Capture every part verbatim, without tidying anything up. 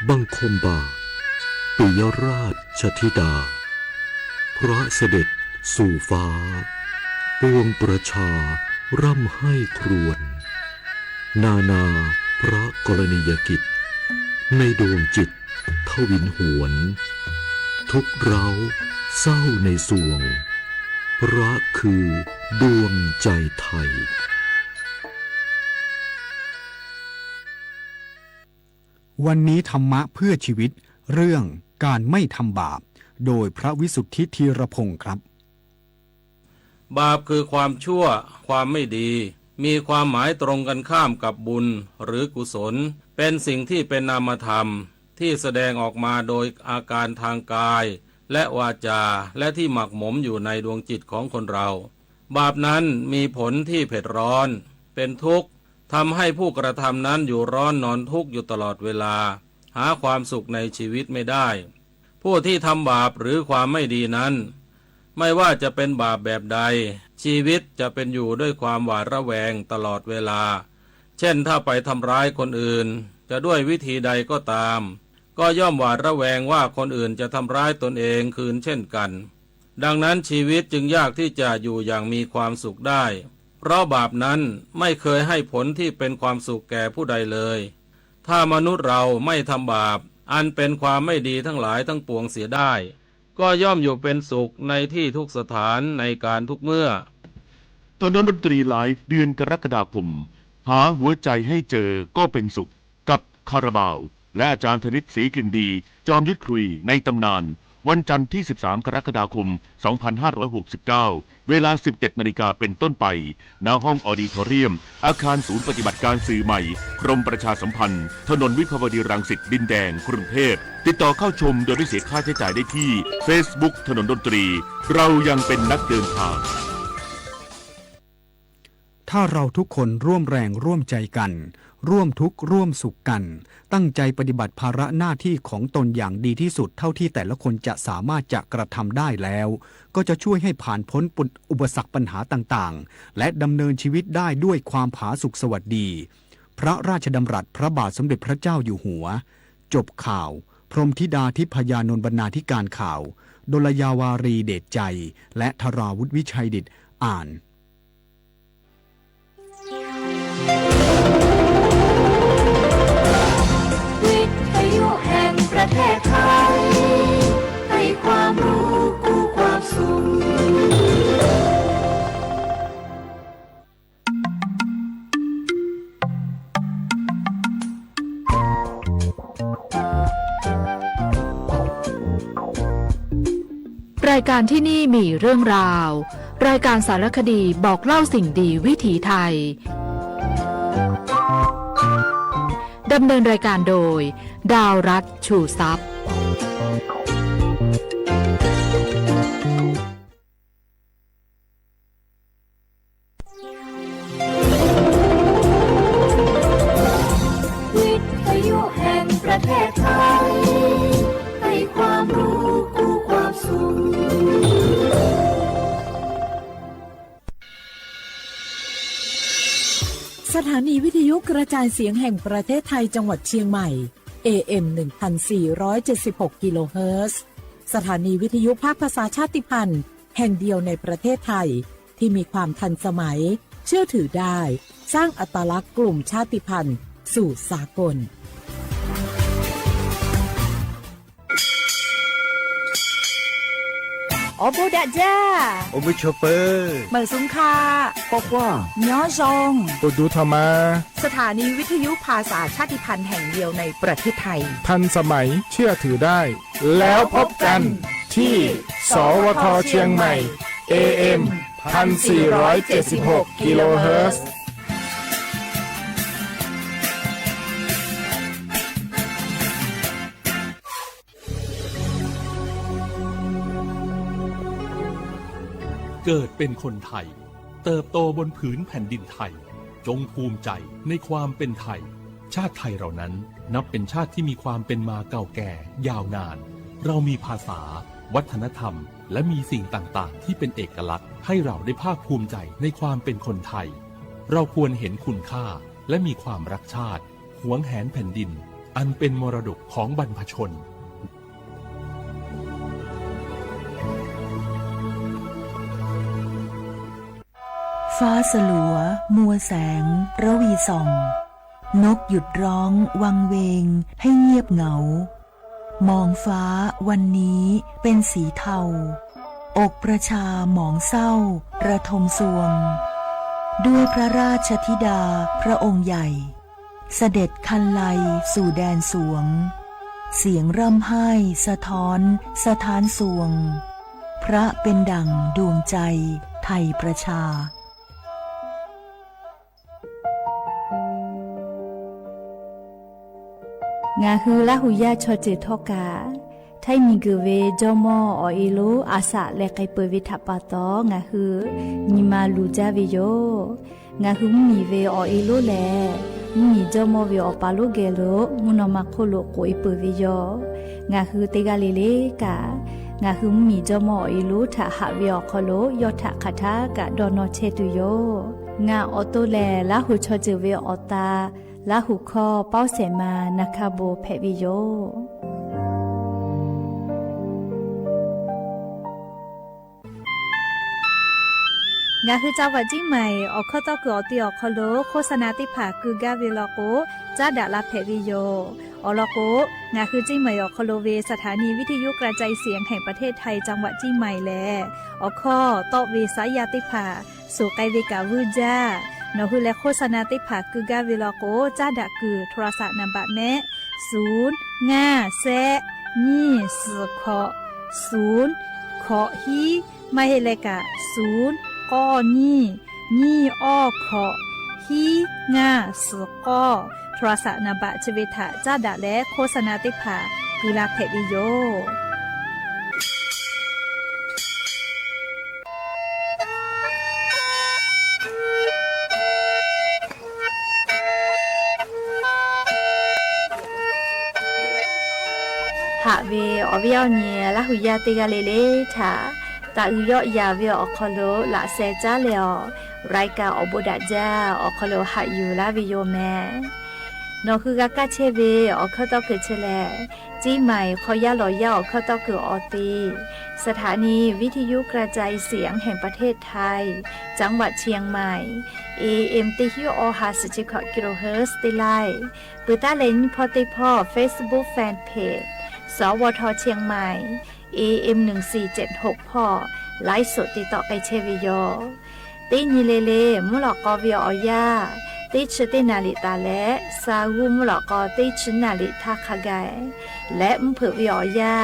บังคมบาท ปิยราชธิดา พระเสด็จสู่ฟ้า ปวงประชาร่ำไห้ครวญ นานาพระกรณียกิจ ในดวงจิตทวินหวน ทุกข์ร้าวเศร้าในสวง พระคือดวงใจไทย วันนี้ธรรมะเพื่อชีวิต เรื่องการไม่ทำบาป โดยพระวิสุทธิธีรพงศ์ครับ บาปคือความชั่ว ความไม่ดี มีความหมายตรงกันข้ามกับบุญหรือกุศล เป็นสิ่งที่เป็นนามธรรม ที่แสดงออกมาโดยอาการทางกาย และวาจา และที่หมักหมมอยู่ในดวงจิตของคนเรา บาปนั้นมีผลที่เผ็ดร้อน เป็นทุกข์ ทำให้ผู้กระทำนั้นอยู่ร้อนนอนทุกข์อยู่ตลอดเวลา หาความสุขในชีวิตไม่ได้ ผู้ที่ทำบาปหรือความไม่ดีนั้น ไม่ว่าจะเป็นบาปแบบใด ชีวิตจะเป็นอยู่ด้วยความหวาดระแวงตลอดเวลา เช่น ถ้าไปทำร้ายคนอื่น จะด้วยวิธีใดก็ตาม ก็ย่อมหวาดระแวงว่าคนอื่นจะทำร้ายตนเองคืนเช่นกัน ดังนั้นชีวิตจึงยากที่จะอยู่อย่างมีความสุขได้ เพราะบาปนั้นไม่เคยให้ผลที่เป็นความสุขแก่ผู้ใดเลย ถ้ามนุษย์เราไม่ทำบาป อันเป็นความไม่ดีทั้งหลายทั้งปวงเสียได้ ก็ย่อมอยู่เป็นสุขในที่ทุกสถานในการทุกเมื่อ ถนนดนตรีไลฟ์ เดือนกรกฎาคม หาหัวใจให้เจอก็เป็นสุข กับคาราบาว และอาจารย์ธนิต ศรีกลิ่นดี จอมยุทธคุยในตำนาน วันจันทร์ที่ สิบสาม กรกฎาคม สองพันห้าร้อยหกสิบเก้า เวลา สิบเจ็ด นาฬิกาเป็นต้นไป ณ ห้องออดิทอเรียม อาคารศูนย์ปฏิบัติการสื่อใหม่ กรมประชาสัมพันธ์ ถนนวิภาวดีรังสิต ดินแดง กรุงเทพฯ ติดต่อเข้าชมโดยไม่เสียค่าใช้จ่ายได้ที่ เฟซบุ๊ก ถนนดนตรี เรายังเป็นนักเดินทาง ถ้าเราทุกคนร่วมแรงร่วมใจกัน ร่วมทุกข์ร่วมสุขกัน ตั้งใจปฏิบัติภาระหน้าที่ของตนอย่างดีที่สุดเท่าที่แต่ละคนจะสามารถจะกระทำได้แล้ว ก็จะช่วยให้ผ่านพ้นอุปสรรคปัญหาต่างๆ และดำเนินชีวิตได้ด้วยความผาสุกสวัสดี พระราชดำรัสพระบาทสมเด็จพระเจ้าอยู่หัว จบข่าว พรหมธิดาทิพยานนท์บรรณาธิการข่าว ดลยาวารีเดชใจ และธราวุฒิวิชัยดิษฐ์อ่าน วิทยุแห่งประเทศไทย ให้ความรู้กู้ความสุข รายการที่นี่มีเรื่องราว รายการสารคดีบอกเล่าสิ่งดีวิถีไทย ดำเนินรายการโดย ดาวรัตน์ ชูทรัพย์ วิทยุแห่งประเทศไทย ให้ความรู้กู้ความสุข สถานีวิทยุกระจายเสียงแห่งประเทศไทยจังหวัดเชียงใหม่ เอเอ็ม หนึ่งพันสี่ร้อยเจ็ดสิบหก กิโลเฮิรตซ์ สถานีวิทยุภาคภาษาชาติพันธุ์ แห่งเดียวในประเทศไทย ที่มีความทันสมัย เชื่อถือได้ สร้างอัตลักษณ์กลุ่มชาติพันธุ์สู่สากล โอโบดะจ้า โอโบโชเปอร์ เหมิงสุงค่ะ ปอคว้า ยอซอง โอดูทามา สถานีวิทยุภาษาชาติพันธุ์แห่งเดียวในประเทศไทย ทันสมัย เชื่อถือได้ แล้วพบกันที่ สวท เชียงใหม่ เอเอ็ม พันสี่ร้อยเจ็ดสิบหก กิโลเฮิรตซ์ เกิดเป็นคนไทย เติบโตบนผืนแผ่นดินไทย จงภูมิใจในความเป็นไทย ชาติไทยเรานั้นนับเป็นชาติที่มีความเป็นมาเก่าแก่ยาวนาน เรามีภาษา วัฒนธรรม และมีสิ่งต่างๆ ที่เป็นเอกลักษณ์ ให้เราได้ภาคภูมิใจในความเป็นคนไทย เราควรเห็นคุณค่า และมีความรักชาติ หวงแหนแผ่นดิน อันเป็นมรดกของบรรพชน ฟ้าสลัว มัวแสง ระวีส่อง นกหยุดร้องวังเวงให้เงียบเหงา มองฟ้าวันนี้เป็นสีเทา อกประชาหมองเศร้าระทมทรวง ด้วยพระราชธิดาพระองค์ใหญ่ เสด็จครรไลสู่แดนสวง เสียงร่ำไห้สะท้อนสถานทรวง พระเป็นดั่งดวงใจไทยประชา ငါဟူလႃးဟူယႃး ချီၣ်စၢၣ်ထီၣ်ကၣ် ထၢၣ်မံၤကၢၢ်ဝဲ ကၠီမီၢ်အီၣ်အ့လိ အစးလဲၤကဲပၢၢ်ဝဲထးပာ်တီၤ ငါဟူ ညီမးလူၤကၠါဝဲယိာ် ငါဟူမ့ၢ်ဝဲအီၣ်အ့လိလဲၣ် မ့ၢ်ကၠီမီၢ်ဝဲအီၣ်ပၢ်လိၣ်ဂဲၤလိာ် မုၢ်နီၢ်မၤခိၣ်လိာ်ကိးအ့ပၢၢ်ဝဲယိာ် ငါဟူတဂၤလၢ်လၢ်ကၣ် ငါဟူမ့ၢ်ကၠီမီၢ်အီၣ်အ့လိထးဟးဝဲအီၣ်ခီလိာ် ယီၢ်ထးခးထးကၣ်ဒီးနီၢ်ဆဲးတုၤယိာ် ငါအီၣ်တိၢ်လဲၣ် လၢဟူချီၣ်စၢၣ်ဝဲအီၣ်တၢ် လၢဟူခီပီၣ်စဲးမး နၢ်ခၢၣ်ဘိဖဲးဝဲယိာ် ငါဟူ จังหวัดเชียงใหม่ အီၣ်ခီၣ်ထီၣ်ကၢၢ်အီၤတ့ၢ်အီၣ်ခီလိာ် โฆษณาသ့ၣ်တဖၣ်ကုာ်ဂၤဝဲလီၤကိး ကၠါဒၣ်လၢဖဲးဝဲယိာ် အီၣ်လီၤကိး ငါဟူเชียงใหม่ အီၣ်ခီလိာ်ဝဲ สถานีวิทยุกระจายเสียงแห่งประเทศไทย จังหวัดเชียงใหม่ လဲၣ် အီၣ်ခီၣ်ထီၣ်ဝဲစါယၤသ့ၣ်တဖၣ် ဆိၣ်ကဲဝဲကၣ်ဝုၢ်ကၠါ နီၢ်ဟူလဲၤ โฆษณาသ့ၣ်တဖၣ်ကုာ်ဂၤဝဲလီၤကိး ကၠါဒၣ်ကုာ် โทรศัพท์နံပါတ်မ့ၢ် ศูนย์ ห้า แซะ ยี่ สี่ ขอ ศูนย์ ขอ ฮี မ့ၢ်ဟ့ၣ်လဲၤကၣ် ศูนย์ ก้อ ยี่ ยี่ อ้อ ขอ ฮี ห้า สี่ ก้อ โทรศัพท์နံပါတ် ဆၢဝဲထး ကၠါဒၣ်လဲၣ် โฆษณาသ့ၣ်တဖၣ် ကုာ်လၢဖဲးဝဲယိာ် ဟးဝဲအီၣ်ဝဲအီၣ်န့ၣ် လၢဟူယၤတဂၤလၢ်လၢ်ထး တၢ်အုၣ်ယီၣ်ယၤဝဲအီၣ်ခီလိာ် လၢစဲးကၠါလဲၣ်အီၤ รายการ အီၣ်ဘိးဒၣ်ကၠါ အီၣ်ခီလိာ်ဟးယူၤလၢဝဲယိာ်မ့ၢ် နီၢ်ဟူဂၤကၢ်ဆဲးဝဲ အီၣ်ခီၣ်ထီၣ်ကၢၢ်ဆဲးလဲၣ် เชียงใหม่ ခီယါလီၤယါ အီၣ်ခီၣ်ထီၣ်ကၢၢ်အီၤသ့ สถานีวิทยุกระจายเสียงแห่งประเทศไทย จังหวัดเชียงใหม่ เอเอ็ม တစ်ဆယ့်ရှစ် အီၣ်ဟါ ဆယ့်ခြောက် กิโลเฮิรตซ์ သ့ၣ်လဲၣ် ပၢႆတၢ်လဲၤနံၣ်ဖီၣ်သ့ၣ်ဖီၣ် Facebook Fanpage สวท เชียงใหม่ เอเอ็ม หนึ่งสี่เจ็ดหก ဖီၣ် ไลฟ์สด တ့တီၣ်ကဲဆဲးဝဲယိာ် တ့နံၤလၢ်လၢ် မုၢ်လီၤကီၢ်ဝဲအီၣ်ယၤ တ့ဆံတ့နၣ်ရံၣ်တၢ်လဲၣ် စၤဂူ မုၢ်လီၤကီၢ် တ့ဆံနၣ်ရံၣ်ထးခါဂၤ လဲၤမုၢ်ဖုးဝဲအီၣ်ယၤ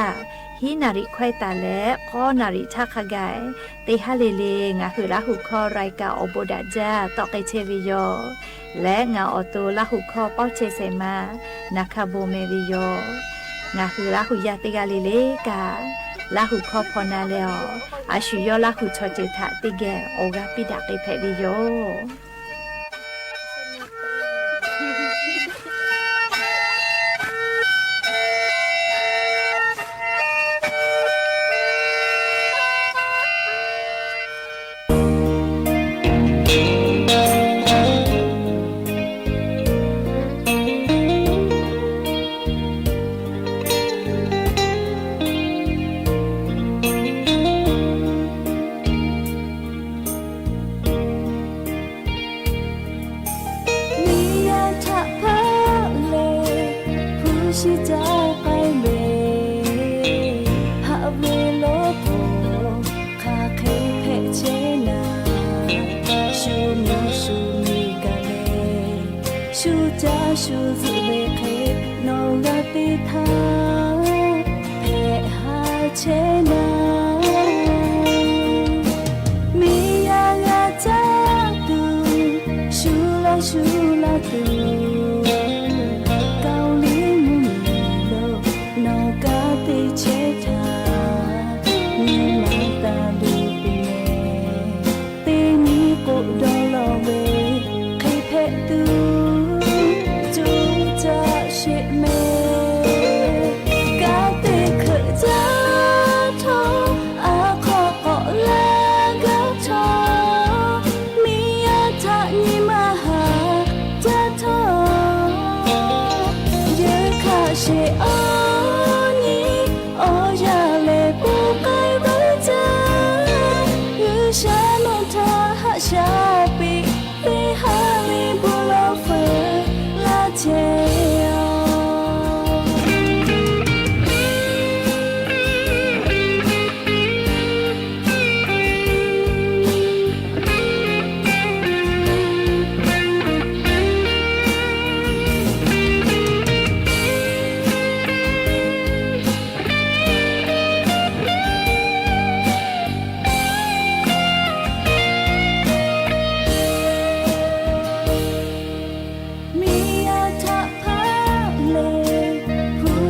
ဟံးနၣ်ရံၣ်ခွဲးတၢ်လဲၣ် ဃိးနၣ်ရံၣ်ထးခါဂၤ တ့ဟါလၢ်လၢ် ငါဟူလၢဟူခီ รายการ အီၣ်ဘိးဒၣ်ကၠါ တီၣ်ကဲဆဲးဝဲယိာ် လဲၤ ငါအီၣ်တိၢ်လၢဟူခီ ပီၣ်ဆဲးစဲးမး နၢ်ခၢၣ်ဘိမ့ၢ်ဝဲယိာ် ငါဟူလၢဟူယၤတဂၤလၢ်လၢ်ကၣ် လၢဟူခီဖီနၤလဲၣ်အီၤ အဆူၣ်ယီၣ်လၢဟူချီၣ်စၢၣ်ထးတ့ၢ်ဂဲၤ အိၣ်ဂၤပံဒၣ်က့ၤဖဲးဝဲယိာ် မ့ၢ်ယၤထးဖးလဲၣ် ဖုးဆံတၢ်ပၢၢ်လဲၣ် ဟးဝဲလီၤဖိ ခါခဲဖဲးဆဲးနၤ ဆူမုၢ်ဆူမုၢ်ကလဲၣ် ဆူတၢ်ဆူၣ်စုးဝဲခဲ နီၢ်ဂၤသ့ၣ်ထး ဖဲးဟးဆဲးနၤ မ့ၢ်ယၤဂၤတၢ်သူ ဆူလီၤဆူလီၤသူ ကီၤလံမုၢ်နံၤလီၤ နီၢ်ဂၤသ့ၣ်ဆဲးထး မ့ၢ်မၤတၢ်ဒုးပူၤနဲၣ် သ့ၣ်နံၤကိးဒီလီၤဝဲ ခဲဖဲးသူ ကၠိတၢ်ဆဲးမဲ ကးသ့ၣ်ခၢၣ်တၢ်ထီၣ်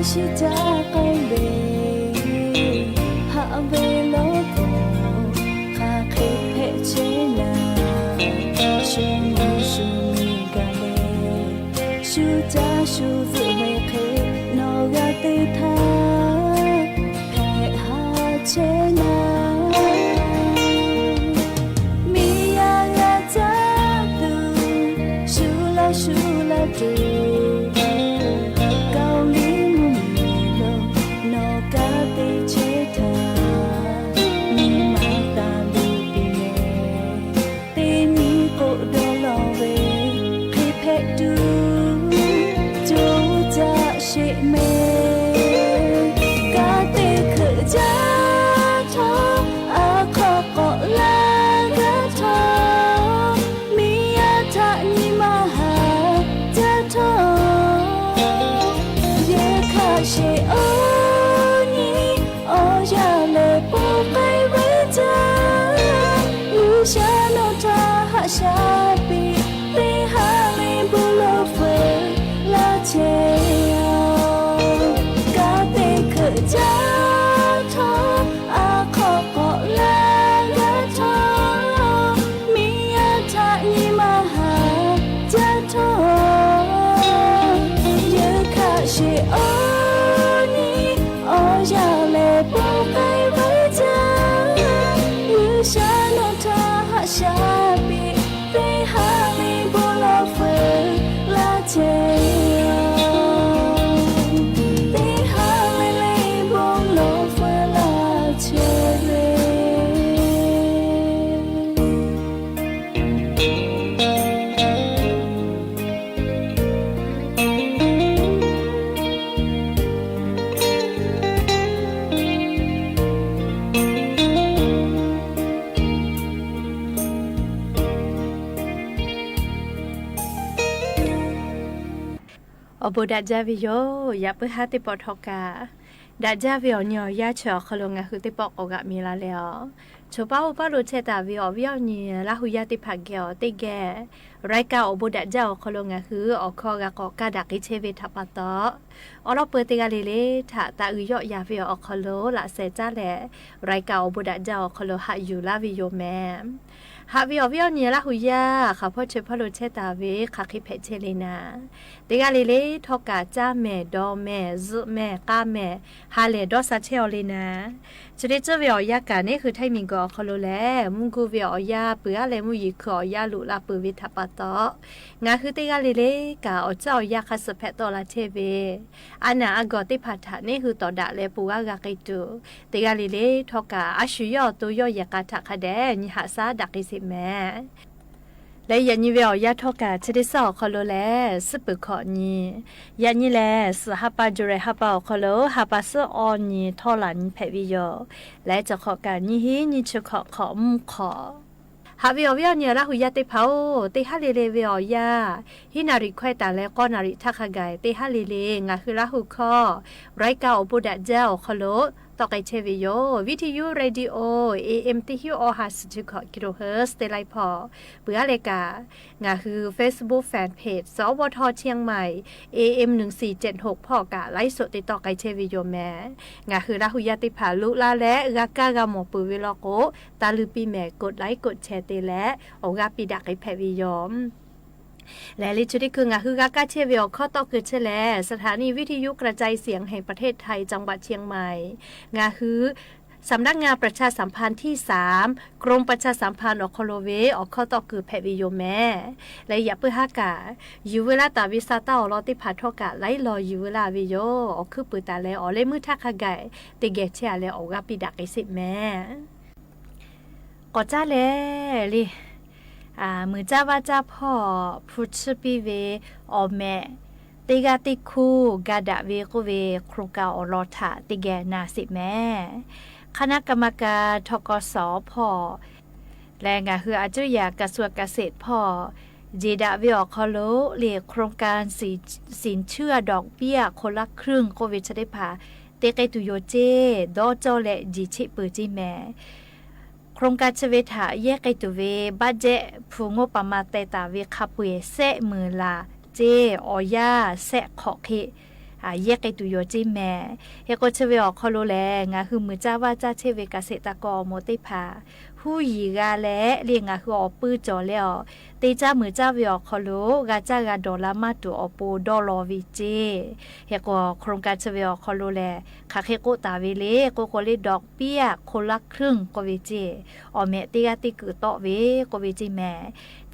ဆူတၢ်ကဝဲ ဟးဝဲလီၤပူၤ ခါဃ့ဖဲးဆဲနၤ ဆူမူဆူမံဂၤလဲၣ် ဆူတၢ်ဆူၣ်ဝဲဃ့ နီၢ်ဂၤသ့ၣ်တဖၣ် ဖဲးဟးဆဲနၤ မံယါဂၤတၢ်သူ ဆူလီၤဆူလီၤတူၢ် ကီၢ်လံမုၢ်နံၤလီၤ နီၢ်ကါသ့ၣ်ဆဲတၢ် မံမၤသးလၢပူၤန့ၣ် သ့ၣ်မံကိးဒီလီၤဝဲ ဃ့ဖဲးတုၤ ကၠိတၢ်ဆဲးမဲ ကါသ့ၣ်ခၢၣ်ဒၢထီၣ် အခီၣ်ကီၣ်လၢဂၤထီၣ် မံယါထးနံၤမၤဟး ဒၢထီၣ် ယဲခးဆဲးအီၤနံၤ အီယၤလဲၣ် ပိာ်ကဲဝဲတၢ် မုၢ်ဆါနီၣ်ထးဟးဆါပ့ၤ သ့ၣ်ဟးလ့ဘိလိာ်ဖဲ လၢဆဲးအီၤ ကါသ့ၣ်ခၢၣ်ဒၢထီၣ် အခီၣ်ကီၣ်လၢဂၤထီၣ် မံယါထးနံၤမၤဟး ဒၢထီၣ် ယဲခးဆဲးအီၤနံၤ အီယၤလဲၣ် ပိာ်ကဲဝဲတၢ် မုၢ်ဆါနီၣ်ထးဟးဆါပ့ၤ သ့ၣ်ဟးလ့ဘိလိာ်ဖဲ လၢဆဲးအီၤ သ့ၣ်ဟးလ့လ့ဘိလိာ်ဖဲ လၢဆဲးဝဲ အိၣ်ဘူးဒးကၠၢ်ဝဲယိာ် ယပၢ်ဟါသ့ၣ်ပီၣ်ထီၣ်ကး ဒးကၠၢ်ဝဲအီၤနံၤအီၤယါဆၢအီၤခီလိာ် ငါးဟုသ့ၣ်ပီၣ်ကိးဂၤမံၤလၢ်လၢ်အီၤ ဆိပာ်အိၣ်ပာ်လိာ်ဆဲးတၢ်ဝဲအီၤဝံၤအီၤနံၤ လၢဟူယါသ့ၣ်တဖၣ်ဂဲၤအီၤတ့ၢ်ဂဲၤ ရၢၢ်ကၢ်အိၣ်ဘူးဒးကၠၢ်အီၤခီလိာ် ငါးဟုအီၣ်ခီဂၤကိးကးဒၣ်က့ၤဆဲးဝဲထးပာ်တီၢ် အိၣ်လီၤပှဲၤတဂၤလံလၢ် ထးသးအုးယီၣ်ယၤဝဲအီၤခီလိာ် လၢစဲးတၢ်လဲၣ် ရၢၢ်ကၢ်အိၣ်ဘူးဒးကၠၢ်အီၤခီလိာ် ဟးယူၤလၢ်ဝဲယိာ်မဲ ဟးဝဲအီၤဝံၤအီၤနံၤလၢဟူယါ ဃးဖီၣ်ဆဲးဖီၣ်လိာ်ဆဲးတၢ်ဝဲ ခးဃ့ဖဲးဆဲးလံနၤ တဂၤလံလၢ် ထီၣ်ကး ကၠၢ်မဲာ် ဒီးမဲာ် စုမဲာ် ကၢ်မဲာ် ဟးလဲၤဒီးစးဆဲးအီၤလံနၤ ဆၢဒ့ၣ်စၢၢ်ဝဲအီၤယါကးန့ၣ် ဃုထၢၣ်မံၤကီးအီၤခီလိာ်လဲၣ် မူၢ်ဂူၢ်ဝဲအီၤယါ ပုၢ်အါလဲၣ် မူၢ်ယံၤခုၣ်အီၤယါ လူးလၢပုၢ်ဝဲထးပာ်တီၢ် ငါးဟုတဂၤလံလၢ် ကးအီၣ်ကၠၢ်အီၤယါ ခးစၢၢ်ဖဲးတီၢ်လၢဆဲးဝဲ အါနၢ်အါဂီၢ်သ့ၣ်တဖၣ်ထးန့ၣ် ဟုသိးဒၣ်လဲာ် ပူၤဝဲဂၤက့ၤတုၤ တဂၤလံလၢ် ထီၣ်ကး အါဆူၣ်ယီၣ်အသိယီၣ်ယဲၢ်ကးထးခါဒဲး နံၤဟးစၢ်ဒၣ်က့ၤစ့းမဲ လၢယဲၢ်နံၤဝဲအီၤယါထီၣ်ကး ဆၢဒ့ၣ်စၢၢ်အီၤခီလိာ်လဲၣ် စံးပၢၢ်ခီၣ်နံၤ ယဲၢ်နံၤလဲၣ် စးဟးပာ် ယူၤရ့ၣ်ဟးပာ်အီၤခီလိာ် ဟးပာ်စ့ၢ်အီၤနံၤ ထီၣ်လၢ်နံၤဖဲးဝဲယိာ် လၢတခီၣ်ကး နံၤဟံး နံၤဆၢခီၣ် ခီၣ်မုၢ်ခီၣ် ဟးဝဲအီၤဝံၤအီၤနံၤလၢဟူယါသ့ၣ်တဖၣ်အိၣ် တ့ၢ်ဟးလံလံဝဲအီၤယါ ဟံးနၣ်ရံၣ်ခွဲးတၢ်လၢ ဃိးနၣ်ရံၣ်ထးခါဂၤ တ့ၢ်ဟးလံလံ ငါးဟုလၢဟူခီ ရၢၢ်ကၢ်အိၣ်ဘူးဒးကၠၢ်အီၤခီလိာ် တီၣ်ကဲးဆဲးဝဲယိာ် ဝံထံယူ ရေဒီယို အေအ့မ် တစ်ဆံယိး အဟးစူး ထူၣ်ခီၣ် ကံးရိၣ်ဟၢၣ် တ့ၢ်လံဖီၣ် ပုၢ်အါလဲၣ်ကး ငါးဟု Facebook Fan Page စဝထ เชียงใหม่ เอเอ็ม หนึ่งสี่เจ็ดหก ဖီၣ်ကး ไลฟ์สด တ့ၢ်တီၣ်ကဲးဆဲးဝဲယိာ်မဲ ငါးဟုလၢဟူယါသ့ၣ်တဖၣ် လူးလၢ်လၢ် ဂၤကါဂၤမီၢ်ပၢၢ်ဝဲလီၤကိး တၢ်လုၢ်ပံးမဲာ် กดไลค์ กดแชร์ တ့ၢ်လဲၣ် အိၣ်ဂၤပံးဒၣ်က့ၤဖဲးဝဲယိာ် လဲၤလံ ဆၢဒ့ၣ်ခုၣ် ငါးဟုဂၤကၢ်ဆဲးဝဲအီၤခီတီၢ်ခုၣ်ဆဲးလဲၣ် สถานีวิทยุกระจายเสียงแห่งประเทศไทย จังหวัดเชียงใหม่ งาฮือ สำนักงานประชาสัมพันธ์ที่สาม กรมประชาสัมพันธ์ အိၣ်ခီလိာ်ဝဲ အိၣ်ခီတီၢ်ခုၣ်ဖဲးဝဲယိာ်မဲ လၢယပၢ်ဟါကး ယူၤဝဲလၢ်တၢ်ဝံစးတၢ်အီၣ်လီၤသ့ၣ်တဖၣ်ထီၣ်ကး လၢယလီၤယူၤဝဲလၢ်ဝဲယိာ် အိၣ်ခုၣ်ပၢၤတၢ်လၢ အိၣ်လၢမုၢ်ထးခါဂၤ တ့ၢ်ဂဲၤဆဲးအါလဲၣ် အိၣ်ဂၤပံးဒၣ်က့ၤစ့းမဲ ကီၢ်ကၠၢ်လဲၣ်လံ မုၢ်ကၠၢ်ဘၣ်ကၠၢ်ဖီၣ် ဖုဆၢပံဝဲ အီၣ်မဲာ် တ့ၢ်ဂၤတ့ၢ်ခူ ကၤဒၣ်ဝဲကအိၣ်ဝဲ โครงการ အိၣ်လီၤထး တ့ၢ်ဂဲၤနၤစ့းမဲ คณะกรรมการ ทกส ဖီၣ် လၢ งาฮือ อาจจะอยาก กระทรวงเกษตร ဖီၣ် ယ့ၢ်ဒၣ်ဝဲအီၤခီလိာ် လၢ โครงการ สินเชื่อดอกเบี้ยคนละครึ่ง ကအိၣ်ဝဲဆၢဒ့ၣ်ဖး တ့ၢ်ကဲတုၤယိာ်စ့ ဒီးကၠီလဲၣ် ယ့ၢ်ဆံးပၢၢ်စ့မဲ โครงการ ဆၢဝဲထး ယဲၢ်ကဲတုၤဝဲ ဘၣ်ယဲၣ် ဖု งบประมาณ တဲတၢ်ဝဲခးပှဲၤ စဲးမုၢ်လၢ်စ့ အီၣ်ယၢ် စဲးခီၣ်ဃ့ ယဲၢ်က့ၤတုၤယိာ်ကၠ့မဲာ် ဟဲကီးဆၢဝဲဢေၣ်ခီလိလဲၣ် ငါဟုမုၢ်စၢ်ဝၣ်စၢ်ဆ့ဝဲ เกษตรกร အမိၢ်သ့ၣ်တဖၣ် ဟူးယံၤဂၤလဲၣ် လၢငါဟုအီၣ်ပုၢ်ကၠီၤလဲၣ်အီၤ တ့စၢ်မုၢ်စၢ်ဝဲၢ်အီၣ်ခီလိ ဂၤစၢ်ဂၤဒီးလၢမၢ်တူာ်အီၤပိာ်ဒီလီၤဝံၤကၠ့ ဟဲကီး โครงการ ဆၢဝဲဢေၣ်ခီလိလဲၣ် ခးဃ့ကိးတၢ်ဝဲလၢ ကိးဃီလၢ ดอกเบี้ย คนละครึ่ง ကိးဝဲကၠ့ အီၣ်မဲာ်တ့ဂၤတ့ကုာ်တီဝဲ ကိးဝဲကၠ့မဲာ်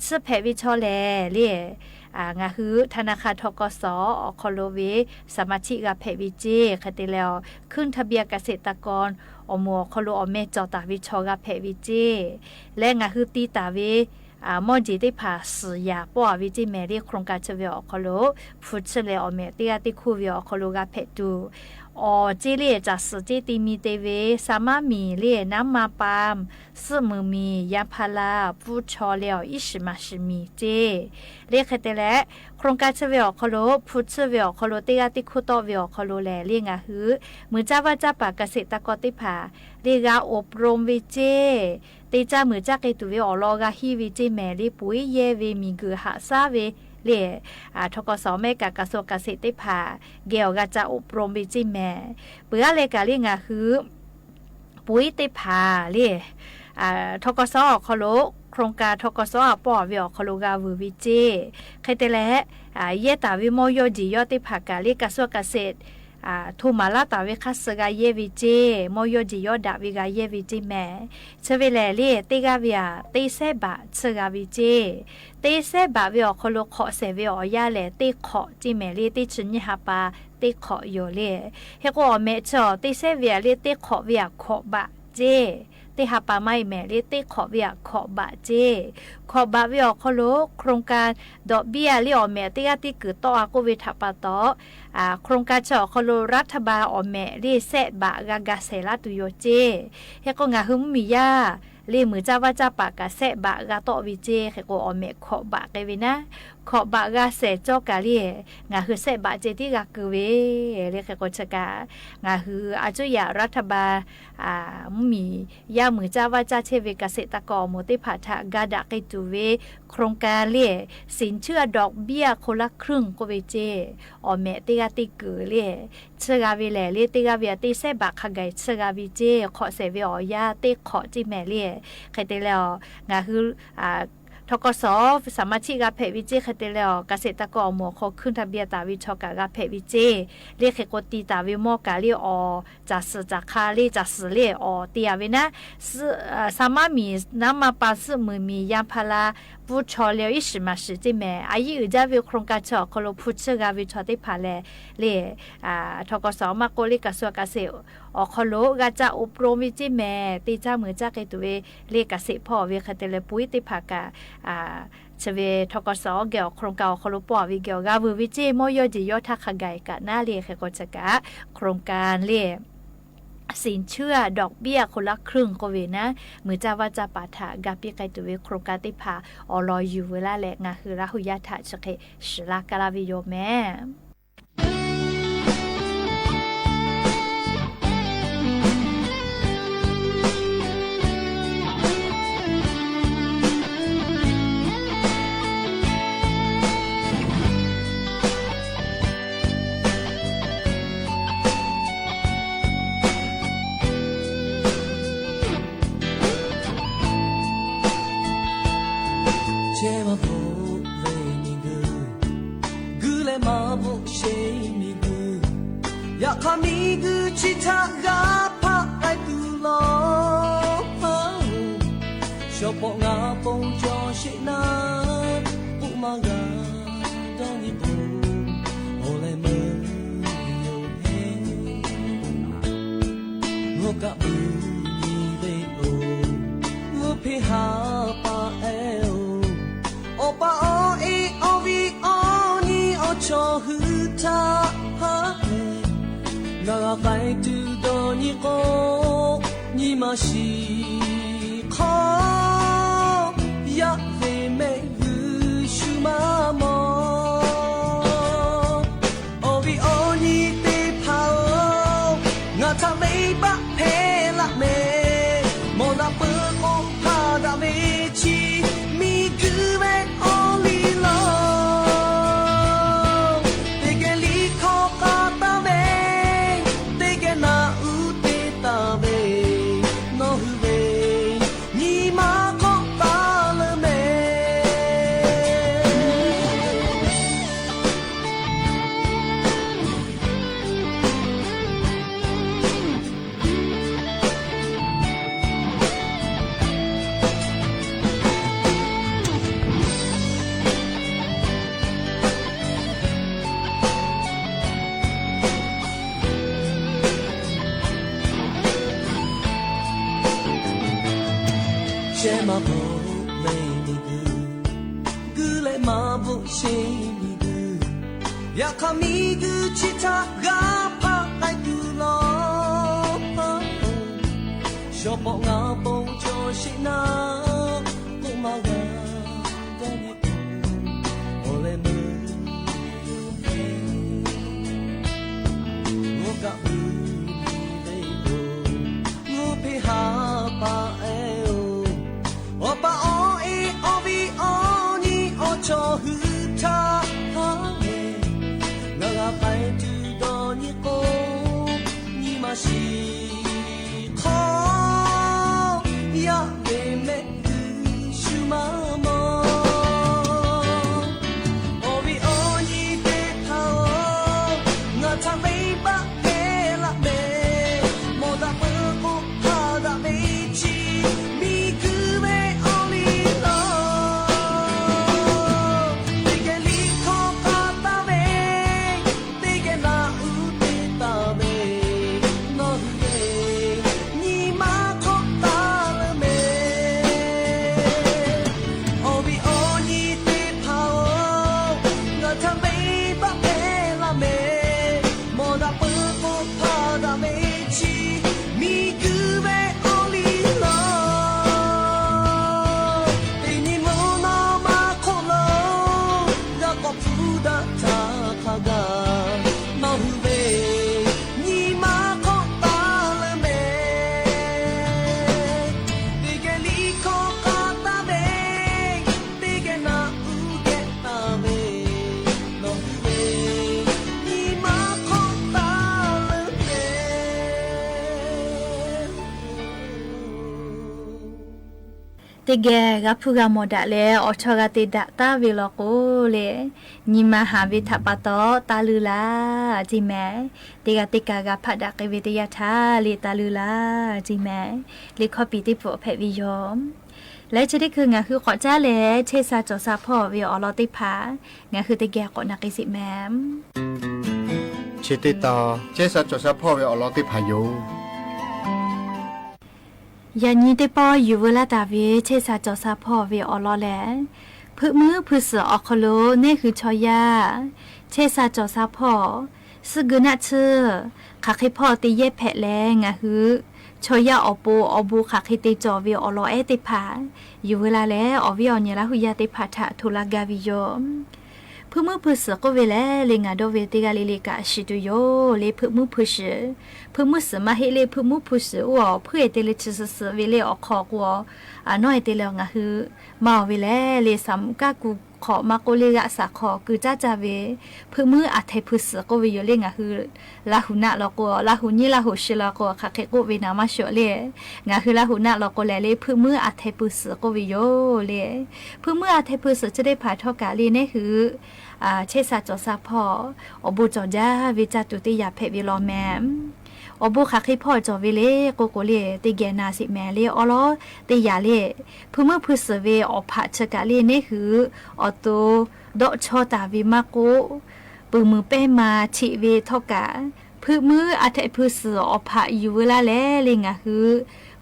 ဆၢဖဲးဝဲဆီလဲၣ် လၢ ငါဟု ธนาคาร ทกส အီၣ်ခီလိဝဲ สมาชิก ဂၤဖဲးဝဲကၠ့ ခဲတဲလဲၣ်အီၤ ขึ้นทะเบียนเกษตรกร အီၣ်မူၢ်အီၣ်ခီလိအီၣ်မဲာ်ကၠီၤတၢ်ဝဲဆီဂၤဖဲးဝဲကၠ့ လၢငါဟုတံတၢ်ဝဲ မီၢ်ယ့ၣ်သ့ၣ်တဖၣ် စံၣ်ယၤပီၣ်ဝဲကၠ့မဲာ်လၢ โครงการ ဆၢဝဲၢ်အီၣ်ခီလိ ဖုဆၢလဲၣ်အီၣ်မဲာ်တ့ဂၤတ့ခုဝဲအီၣ်ခီလိဂၤဖဲးတုၤ အီၣ်ကၠ့လၢ တၢ်စံၣ်ကၠ့တံၤမံၤတ့ၢ်ဝဲ สามารถมี လၢ น้ำมันปาล์ม သၢမုၢ်မံၤ ยางพารา ပူဆီလဲၣ်အီၤ အံၤစှၤမးစှၤမံၤကၠ့ လၢခဲတဲလဲၣ် โครงการ ဆၢဝဲၢ်အီၣ်ခီလိ ဖုဆၢဝဲၢ်အီၣ်ခီလိ တ့ဂၤတ့ခုတီဝဲအီၣ်ခီလိလဲၣ် လၢငါဟု မုၢ်စၢ်ဝၣ်စၢ်ပာ် เกษตรกร သ့ၣ်တဖၣ် လၢဂၤ อบรม ဝဲကၠ့ တ့စၢ်မုၢ်စၢ်က့ၤတုၤဝဲအီၤလီၤဂၤဟံးဝဲကၠ့မဲာ်လၢ ပှ့ၤယဲၢ်ဝဲမံၤဂုာ်ဟးဆါဝဲလၢ ทกส မ့ၢ်ကး กระทรวงเกษตร သ့ၣ်တဖၣ် ကဲအီၤဂၤစၢ် อบรม ဝဲကၠ့မဲာ် ပှၤဂၤလဲၤကးလၢငါဟု ပှၤသ့ၣ်တဖၣ်လၢ ทกส အီၣ်ခီလိ โครงการ ทกส အပီၢ်ဝဲအီၣ်ခီလိဂၤဝံၤဝဲကၠ့ ခဲတဲလဲၣ် ယဲၢ်တၢ်ဝဲမီၢ်ယီၢ်ဒံးယီၢ်သ့ၣ်တဖၣ်ကးလၢ กระทรวงเกษตร ထိၣ်မၤလၢ်တၢ်ဝဲခါဆၢဂၤယဲၢ်ဝဲကၠ့ မီၢ်ယီၢ်ဒံးယီၢ်ဒၣ်ဝဲဂၤယဲၢ်ဝဲကၠ့မဲာ် ဆၢဝဲလဲၣ်လၢ တ့ဂၤဝဲယၤ တ့စဲးဘးဆၢဂၤဝဲကၠ့ တ့စဲးဘးဝဲအီၣ်ခီလိခိးစဲးဝဲအီၤယါလဲၣ် တ့ခိးကၠ့မဲာ်လၢ တ့ဆံညံဟးပာ် တ့ခိးယိာ်လၢ ဟဲကီးအီၣ်မဲာ်ဆၢအီၤ တ့စဲးဝဲယၤလၢ တ့ခိးဝဲယၤခိးဘးကၠ့ တ့ဟးပာ်မးအံၤမဲာ်လၢ တ့ခိးဝဲယၤခိးဘးကၠ့ ခိးဘးဝဲအီၣ်ခီလိ โครงการ ดอกเบี้ย လၢအီၣ်မဲာ်တ့ဂၤတ့ကုာ်တီအကိးဝဲထးပာ်တီ โครงการ ဆၢအီၣ်ခီလိ รัฐบาล အီၣ်မဲာ်လၢ စဲးဘးဂၤဂၤစဲးလၢတုၤယိာ်ကၠ့ ဟဲကီးငါဟုမုၢ်မံၤယါ လၢမုၢ်စၢ်ဝၣ်စၢ်ပာ်ကး စဲးဘးဂၤတီဝဲကၠ့ ဟဲကီးအီၣ်မဲာ်ခိးဘးကဲဝဲနၤ ခိးဘးဂၤစဲးကၠီကးလံ ငါဟုစဲးဘးကၠ့တ့ဂၤကုာ်ဝဲ လၢဟဲကီးဆၢကး ငါဟုအစိယၤ รัฐบาล မုၢ်မံၤယါမုၢ်စၢ်ဝၣ်စၢ်ဆ့ဝဲ เกษตรกร အမိၢ်သ့ၣ်တဖၣ်ထး ကါဒၣ်က့ၤတုၤဝဲ โครงการ လၢ สินเชื่อดอกเบี้ยคนละครึ่ง ကိးဝဲကၠ့ အီၣ်မဲာ်တ့ဂၤတ့ကုာ်လၢ ဆၢဂၤဝဲလဲၣ်လၢ တ့ဂၤဝဲယၤတ့စဲးဘးခးဂၤအံၤ ဆၢဂၤဝဲကၠ့ ခိးစဲးဝဲအီၤယါ တ့ခိးကၠ့မဲာ်လၢ ခဲတဲလဲၣ်အီၤ ငါဟု ทกส สมาชิก ဂၤဖဲးဝဲကၠ့ ခဲတဲလဲၣ်အီၤ เกษตรกร အမိၢ်အီၣ်ခီ ขึ้นทะเบียน တၢ်ဝဲဆီကးဂၤဖဲးဝဲကၠ့ လၢဟဲကီးတံတၢ်ဝဲမီၢ်ကးလၢအီၤ တၢ်စံၣ်တၢ်ခါလၢ တၢ်စံၣ်လၢအီၤတ့ဂၤဝဲနၤ สามารถมี น้ำมันปาล์ม သၢမုၢ်မံၤ ยางพารา ပူဆီလဲၣ်အံၤ အံၤစှၤမးစှၤကၠ့မဲာ် အယံာ်အုၣ်ဒၣ်ဝဲ โครงการ ဆၢအီၣ်ခီလိ ဖုဆၢဂၤဝဲဆီသ့ၣ်တဖၣ်လဲၣ် လၢ ทกส မၤကိးလၢ กระทรวงเกษตร အီၣ်ခီလိ ဂၤစၢ် อบรม ဝဲကၠ့မဲာ် တ့စၢ်မုၢ်စၢ်က့ၤတုၤဝဲ လၢ เกษตร ဖီၣ်ဝဲ ခဲတဲလဲၣ် ပှၤသ့ၣ်တဖၣ်ကး ဆၢဝဲ ทกส ကဲအီၤ โครงการ အီၣ်ခီလိပီၢ်ဝဲကဲအီၤ ဂၤဝံၤဝဲကၠ့ မီၢ်ယီၢ်ဒံးယီၢ်ထးခးဂၤအံၤကးနၤလၢ ဟဲကီးဆၢကး โครงการ လၢ สินเชื่อดอกเบี้ยคนละครึ่ง ကိးဝဲနၤ မုၢ်စၢ်ဝၣ်စၢ်ပာ်ထး ကးပံးကဲတုၤဝဲ โครงการ သ့ၣ်တဖၣ် အီၣ်လီၤယုၢ်ဝဲလၢ်လဲၣ် ငါဟုလၢဟူယါထးဆၢဃ့ စှၤလၢ်ကလၢ်ဝဲယိာ်မဲာ် ရှဲမၤဘူၣ်မ့ၢ်မံၤဂုၢ်, ဂုၢ်လဲၣ်မၤဘူၣ်ရှဲမံၤဂုၢ်, ယခီမံၤဂုၢ်ဆံးဆါ ဂၤဖးအဲၣ်တုၤလီၤ. ရှီၤပီးငါပိာ်ကၠီၤရှဲနၤ, ကိးမးဂၤ ဒီးန့ၣ်ကိး အိၣ်လဲၣ်မုၢ် ဂီၤကးအုၣ်မံၤဒဲးအိၣ်, ဂီၤဖဲဟးပာ်အဲၣ်အိၣ်, အီၣ်ပာ်အီအ့ၣ် အီၣ်ဘံၣ်အီနံၣ် အီၣ်ဆီဟုထါဟဲ, ဂၤဂၤပာ်အဲၣ်တုၤဒီးန့ၣ်ကိး နံၤမၤဆံးခီ ယၤဒ့မဲာ် တုၤဆူမၤမီၢ်, အီၣ်ဘံၣ်အီနံၣ်သ့ၣ်တဖၣ်ဧၢ, ငါထးဘဲဘၣ်ဟဲလၢမဲာ်, မ်တၢ်ပၢၤဖိဖးဒၣ်ဘ့ၣ်ဆံး, မံၤဂုၢ်ဝဲအီၤလံလီၤ. တကဲလံခီဃာ်တၢ်ဘ့ၣ် တကဲနၢ်အုၣ်သ့တၢ်ဘ့ၣ် နီၢ်ဟူဝဲ နံၤမၤခီတၢ်လၢမဲာ်, အီၣ်ဘံၣ်အီနံၣ်သ့ၣ်တဖၣ်ဧၢ, ငါထးဘဲဘၣ်ဟဲလၢမဲာ်, မ်တၢ်ပၢၤဖိဖးဒၣ်ဘ့ၣ်ဆံး, မံၤဂုၢ်ဝဲအီၤလံလီၤ. တနံၤမုၢ်နီၢ်မၤခီလီၤ ဒၣ်ကိးဖုဒၣ်ထးခးဂၤ, နီၢ်ဟူဝဲ နံၤမၤခီတၢ်လၢမဲာ်, တကဲလံခီဃာ်တၢ်ဘ့ၣ် တကဲနၢ်အုၣ်ကဲတၢ်ဘ့ၣ်, နီၢ်ဟူဝဲ နံၤမၤခီတၢ်လၢမဲာ်. တကဲဂၤဖုဂၤမီၢ်ဒၣ်လဲာ် အီၣ်ဆီဂၤသ့ၣ်ဒၣ်တၢ်ဝဲလီၤကိးလၢ နံၤမၤဟးဝဲထးပာ်တီၢ်တၢ်လုၢ်လၢ် တံၤမဲာ်, တဂၤတကး ဂၤဖးဒၣ်က့ၤဝဲတယၢ်ထးလၢတၢ်လုၢ်လၢ် တံၤမဲာ်, လၢခီပီၤသ့ၣ်တဖၣ်ဖဲဝံယိၤ လၢခံတခီ ငါဟုဃီၤကၢ်လဲၣ် ဆဲးစၢ်ကၠီၤစၢ်ဖီၣ်ဝဲအီၤလီၤသ့ၣ်တဖၣ်, ငါဟုတကဲကိးနၢ်က့ၤစ့ၢ်မဲာ်. ဆဲးသ့ၣ်တီၤ ဆဲးစၢ်ကၠီၤစၢ်ဖီၣ်ဝဲအီၤလီၤသ့ၣ်တဖၣ်ယိၤ ယၤနံၤသ့ၣ်ပီၢ် ယုၢ်ဝဲလၢတၢ်ဝဲ ဆဲးစၢ်ကၠီၤစၢ်ဖီၣ်ဝဲအီၤလီၤလဲၣ်. ဖုၣ်မုၢ်ဖုၣ်စူၤအီၤခီလိာ် နဲၣ်ဃုာ်ဆီယၢ် ဆဲးစၢ်ကၠီၤစၢ်ဖီၣ် စူးကွံာ်နၢ်ဆူၣ် ခးဃ့ဖီၣ်တယဲၢ်ဖဲးလဲၣ် ငါဟု ဆီယၢ်အီၤပိာ်အီၤဘိ ခးဃ့တ့ၢ်ကၠီၤဝဲအီၤလီၤအဲၣ်သ့ၣ်တဖၣ် ယုၢ်ဝဲလၢလဲၣ် အီၣ်ဝဲအီၤညၣ်လၢဟူးယၢ်သ့ၣ်တဖၣ်ထး ထိၣ်လၢဂၤဝံယိၤ ဖုၣ်မုၢ်ဖုၣ်စူၤကိးဝဲလဲၣ် လၢငၤဒီးဝဲတဂၤလၢ်လၢ်ကး အစံးတုၤယိၤ လၢဖုၣ်မုၢ်ဖုၣ်စူၤ, ဖုၣ်မုၢ်စူၤမးဟ့ၣ်လၢဖုၣ်မုၢ်ဖုၣ်စူၤ အိၣ်အီၤဖုၣ်အတဲလၢ ထံစူၤစူၤဝဲလၢအီၣ်ခီၣ်ကိးအီၤ, အနီၢ်အတဲလၢ ငါဟု မၤအီၤဝဲလဲၣ် လၢစၢ်မူကၢ်ကူၣ်ခီၣ် မၤကိးလၢဂၤစၢ်ခီၣ် ကုၢ်တၢ်တၢ်ဝဲ, ဖုၣ်မုၢ်အထဲဖုၣ်စူၤကိးဝဲယိၤလၢ ငါဟု လၢဟူးနၢ်လီၤကိးအီၤ လၢဟူးနံၣ်လၢဟူးဆံလီၤကိး ခးဃ့ကိးဝဲနၤမးဆှိးလၢ ငါဟုလၢဟူးနၢ်လီၤကိးလဲၣ် လၢဖုၣ်မုၢ်အထဲဖုၣ်စူၤကိးဝဲယိၤလၢ ဖုၣ်မုၢ်အထဲဖုၣ်စူၤသ့ၣ်တဖၣ်ထီၣ်ကးလၢ နဲၣ်ဃုာ် ဆဲးစၢ်ကၠီၤစၢ်ဖီၣ် အီၤဘိကၠီၤဒၣ်ဝဲ တၢ်တူၢ်တ့ယၤဖဲးဝဲလီၤမဲာ်, အီၤဘိခးဃ့ဖီၣ်ကၠီၤဝဲလၢ ကိးကိးလၢ တဂဲၤနၤစ့ၢ်မဲာ် လၢအီလီၤတ့ယၤလၢ ဖုၣ်မုၢ်ဖုၣ်စူၤဝဲအီၣ်ဖးဆၢကးလၢ နဲၣ်ဃုာ် အီၤတိၢ်ဒီးဆီတၢ်ဝဲမးကိး ပုၢ်မုၢ်ပဲမၤထံးဝဲထီၣ်ကး, ဖုၣ်မုၢ်အထဲဖုၣ်စူၤအီၣ်ဖးယုၢ်ဝဲလၢလဲၣ် လၢငါဟု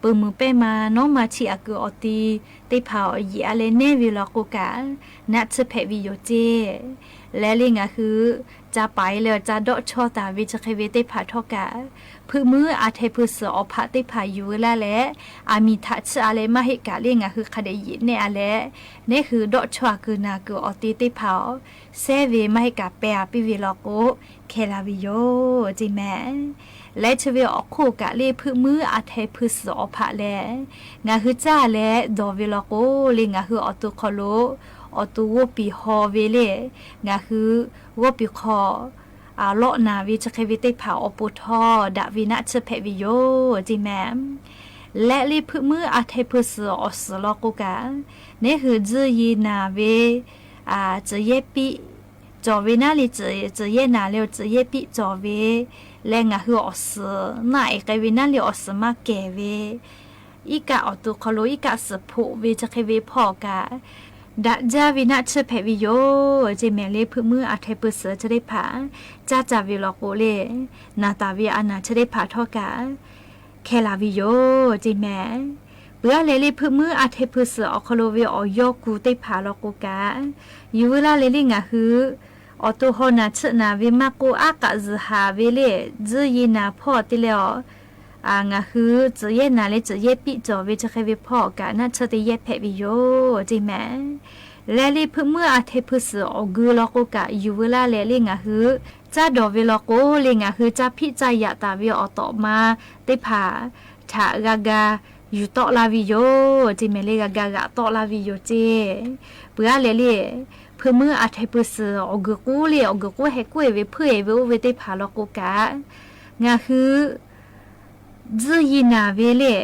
ပုၢ်မုၢ်ပဲမၤနီၢ်မၤထံးအကုၢ်အီၤတံၢ်သ့ၣ်တဖၣ်အီၤ ယံာ်အါလဲၣ်နဲၣ်ဝဲလီၤကိးကး, နၢ်ဆူၣ်ဖဲးဝံယိၤတ့ၢ် လဲၣ်လၢငါဟု တၢ်ပာ်အီၤလၢတၢ်ဒီးဆီတၢ်ဝဲဆၢဃဲဝဲသ့ၣ်တဖၣ်ထီၣ်ကး, ဖုၣ်မုၢ်အထဲဖုၣ်စူၤအီၣ်ဖးသ့ၣ်တဖၣ်ယုၢ်ဝဲလၢလဲၣ်, အမံၤထးဆူၣ်အါလဲၣ် မးဟ့ၣ်ကးလၢငါဟု ခးဒဲးယံာ်နဲၣ်အါလဲၣ်, နဲၣ်ဃုာ်ဒီးဆီအကုၢ်နၤကုၢ်အီၤတံၢ်သ့ၣ်တဖၣ်အီၤ စဲဝဲမးဟ့ၣ်ကးပဲအါပံဝဲလီၤကိး ခဲလၢာ်ဝံယိၤ တံၤမဲာ်, လဲၤဆၢဝဲအီၤခိၣ်ကးလၢဖုၣ်မုၢ်အထဲဖုၣ်စူၤအီၣ်ဖးလဲၣ်, ငါဟုစၢ်လဲၣ်ဒီးဝဲလီၤကိးလၢ ငါဟုအီၤတိၢ်ခီလိာ် အီၤတိၢ်ဝီပံၤဟီဝဲလၢ ငါဟု ဝီပံၤခီ အလီၢ်နၤဝဲဆၢဃဲဝဲသ့ၣ်တဖၣ်အီၤပိာ်ထီၣ်ဒၣ်ဝဲ နၢ်ဆူၣ်ဖဲးဝံယိၤ တံၤမဲာ်, လဲၣ်လၢဖုၣ်မုၢ်အထဲဖုၣ်စူၤအီၣ်စူၤလီၤကိးကး, နဲၣ်ဃုာ် ဒုးယံာ်နၤဝဲ စူၤယဲၢ်ပံး ကၠီၤဝဲနၢ်လၢ စူၤယဲၢ်ပံးကၠီၤဝဲ, လၢငါဟုအီၣ်စူၤ နၢ်အဲၣ်ကဲဝဲနၢ်လၢအီၣ်စူၤမးကဲဝဲ, အံၤကးအီၤတိၢ်ခီလိာ် အံၤကးစူၤဖိးဝဲဆၢဃဲဝဲဖီၣ်ကး, ဒၣ်ဒၣ်ဝဲ နၢ်ဆူၣ်ဖဲးဝံယိၤ တံၤမဲာ်, လၢဖုၣ်မုၢ်အထဲဖုၣ်စူၤသ့ၣ်တဖၣ် စၢ်တၢ်ဝဲလီၤကိးလၢ နၤတၢ်ဝဲအနၢ်ဆၢသ့ၣ်တဖၣ်ထီၣ်ကး ခဲလၢာ်ဝံယိၤ တံၤမဲာ်, ပှၤလဲၤလၢ ဖုၣ်မုၢ်အါထဲပူၤစူး အိၣ်ခီလိာ်ဝဲ အိၣ်ယီၢ်ကူၣ်သ့ၣ်တဖၣ်လီၤကိးကး ယူၢ်ဝဲလၢ်လဲၤလၢ ငါဟု အိၣ်တိၢ်ဟီၣ်နၢ်ဆၢၣ်နၢ်ဝဲမးကိး အါကးစူးဟးဝဲလၢ ဒ်ယံၤနၢ်ဖီၣ်တ့ၢ်လၢအီၤ အၢ ငါဟု စူးယဲၢ်နၢ်လၢ စူးယဲၢ်ပံၣ်စီၣ်ဝဲ စခါဝဲဖီၣ်ကး နၢ်ဆၢၣ်တယဲၢ်ဖဲးဝဲယိာ် တ့ၢ်မး လဲၤလၢ ဖုၣ်မုၢ်အါထဲပူၤစူး အိၣ်ဂုၤလီၤကိးကး ယူၢ်ဝဲလၢ်လဲၤလၢ ငါဟု စၢ်ဒိးဝဲလီၤကိးလၢ ငါဟု စၢ်ဖံးစၢ်ယာ်တၢ်ဝဲ အိၣ်တီၢ်မးသ့ၣ်တဖၣ် ထးဂၤဂၤ ယူၢ်တီၣ်လၢ်ဝဲယိာ် တ့ၢ်မး လၢဂၤဂၤဂၤတီၣ်လၢ်ဝဲယိာ်တ့ၢ် ပှၤလဲၤလၢ ဖုၣ်မုၢ်အါထဲပူၤစူး အိၣ်ဂုၤကိးလၢ အိၣ်ဂုၤကိးဟဲကွံာ်ဝဲ ဖုးအ့ၣ်ဝဲ အိၣ်ဝဲသ့ၣ်တဖၣ်လီၤကိးကး ငါဟု ဒ်ယံၤနၢ်ဝဲလၢ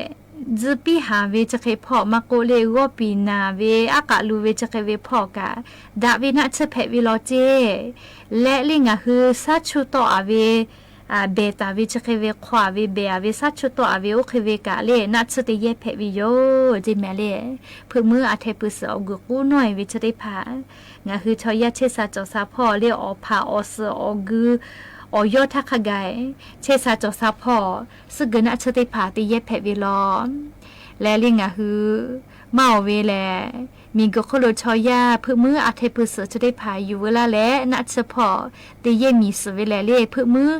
ဒ်ပံၣ်ဟးဝဲ စခါဖီၣ် မးကိးလၢ ဂီၢ်ပံၤနၢ်ဝဲ အါကးလူၤဝဲ စခါဝဲဖီၣ်ကး ဒၣ်ဝဲနၢ်ဆၢၣ်ဖဲးဝဲလီၤတ့ၢ် လဲၤလၢ ငါဟု စၢ်ဆိၣ်တီၣ်အဝဲ အၢ ဘဲၣ်တၢ်ဝဲ စခါဝဲခွါဝဲ ဘဲၣ်အဝဲ စၢ်ဆိၣ်တီၣ်အဝဲ အိၣ်ခ့ဝဲကးလၢ နၢ်ဆၢၣ်တယဲၢ်ဖဲးဝဲယိာ် တ့ၢ်မးလၢ ဖုၣ်မုၢ်အါထဲပူၤစူး အိၣ်ဂုၤကိးနီၣ်အ့ၣ်ဝဲ စူးသ့ၣ်တဖၣ် ငါဟု ထီၣ်ယၢ်ဆဲးစၢ်စီၤဆၣ်ဖီၣ်လၢ အိၣ်ဖးအိၣ်စူး အိၣ်ဂုၤ အိၣ်ယီၢ်တၢ်ခါဂၤ ဆဲးစၢ်စီၤဆၣ်ဖီၣ် စူးဂုၤနၢ်ဆၢၣ်သ့ၣ်တဖၣ် တယဲၢ်ဖဲးဝဲလီၤ လဲၤလၢ ငါဟု မၢ်အိၣ်ဝဲလဲၣ် မ့ၢ်ဂုာ်ခီလိာ်ထီၣ်ယၢ် ဖုၣ်မုၢ်အါထဲပူၤစူး စူးသ့ၣ်တဖၣ် ယူၢ်ဝဲလၢ်လဲၣ် နၢ်ဆၢၣ်ဖီၣ် တယဲၢ်မံၤစူးဝဲလဲၣ်လၢ ဖုၣ်မုၢ်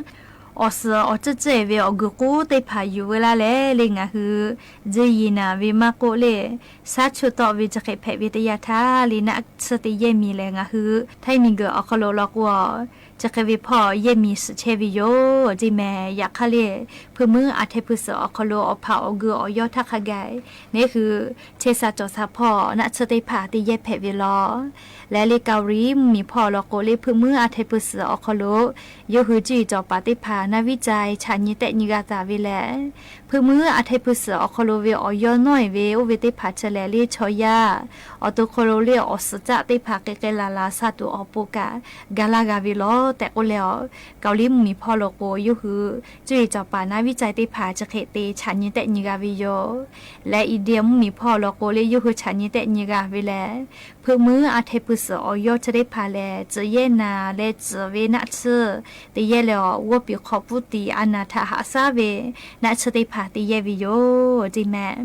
အိၣ်စူးအိၣ်စဲးစဲးဝဲ အိၣ်ဂုၤကိးသ့ၣ်တဖၣ် ယူၢ်ဝဲလၢ်လဲၣ်လၢ ငါဟု ဒ်ယံၤနၢ်ဝဲမးကိးလၢ စၢ်ဆိၣ်တီၣ်ဝဲ စခါဖဲးဝဲတယၢ်ထးလၢ နၢ်ဆၢၣ်တယဲၢ်မံၤလဲၣ် ငါဟု ထဲမံၤဂုာ်အိၣ်ခီလိာ်လီၤကိး စခါဝဲဖီၣ် ယဲၢ်မံၤစူးဆဲးဝဲယိာ် တ့ၢ်မး ယခါလၢ ဖုၣ်မုၢ်အါထဲပူၤစူး အိၣ်ခီလိာ် အိၣ်ဖးအိၣ်ဂုၤ အိၣ်ယီၢ်တၢ်ခါဂၤ န့ၣ်ဟု ဆဲးစၢ်စီၤဆၣ်ဖီၣ် နၢ်ဆၢၣ်သ့ၣ်တဖၣ် တယဲၢ်ဖဲးဝဲလီၤ လဲၤလၢ ကီၢ်ရံၣ်မုၢ်မံၤဖီၣ်လီၤကိးလၢ ဖုၣ်မုၢ်အါထဲပူၤစူး အိၣ်ခီလိာ် ယိၤဟု ကၠူၣ်အ့ၣ်စီၤပၤသ့ၣ်တဖၣ် နၢ်ဝံၣ်စၢၢ် ဆးနံတဲာ်နံဂၤသးဝဲလဲၣ် ဖုၣ်မုၢ်အါထဲပူၤစူး အိၣ်ခီလိာ်ဝဲ အိၣ်ယီၢ်နီၣ်အ့ၣ်ဝဲ အိၣ်ဝဲသ့ၣ်တဖၣ် ဆဲးလဲၤလၢ ထီၣ်ယၢ် အိၣ်တိၢ်ခီလိာ်လၢ အိၣ်စူးစၢ်သ့ၣ်တဖၣ် ကဲကဲလၢ်လၢ် ဆၣ်တူၣ်အီၣ်ပူၤကး ဂၤလၢ်ဂၤဝဲလီၤ တဲာ်ကိးလဲၣ်အီၤ ကီၢ်ရံၣ်မုၢ်မံၤဖီၣ်လီၤကိး ယိၤဟု ကၠူၣ်အ့ၣ်စီၤပၤ နၢ်ဝံၣ်စၢၢ်သ့ၣ်တဖၣ် စခါသ့ ဆးနံတဲာ်နံဂၤဝဲယိာ် လဲၤ အံၣ်ဒံယါမုၢ်မံၤဖီၣ်လီၤကိးလၢ ယိၤဟု ဆးနံတဲာ်နံဂၤဝဲလဲၣ် ဖုၣ်မုၢ်အါထဲပူၤစူး အိၣ်ယီၢ်စူးသ့ၣ်တဖၣ်လဲၣ် စူးယဲၢ်နၢ်လၢ စူးဝဲနၢ်ဆၢၣ် တယဲၢ်လၢၤ ဝီပံၤခီပူတံၤ အနၢ်ထးဟးစၢ်ဝဲ နၢ်ဆၢၣ်သ့ၣ်တဖၣ် တယဲၢ်ဝဲယိာ် တ့ၢ်မး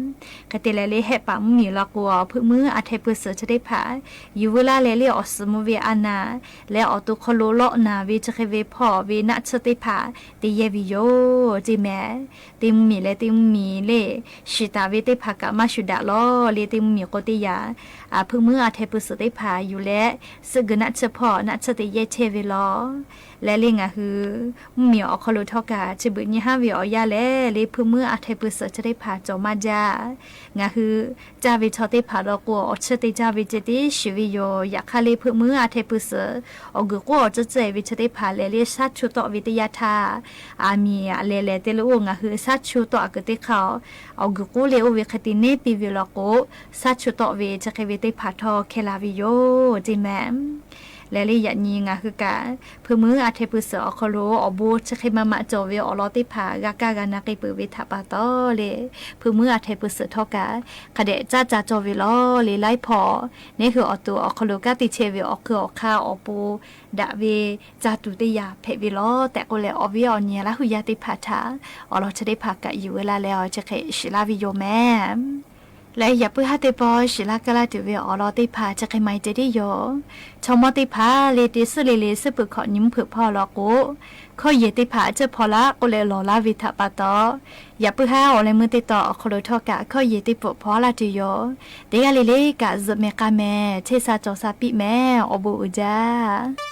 ကတဲလဲၤလၢ ဟဲပာ်မုၢ်မံၤလီၤကိး ဖုၣ်မုၢ်အါထဲပူၤစူးသ့ၣ်တဖၣ် ယူၢ်ဝဲလၢ်လဲၣ်လၢ အိၣ်စူးမူဝဲအနၢ် လဲၤအိၣ်တိၢ်ခီလိာ်လီၤနၢ်ဝဲ စခါဝဲဖီၣ်ဝဲ နၢ်ဆၢၣ်သ့ၣ်တဖၣ် တယဲၢ်ဝဲယိာ် တ့ၢ်မး တ့ၢ်မုၢ်မံၤလဲၤ တ့ၢ်မုၢ်မံၤလၢ စံးတၢ်ဝဲသ့ၣ်တဖၣ်ကး မၤစူၢ်ဒၣ်လီၤလၢ တ့ၢ်မုၢ်မံၤကိးတ့ၢ်ယၤ အၢ ဖုၣ်မုၢ်အါထဲပူၤစူးသ့ၣ်တဖၣ် ယူၢ်လဲၣ် စူးဂုၤနၢ်ဆၢၣ်ဖီၣ် နၢ်ဆၢၣ်တယဲၢ်ထဲဝဲလီၤ လဲၤလၢ ငါဟု မုၢ်မံၤအိၣ်ခီလိာ်ထီၣ်ကး စံးဘျုးညါဟါဝဲအီၤယါလဲၣ်လၢ ဖုၣ်မုၢ်အါထဲပူၤစူးသ့ၣ်တဖၣ် ကၠီၤမၤဒၣ် ငါဟု တၢ်ဝဲထီၣ်သ့ၣ်တဖၣ်လီၤကိး အိၣ်ဆၢၣ်တ့ၢ်တၢ်ဝဲကဲတ့ၢ် စံးဝဲယိာ် ယခါလၢ ဖုၣ်မုၢ်အါထဲပူၤစူး အိၣ်ဂုၤကိးအိၣ်စဲးစဲးဝဲသ့ၣ်တဖၣ်လဲၣ်လၢ စၢ်ဆိၣ်တီၣ်ဝဲတယၢ်ထး အမံၤအလဲၣ်လဲၣ်တ့ၢ်လၢအိၣ် ငါဟု စၢ်ဆိၣ်တီၣ်အကတ့ၢ်ခီ အိၣ်ဂုၤကိးလၢအိၣ်ဝဲ ခါတံၢ်န့ၣ်ပံၤဝဲလီၤကိး စၢ်ဆိၣ်တီၣ်ဝဲ စခါဝဲသ့ၣ်တဖၣ်ထီၣ်ခဲလၢာ်ဝဲယိာ် တ့ၢ်မး လဲၤလၢ ယၤနံၤ ငါဟုကး ဖုၣ်မုၢ်အါထဲပူၤစူး အိၣ်ခီလိာ် အိၣ်ဘိ စခါမၤမၤကၠီၤဝဲ အိၣ်လီၤသ့ၣ်တဖၣ် ဂၤကၢ်ဂၤနၢ်က့ၤပၢၢ်ဝဲထးပာ်တီၢ်လၢ ဖုၣ်မုၢ်အါထဲပူၤစူးထီၣ်ကး ကဒဲးစၢ်စၢ်ကၠီၤဝဲလီၤလၢ လါဖီ န့ၣ်ဟု အိၣ်တိၢ်အိၣ်ခီလိာ် ကၢ်တံၢ်ဆဲးဝဲ အိၣ်ခုၣ်အိၣ်ခါ အိၣ်ပူၤဒၣ်ဝဲ စၢ်တူၢ်တ့ၢ်ယၤဖဲးဝဲလီၤ တဲာ်ကိးလဲၣ် အီၣ်ဝဲအီၣ်နံၤ လၢဟူးယါသ့ၣ်တဖၣ်ထး အိၣ်လီၤဆၢသ့ၣ်တဖၣ်ကး ယူၢ်ဝဲလၢ်လဲၣ်အီၤ စခါ စံးလၢ်ဝဲယိာ်မး လၢယပုၢ်ဟါသ့ၣ်တဖၣ် စံးလၢ်ကလၢ်တုၤဝဲ အိၣ်လီၤသ့ၣ်တဖၣ် စခါမၤတ့ၢ်တ့ၢ်ယိာ် ဆိကမိၣ်သ့ၣ်တဖၣ် လၢတ့ၢ်ဆူၣ်လ့ၤလ့ၤ ဆူၣ်ပူၤခီၣ်နံၤမုၢ်ဖုးဖီလီၤကိး ခီၣ်ယဲၢ်သ့ၣ်တဖၣ် အစၢၢ်ဖီလာ် ကိးလဲၣ်လီၤလၢ်ဝဲထးပာ်တီၢ် ယပုၢ်ဟါ အိၣ်လၢမုၢ်သ့ၣ်တီၤ အိၣ်ခီလိာ်ထီၣ်ကး ခီၣ်ယဲၢ်သ့ၣ်တဖၣ်ဖီလာ်တုၤယိာ် တဂၤလၢ်လၢ်ကး စူးမဲာ်ဃါမဲာ် ဆဲးစၢ်ကၠီၤစၢ်ပံးမဲာ် အိၣ်ဘှံးအူဒၣ်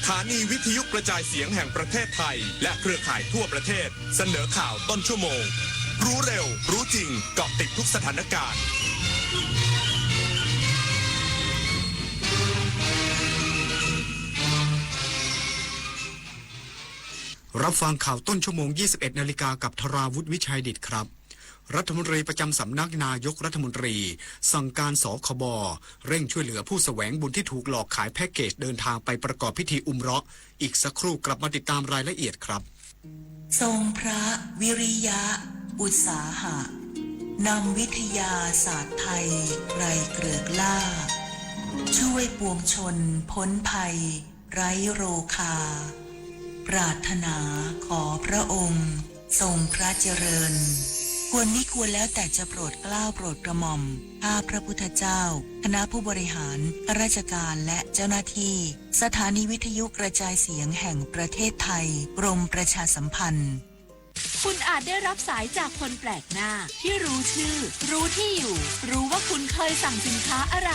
สถานีวิทยุกระจายเสียงแห่งประเทศไทย และเครือข่ายทั่วประเทศ เสนอข่าวต้นชั่วโมง รู้เร็ว รู้จริง เกาะติดทุกสถานการณ์ รับฟังข่าวต้นชั่วโมง ยี่สิบเอ็ดนาฬิกา กับธราวุฒิ วิชัยดิษฐครับ รัฐมนตรีประจำสำนักนายกรัฐมนตรี สั่งการ สคบ เร่งช่วยเหลือผู้แสวงบุญที่ถูกหลอกขายแพ็กเกจเดินทางไปประกอบพิธีอุมเราะห์ อีกสักครู่กลับมาติดตามรายละเอียดครับ ทรงพระวิริยะอุตสาหะ นำวิทยาศาสตร์ไทยไกลเกริกล้า ช่วยปวงชนพ้นภัย ไร้โรคา ปรารถนาขอพระองค์ทรงพระเจริญ ควรมิควรแล้วแต่จะโปรดเกล้าโปรดกระหม่อม ข้าพระพุทธเจ้า คณะผู้บริหาร ข้าราชการ และเจ้าหน้าที่ สถานีวิทยุกระจายเสียงแห่งประเทศไทย กรมประชาสัมพันธ์ คุณอาจได้รับสายจากคนแปลกหน้าที่รู้ชื่อ รู้ที่อยู่ รู้ว่าคุณเคยสั่งสินค้าอะไร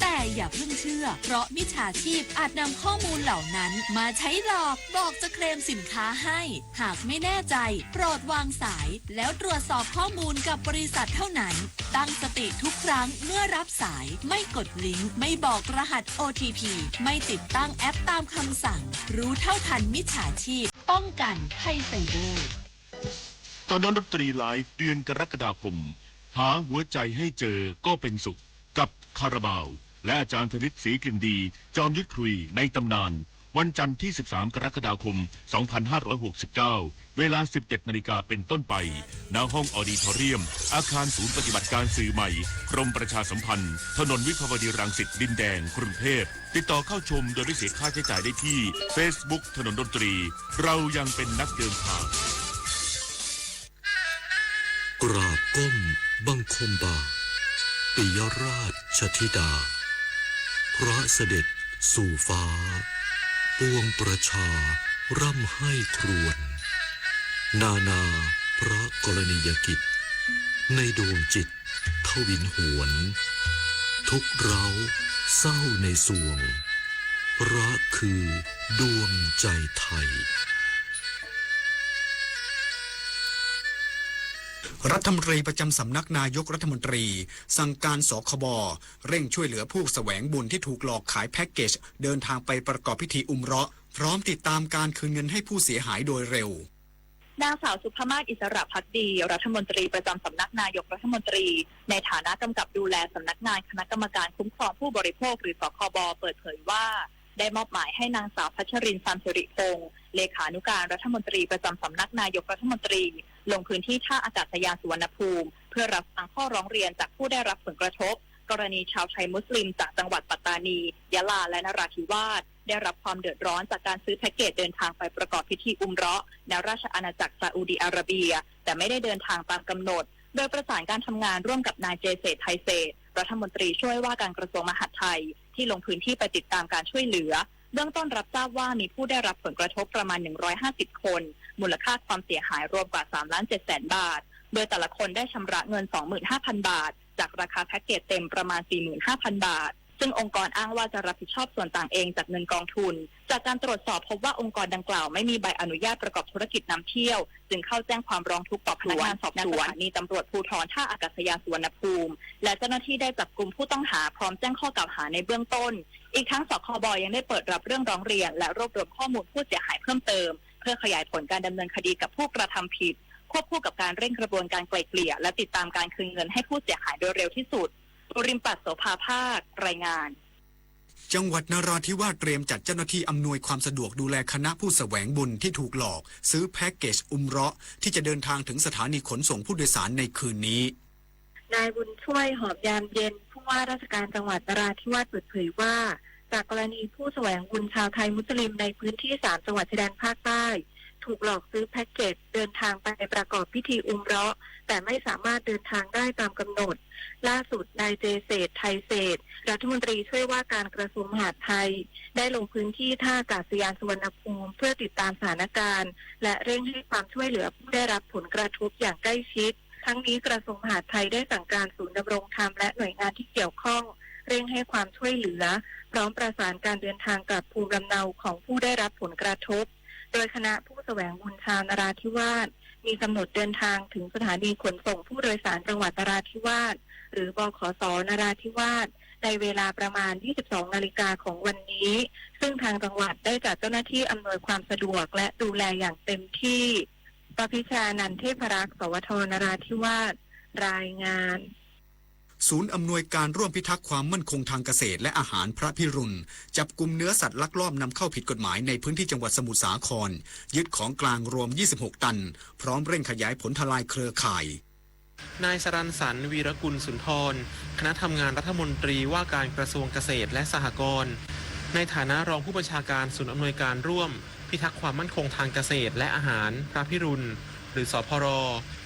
แต่อย่าเพิ่งเชื่อ เพราะมิจฉาชีพอาจนำข้อมูลเหล่านั้นมาใช้หลอก บอกจะเคลมสินค้าให้ หากไม่แน่ใจ โปรดวางสาย แล้วตรวจสอบข้อมูลกับบริษัทเท่านั้น ตั้งสติทุกครั้งเมื่อรับสาย ไม่กดลิงก์ ไม่บอกรหัส โอ ที พี ไม่ติดตั้งแอปตามคำสั่ง รู้เท่าทันมิจฉาชีพ ป้องกันภัยไซเบอร์ ถนนดนตรีไลฟ์ เดือนกรกฎาคม หาหัวใจให้เจอก็เป็นสุข กับคาราบาว และอาจารย์ธนิต ศรีกลิ่นดี จอมยุทธครุยในตำนาน วันจันทร์ที่ สิบสาม กรกฎาคม สองพันห้าร้อยหกสิบเก้า เวลา สิบเจ็ดนาฬิกาเป็นต้นไป ณ ห้องออดิทอเรียม อาคารศูนย์ปฏิบัติการสื่อใหม่ กรมประชาสัมพันธ์ ถนนวิภาวดีรังสิต ดินแดง กรุงเทพฯ ติดต่อเข้าชมโดยไม่เสียค่าใช้จ่ายได้ที่ เฟซบุ๊ก ถนนดนตรี เรายังเป็นนักเดินทาง กราบก้มบังคมบาท ปิยราชธิดา พระเสด็จสู่ฟ้า ปวงประชาร่ำไห้ครวญ นานาพระกรณียกิจ ในดวงจิตทวินหวน ทุกข์ร้าวเศร้าในสวง พระคือดวงใจไทย รัฐมนตรีประจำสำนักนายกรัฐมนตรี สั่งการ สคบ เร่งช่วยเหลือผู้แสวงบุญที่ถูกหลอกขายแพ็กเกจเดินทางไปประกอบพิธีอุมเราะห์ พร้อมติดตามการคืนเงินให้ผู้เสียหายโดยเร็ว นางสาว สุภมาศ อิสระภักดี รัฐมนตรีประจำสำนักนายกรัฐมนตรี ในฐานะกำกับดูแลสำนักงานคณะกรรมการคุ้มครองผู้บริโภค หรือ สคบ เปิดเผยว่า ได้มอบหมายให้นางสาว พัชรินทร์ ซามสิริพงษ์ เลขานุการรัฐมนตรีประจำสำนักนายกรัฐมนตรี ลงพื้นที่ท่าอากาศยานสุวรรณภูมิ เพื่อรับฟังข้อร้องเรียนจากผู้ได้รับผลกระทบ กรณีชาวไทยมุสลิมจากจังหวัดปัตตานี ยะลา และนราธิวาส ได้รับความเดือดร้อนจากการซื้อแพ็กเกจเดินทางไปประกอบพิธีอุมเราะห์ ณ ราชอาณาจักรซาอุดีอาระเบีย แต่ไม่ได้เดินทางตามกำหนด โดยประสานการทำงานร่วมกับนาย เจ เศรษฐ ไทยเศรษฐ รัฐมนตรีช่วยว่าการกระทรวงมหาดไทย ที่ลงพื้นที่ไปติดตามการช่วยเหลือ เบื้องต้นรับทราบว่ามีผู้ได้รับผลกระทบประมาณ หนึ่งร้อยห้าสิบ คน มูลค่าความเสียหายรวมกว่า สามล้านเจ็ดแสน บาท โดยแต่ละคนได้ชำระเงิน สองหมื่นห้าพัน บาท จากราคาแพ็กเกจเต็มประมาณ สี่หมื่นห้าพัน บาท ซึ่งองค์กรอ้างว่าจะรับผิดชอบส่วนต่างเองจากเงินกองทุน จากการตรวจสอบพบว่าองค์กรดังกล่าวไม่มีใบอนุญาตประกอบธุรกิจนำเที่ยว จึงเข้าแจ้งความร้องทุกข์ต่อพนักงานสอบสวน ณ สถานีตำรวจภูธรท่าอากาศยานสุวรรณภูมิ และเจ้าหน้าที่ได้จับกุมผู้ต้องหาพร้อมแจ้งข้อกล่าวหาในเบื้องต้น อีกทั้ง สคบ ยังได้เปิดรับเรื่องร้องเรียน และรวบรวมข้อมูลผู้เสียหายเพิ่มเติม เพื่อขยายผลการดำเนินคดีกับผู้กระทำผิด ควบคู่กับการเร่งกระบวนการไกล่เกลี่ย และติดตามการคืนเงินให้ผู้เสียหายโดยเร็วที่สุด บุริมปัตย์ โสภาภาค รายงาน จังหวัดนราธิวาสเตรียมจัดเจ้าหน้าที่อำนวยความสะดวกดูแลคณะผู้แสวงบุญที่ถูกหลอกซื้อแพ็กเกจอุมเราะห์ที่จะเดินทางถึงสถานีขนส่งผู้โดยสารในคืนนี้ นายบุญช่วย หอมยามเย็น ผู้ว่าราชการจังหวัดนราธิวาสเปิดเผยว่า จากกรณีผู้แสวงบุญชาวไทยมุสลิมในพื้นที่สามจังหวัดชายแดนภาคใต้ ถูกหลอกซื้อแพ็กเกจเดินทางไปประกอบพิธีอุมเราะห์ แต่ไม่สามารถเดินทางได้ตามกำหนด ล่าสุดนาย เจ เศรษฐ ไทยเศรษฐ รัฐมนตรีช่วยว่าการกระทรวงมหาดไทย ได้ลงพื้นที่ท่าอากาศยานสุวรรณภูมิ เพื่อติดตามสถานการณ์ และเร่งให้ความช่วยเหลือผู้ได้รับผลกระทบอย่างใกล้ชิด ทั้งนี้กระทรวงมหาดไทยได้สั่งการศูนย์ดำรงธรรมและหน่วยงานที่เกี่ยวข้อง เร่งให้ความช่วยเหลือ พร้อมประสานการเดินทางกลับภูมิลำเนาของผู้ได้รับผลกระทบ โดยคณะผู้แสวงบุญชาวนราธิวาส มีกำหนดเดินทางถึงสถานีขนส่งผู้โดยสารจังหวัดนราธิวาส หรือ บขส นราธิวาส ในเวลาประมาณ ยี่สิบสองนาฬิกาของวันนี้ ซึ่งทางจังหวัดได้จัดเจ้าหน้าที่อำนวยความสะดวกและดูแลอย่างเต็มที่ ประพิชานันท์ เทพรักษ์ สวท นราธิวาส รายงาน ศูนย์อำนวยการร่วมพิทักษ์ความมั่นคงทางเกษตรและอาหารพระพิรุณ จับกุมเนื้อสัตว์ลักลอบนำเข้าผิดกฎหมายในพื้นที่จังหวัดสมุทรสาคร ยึดของกลางรวม ยี่สิบหกตัน พร้อมเร่งขยายผลทลายเครือข่าย นายสรัญสรรค์ วีรกุลสุนทร คณะทำงานรัฐมนตรีว่าการกระทรวงเกษตรและสหกรณ์ ในฐานะรองผู้บัญชาการศูนย์อำนวยการร่วมพิทักษ์ความมั่นคงทางเกษตรและอาหารพระพิรุณ หรือ สพร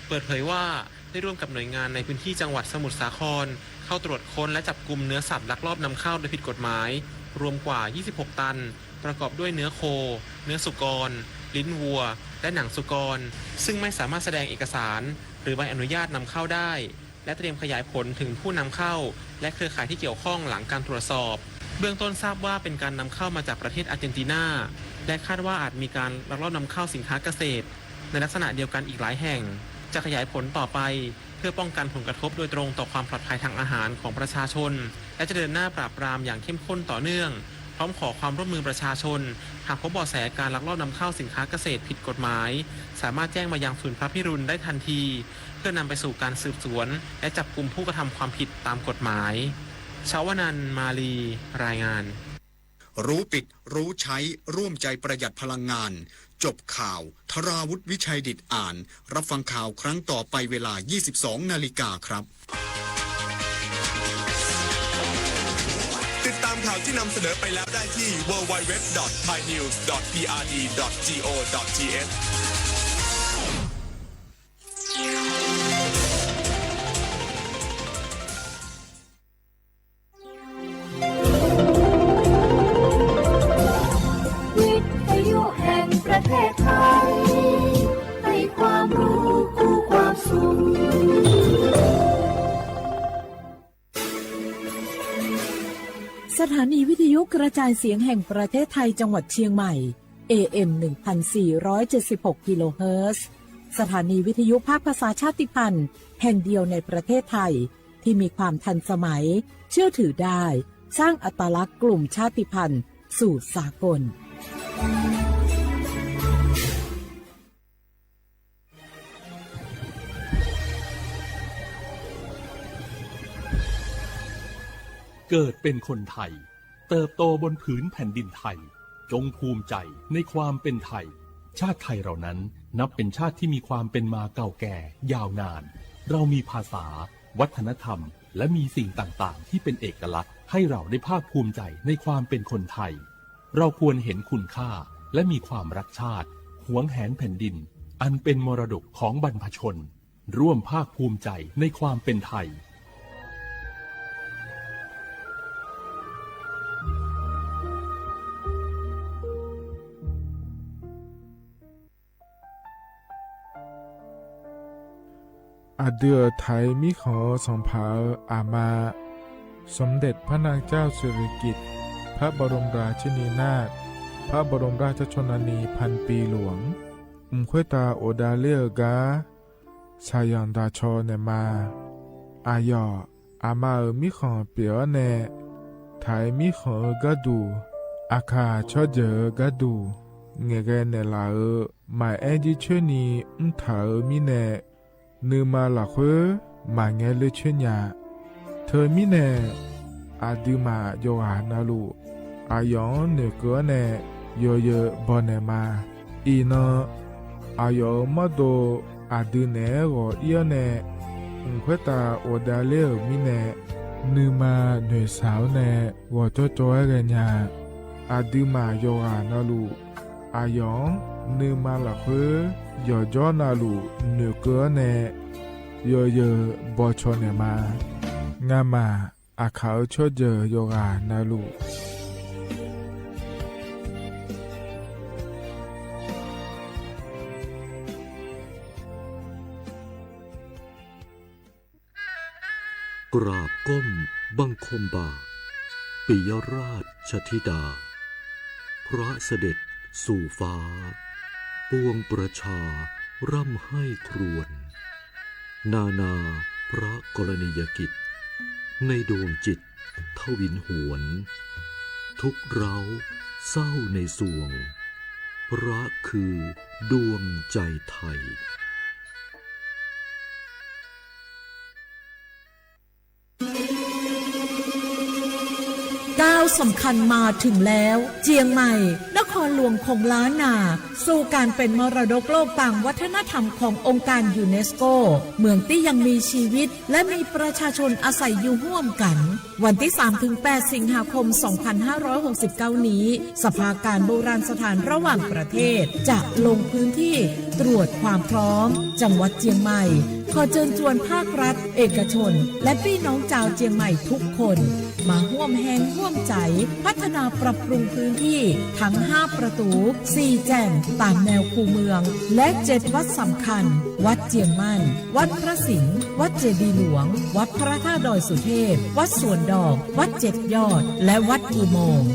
เปิดเผยว่า ได้ร่วมกับหน่วยงานในพื้นที่จังหวัดสมุทรสาคร เข้าตรวจค้นและจับกุมเนื้อสัตว์ลักลอบนำเข้าโดยผิดกฎหมาย รวมกว่า ยี่สิบหกตัน ประกอบด้วยเนื้อโค เนื้อสุกร ลิ้นวัว และหนังสุกร ซึ่งไม่สามารถแสดงเอกสาร หรือใบอนุญาตนำเข้าได้ และเตรียมขยายผลถึงผู้นำเข้า และเครือข่ายที่เกี่ยวข้องหลังการตรวจสอบ เบื้องต้นทราบว่าเป็นการนำเข้ามาจากประเทศอาร์เจนตินา และคาดว่าอาจมีการลักลอบนำเข้าสินค้าเกษตร ในลักษณะเดียวกันอีกหลายแห่ง จะขยายผลต่อไป เพื่อป้องกันผลกระทบโดยตรงต่อความปลอดภัยทางอาหารของประชาชน และจะเดินหน้าปราบปรามอย่างเข้มข้นต่อเนื่อง พร้อมขอความร่วมมือประชาชน หากพบเบาะแสการลักลอบนำเข้าสินค้าเกษตรผิดกฎหมาย สามารถแจ้งมายังศูนย์พระพิรุณได้ทันที เพื่อนำไปสู่การสืบสวน และจับกุมผู้กระทำความผิดตามกฎหมาย ชวนันท์ มาลี รายงาน รู้ปิด รู้ใช้ ร่วมใจประหยัดพลังงาน จบข่าว ธราวุฒิ วิชัยดิษฐอ่าน รับฟังข่าวครั้งต่อไปเวลา ยี่สิบสองนาฬิกาครับ ติดตามข่าวที่นำเสนอไปแล้วได้ที่ ดับเบิลยู ดับเบิลยู ดับเบิลยู ดอท ไทยนิวส์ ดอท พีอาร์ดี ดอท จี โอ ดอท ที เอช วิทยุแห่งประเทศไทย ให้ความรู้คู่ความสุข สถานีวิทยุกระจายเสียงแห่งประเทศไทยจังหวัดเชียงใหม่ เอ เอ็ม หนึ่งพันสี่ร้อยเจ็ดสิบหก กิโลเฮิรตซ์ สถานีวิทยุภาคภาษาชาติพันธุ์แห่งเดียวในประเทศไทย ที่มีความทันสมัย เชื่อถือได้ สร้างอัตลักษณ์กลุ่มชาติพันธุ์สู่สากล เกิดเป็นคนไทย เติบโตบนผืนแผ่นดินไทย จงภูมิใจในความเป็นไทย ชาติไทยเรานั้นนับเป็นชาติที่มีความเป็นมาเก่าแก่ยาวนาน เรามีภาษา วัฒนธรรม และมีสิ่งต่างๆ ที่เป็นเอกลักษณ์ให้เราได้ภาคภูมิใจในความเป็นคนไทย เราควรเห็นคุณค่า และมีความรักชาติ หวงแหนแผ่นดิน อันเป็นมรดกของบรรพชน ร่วมภาคภูมิใจในความเป็นไทย อะดื้อไทยมีของสองผา อามา สมเด็จพระนางเจ้าสิริกิติ์ พระบรมราชินีนาถ พระบรมราชชนนีพันปีหลวง อืม ค่อยตาโอดาเล่อก้า สายังดาชอเนี่ยมา อาหยอด อามาเอ๋อ มีของเปียแน่ ไทยมีของเอ๋อก้าดู อาข่าชอเจ๋อก้าดู แงแกเนี่ยหล่าเอ๋อ หมายแอ้นยี่เชิญนี้ อืม ไทยเอ๋อ มีแน่ นือมาหล่าเฮ้อ หมายแงเลือเชิญยา เธอมีแน่ อาดื้อหมาหยกหานาลูก อาหยองเหนือเก๋อแน่ หยอเยอะบ่อแน่มา อีเนาะ อาหยองเอ๋อ มอดโด อาดื้อแหนหงอเอี้ยวแน่ อืม ค่อยตาโอดาเล่อเอ๋อ มีแน่ นือมาเหนือสาวแน่ หงอจ้อจ้อยแกนยา อาดื้อหมาหยกหานาลูก อาหยอง นือมาหล่าเฮ้อ หยอจ้อนาลูก เหนือเก๋อแน่ หยอเยอะบ่อชอแน่มา งาหมา อาข่าเอ๋อ ชอเจ๋อหยกหานาลูก กราบก้มบังคมบาตร ปิยราชธิดา พระเสด็จสู่ฟ้า ปวงประชาร่ำไห้ครวญ นานาพระกรณียกิจ ในดวงจิตทวินหวน ทุกข์เร้าเศร้าในสวง พระคือดวงใจไทย ก้าวสำคัญมาถึงแล้ว เจียงใหม่ นครหลวงของล้านนา สู่การเป๋นมรดกโลกตางวัฒนธรรมขององค์การยูเนสโก เมืองตี้ยังมีชีวิต และมีประชาชนอาศัยอยู่ฮ่วมกั๋น วันตี้สามถึงแปดสิงหาคมสองพันห้าร้อยหกสิบเก้านี้ สภาการโบราณสถานระหว่างประเทศ จะลงพื้นที่ตรวจความพร้อม จังหวัดเจียงใหม่ ขอเจิญจวนภาครัฐ เอกชน และปี้น้องจาวเจียงใหม่ทุกคน มาฮ่วมแฮงฮ่วมใจ๋ พัฒนาปรับปรุงพื้นที่ ตึงห้าประตู๋ สี่แจ่ง ต๋ามแนวคูเมือง และเจ็ดวัดสำคัญ วัดเจียงมั่น วัดพระสิงห์ วัดเจดีย์หลวง วัดพระธาตุดอยสุเทพ วัดสวนดอก วัดเจ็ดยอด และวัดอุโมงค์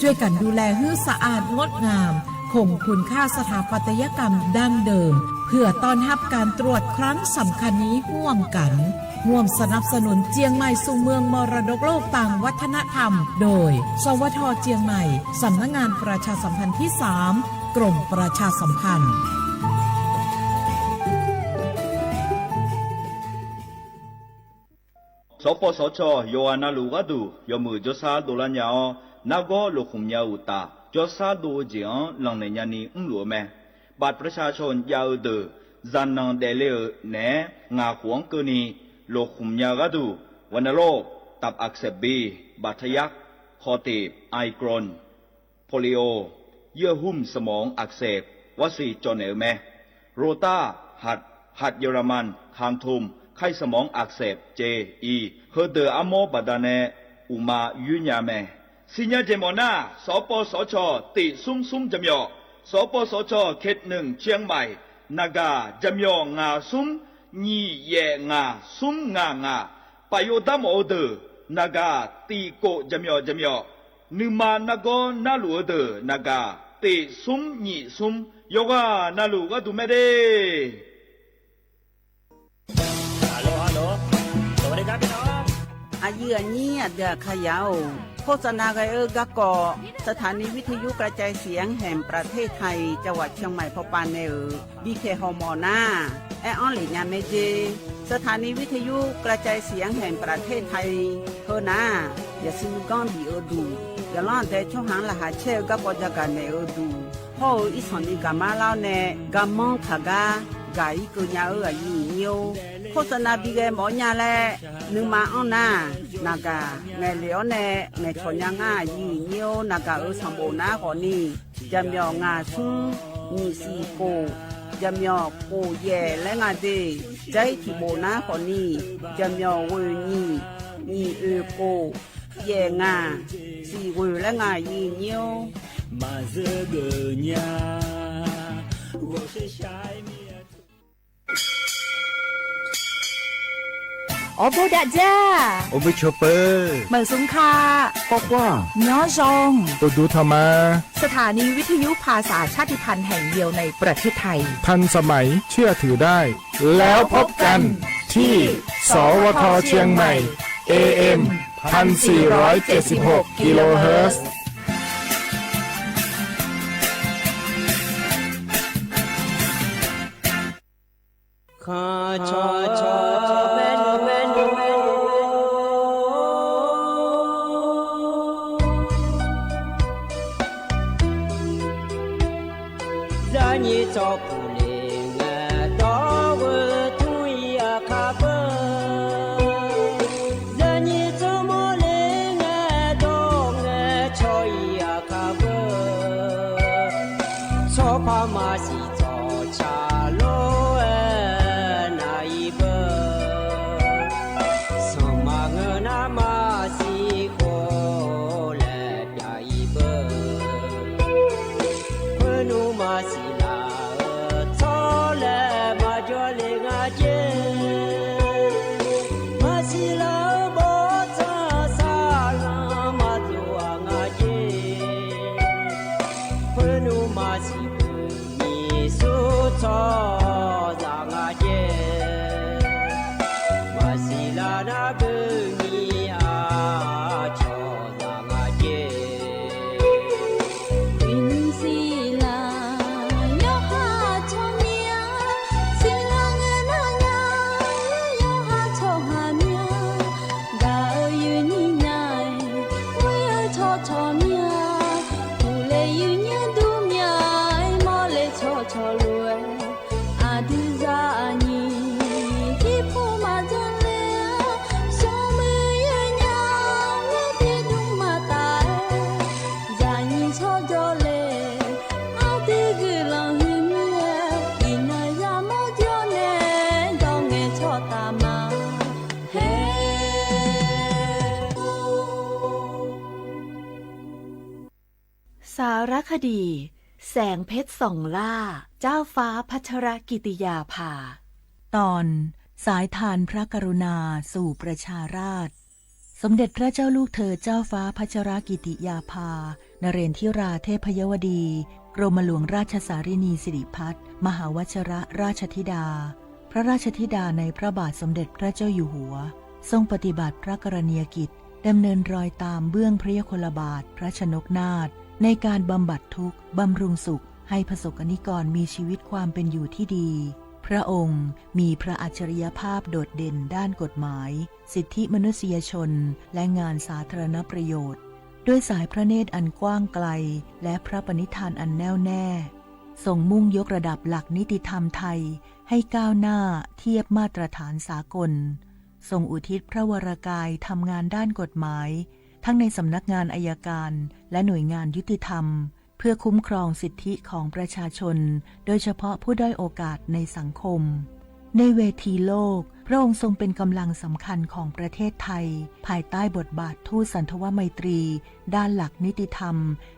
จ้วยกั๋นดูแลหื้อสะอาดงดงาม คงคุณค่าสถาปัตยกรรมดั้งเดิม เพื่อต้อนฮับก๋านตรวจครั้งสำคัญนี้ฮ่วมกั๋น ฮ่วมสนับสนุนเจียงใหม่สู่เมืองมรดกโลกตางวัฒนธรรม โดย สวท เจียงใหม่ สำนักงานประชาสัมพันธ์ที่สาม กรมประชาสัมพันธ์ สปสช. ယွၤနၢ်လိၤဂၤဒုး ယွၤမုၢ် ကျော်စန်းဒိုလါညါအီၤ နါဂီၤလိာ်ဃုာ်မၠါအုၣ်တၢ် ကျော်စန်းဒိုအုၣ်ကၠ့ၣ်အီၤ လီၤနဲၣ်ညါနံၤ အုၣ်လူၺ်အမဲ บัตรประชาชน ယၤအုၣ်ဒုး ဇာတ်နှံဒဲးလ့အုၣ်နဲၣ် ငၢ်ဃုာ်အီၤကၢၢ်နံၤ လိာ်ဃုာ်မၠါဂၤဒုး ဝဲနုာ်လီၤ ตับอักเสบบี บาดทะยัก คอตีบ ไอกรน โปลิโอ เยื่อหุ้มสมองอักเสบ ဝဲစ့ၣ်ကၠီၣ်နဲၣ်အုၣ်မဲ โรต้า หัด หัดเยอรมัน คางทุ่ม ไข้สมองอักเสบ เจ อี ဟၢၣ်ဒုးအါမီဘၣ်ဒၣ်နဲၣ် အုၣ်မၤယုၢ်ညါမဲ စံညါကၠ့ၣ်မီၣ်နၢ် စပစချ. တစ် သုမ်းသုမ်း ကၠၢမ်းယီၣ် สปสช. เขตหนึ่ง เชียงใหม่ နဂါ ကၠၢမ်းယီၣ် ငါးသုမ်း နံၣ်ယဲၢ်ငါ သုမ်းငါးငါ ပာ်ယိၣ်တၢ်မီၣ်အုၣ်ဒုး နဂါ တစ် ကိုး ကၠၢမ်းယီၣ် ကၠၢမ်းယီၣ် နုာ်မၤနါဂီၤနၢ်လိာ်အုၣ်ဒုး နဂါ တစ် သုမ်း နံၣ် သုမ်း ယဝ်ၢ်ဂၤ နၢ်လိာ်ဂၤဒုးမဲဒၣ် ฮัลโหล ฮัลโหล สวัสดีครับพี่น้อง อะယုၢ်အနံၤ အဒုးအခါယဝ်ႉ โฆษณา ဂဲၤအၢ ကၢ်ကီၢ် สถานีวิทยุกระจายเสียงแห่งประเทศไทย จังหวัดเชียงใหม่ ဖီပာ်နဲၣ်အုၣ် ဘံၣ်ခဲၣ်ဟီၣ်မီၣ်နၢ် အဲၣ်အီလ့ၣ်ညါမဲဒၣ် สถานีวิทยุกระจายเสียงแห่งประเทศไทย ဟၢနၢ် ယစံးမုၢ်ကီၢ်ဘံၣ်အၢဒုး ယလီၢ်အဒဲးဆီဟၣ်လၢဟးဆဲးအၢ ကၢ်ကီၢ်ယၤကၢ်နဲၣ်အၢဒုး ဟီၣ်အၢ အံသီၣ်နံၤ ကၢ်မါလါန့ၣ် ကၢ်မီၣ်ခးဂၤ ကၢ်အံၤကၢၢ်ညါအၢ အယုၢ်အနံၤ โฆษณา ဘံၣ်ဂဲၤမီၣ်ညါလဲၣ် နုာ်မၤအီနၢ် နဂါ ငဲၤလ့ၣ်အီန့ၣ် ငဲၤဆီၣ်ညါငါ အယုၢ်အနံၤ နဂါအၢ သီၣ်ဘိၣ်နၢ်ဃီၤနံၤ ကၠၢမ်းယီၣ် ငါးသုမ်း နံၣ် သီၣ် ကိုး ကၠၢမ်းယီၣ် ကိုး ယဲၢ် လၢငါဒၣ် ကၠဲထံၣ်ဘိၣ်နၢ်ဃီၤနံၤ ကၠၢမ်းယီၣ် ဝ့ၢ် နံၣ် နံၣ် အၢ ကိုး ယဲၢ် ငါ သီၣ် ဝ့ၢ် လၢငါ ယုၢ်အနံၤ မၤစၢၤဂၢၢ်ညါ အိၣ်ဘူးဒၣ်ယၤ အိၣ်ဘူးဆိးပၢၤ မႂ်ႇသုင်ၶႃႈ ကွၢ်ကွၢ် ညီယွင် အိၣ်ဒူထီႇမႃး สถานีวิทยุภาษาชาติพันธุ์แห่งเดียวในประเทศไทย ทันสมัย เชื่อถือได้ แล้วพบกันที่ สวท เชียงใหม่ เอเอ็ม พันสี่ร้อยเจ็ดสิบหก กิโลเฮิรตซ์ สารคดี แสงเพชรส่องล่า เจ้าฟ้าพัชรกิติยาภา ตอน สายทานพระกรุณาสู่ประชาราษฎร์ สมเด็จพระเจ้าลูกเธอเจ้าฟ้าพัชรกิติยาภา นเรนทิราเทพยวดี กรมหลวงราชสารินีสิริพัฒน์ มหาวชรราชธิดา พระราชธิดาในพระบาทสมเด็จพระเจ้าอยู่หัว ทรงปฏิบัติพระกรณียกิจ ดำเนินรอยตามเบื้องพระยุคลบาทพระชนกนาถ ในการบำบัดทุกข์ บำรุงสุข ให้พสกนิกรมีชีวิตความเป็นอยู่ที่ดี พระองค์มีพระอัจฉริยภาพโดดเด่นด้านกฎหมาย สิทธิมนุษยชน และงานสาธารณประโยชน์ ด้วยสายพระเนตรอันกว้างไกล และพระปณิธานอันแน่วแน่ ทรงมุ่งยกระดับหลักนิติธรรมไทยให้ก้าวหน้าเทียบมาตรฐานสากล ทรงอุทิศพระวรกายทำงานด้านกฎหมาย ทั้งในสำนักงานอัยการ และหน่วยงานยุติธรรม เพื่อคุ้มครองสิทธิของประชาชน โดยเฉพาะผู้ด้อยโอกาสในสังคม ในเวทีโลก พระองค์ทรงเป็นกำลังสำคัญของประเทศไทย ภายใต้บทบาททูตสันทวไมตรี ด้านหลักนิติธรรม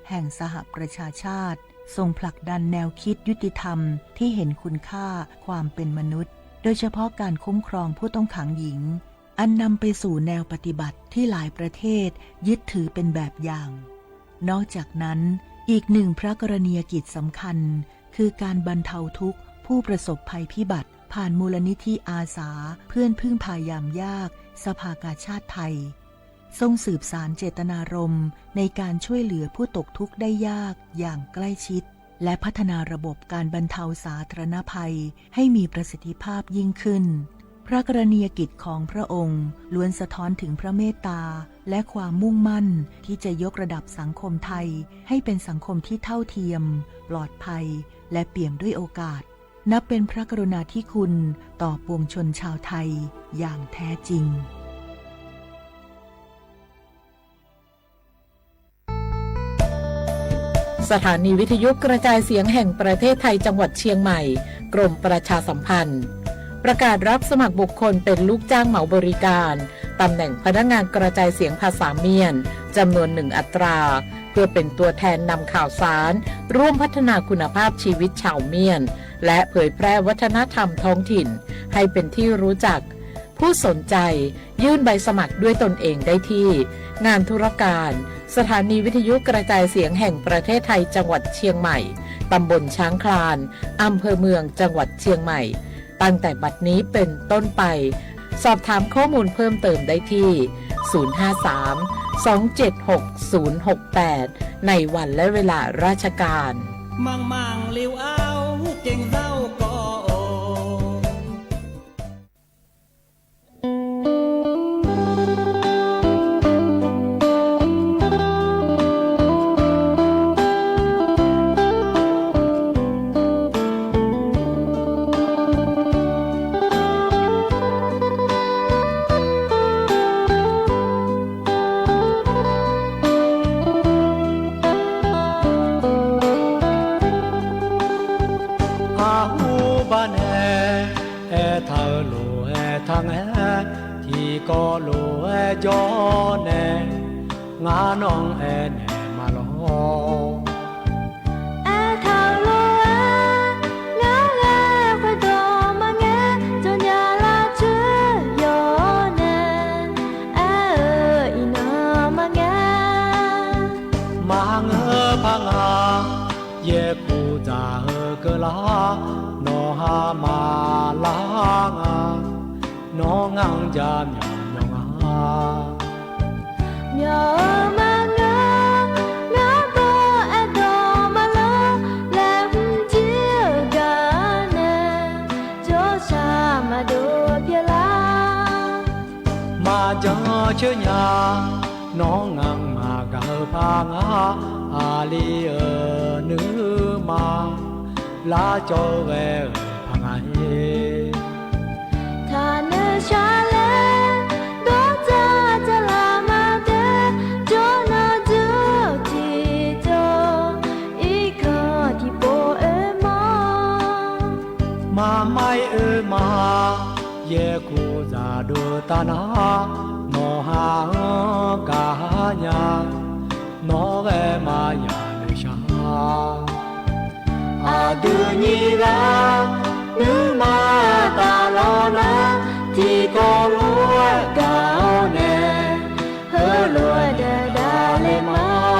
แห่งสหประชาชาติ ทรงผลักดันแนวคิดยุติธรรมที่เห็นคุณค่าความเป็นมนุษย์ โดยเฉพาะการคุ้มครองผู้ต้องขังหญิง อันนำไปสู่แนวปฏิบัติที่หลายประเทศยึดถือเป็นแบบอย่าง นอกจากนั้น อีกหนึ่งพระกรณียกิจสำคัญ คือการบรรเทาทุกข์ผู้ประสบภัยพิบัติ ผ่านมูลนิธิอาสาเพื่อนพึ่งพายามยาก สภากาชาดไทย ทรงสืบสานเจตนารมณ์ในการช่วยเหลือผู้ตกทุกข์ได้ยากอย่างใกล้ชิด และพัฒนาระบบการบรรเทาสาธารณภัยให้มีประสิทธิภาพยิ่งขึ้น พระกรณียกิจของพระองค์ล้วนสะท้อนถึงพระเมตตา และความมุ่งมั่นที่จะยกระดับสังคมไทยให้เป็นสังคมที่เท่าเทียม ปลอดภัย และเปี่ยมด้วยโอกาส นับเป็นพระกรุณาธิคุณต่อปวงชนชาวไทยอย่างแท้จริง สถานีวิทยุกระจายเสียงแห่งประเทศไทยจังหวัดเชียงใหม่ กรมประชาสัมพันธ์ ประกาศรับสมัครบุคคลเป็นลูกจ้างเหมาบริการ ตำแหน่งพนักงานกระจายเสียงภาษาเมียน จำนวนหนึ่งอัตรา เพื่อเป็นตัวแทนนำข่าวสาร ร่วมพัฒนาคุณภาพชีวิตชาวเมียน และเผยแพร่วัฒนธรรมท้องถิ่น ให้เป็นที่รู้จัก ผู้สนใจยื่นใบสมัครด้วยตนเองได้ที่ งานธุรการ สถานีวิทยุกระจายเสียงแห่งประเทศไทยจังหวัดเชียงใหม่ ตำบลช้างคลาน อำเภอเมือง จังหวัดเชียงใหม่ ตั้งแต่บัดนี้เป็นต้นไป สอบถามข้อมูลเพิ่มเติมได้ที่ ศูนย์ห้าสาม สองเจ็ดหก ศูนย์หกแปด ในวันและเวลาราชการ มังมังลิวเอาเก่งเจ้าก็โอ อาหูบาแน แอเทาโลแอทังแอ ทีก็โลแอจอแน งาน้องแอแนมาลอ แอเทาโลแอ งาแงควายดอมาแง จนยาลาจื้อยอแน แอเอออีน้องมาแง มาเงอพังอา เยคูจ่าเฮอเกอลา นอหามาลางา นองอังจามยามย မျီၢ်ဧၢမၤငၢၤ ငါဘီအဲၣ်ဒိးမၤလီၤ လဲၤဟူးက့ၤဂၤန့ၣ် ကၠီၡါမၤဒိၣ်ဖျဲးလၢ် မၤကၠီဆၢညါ နီၢ်ငါမၤဂၤဧၢဖးငါ အလံဧၢ နုမၤ လၢကၠီဂဲၤဧၢဖးငါဟ့ၣ် ထးနၢၣ်ဆါလဲၣ် ဒီးတၢ်တလးမၤဒၢ ကၠီနီၢ်ဒုးထံၣ်ကၠီ အံးခီၣ်ထံးပိၢ်အၢမီၢ် မၤမါအံၤအၢမါ ယဲၢ်ကူၣ်စၢ်ဒိးတၢ်နၤ နီၢ်ဟါအၢကဟါညါ နီၢ်ဂဲၤမၤယၤနုၢ်ဆါ အဒုးနံၤဂၤ နုမၤတၢ်လီၤနၤ ထံကီၢ်လိာ်အဂၤအီၤန့ၣ် ဟၢလိာ်ဒၣ်ဒၣ်လဲာ်မး မၤက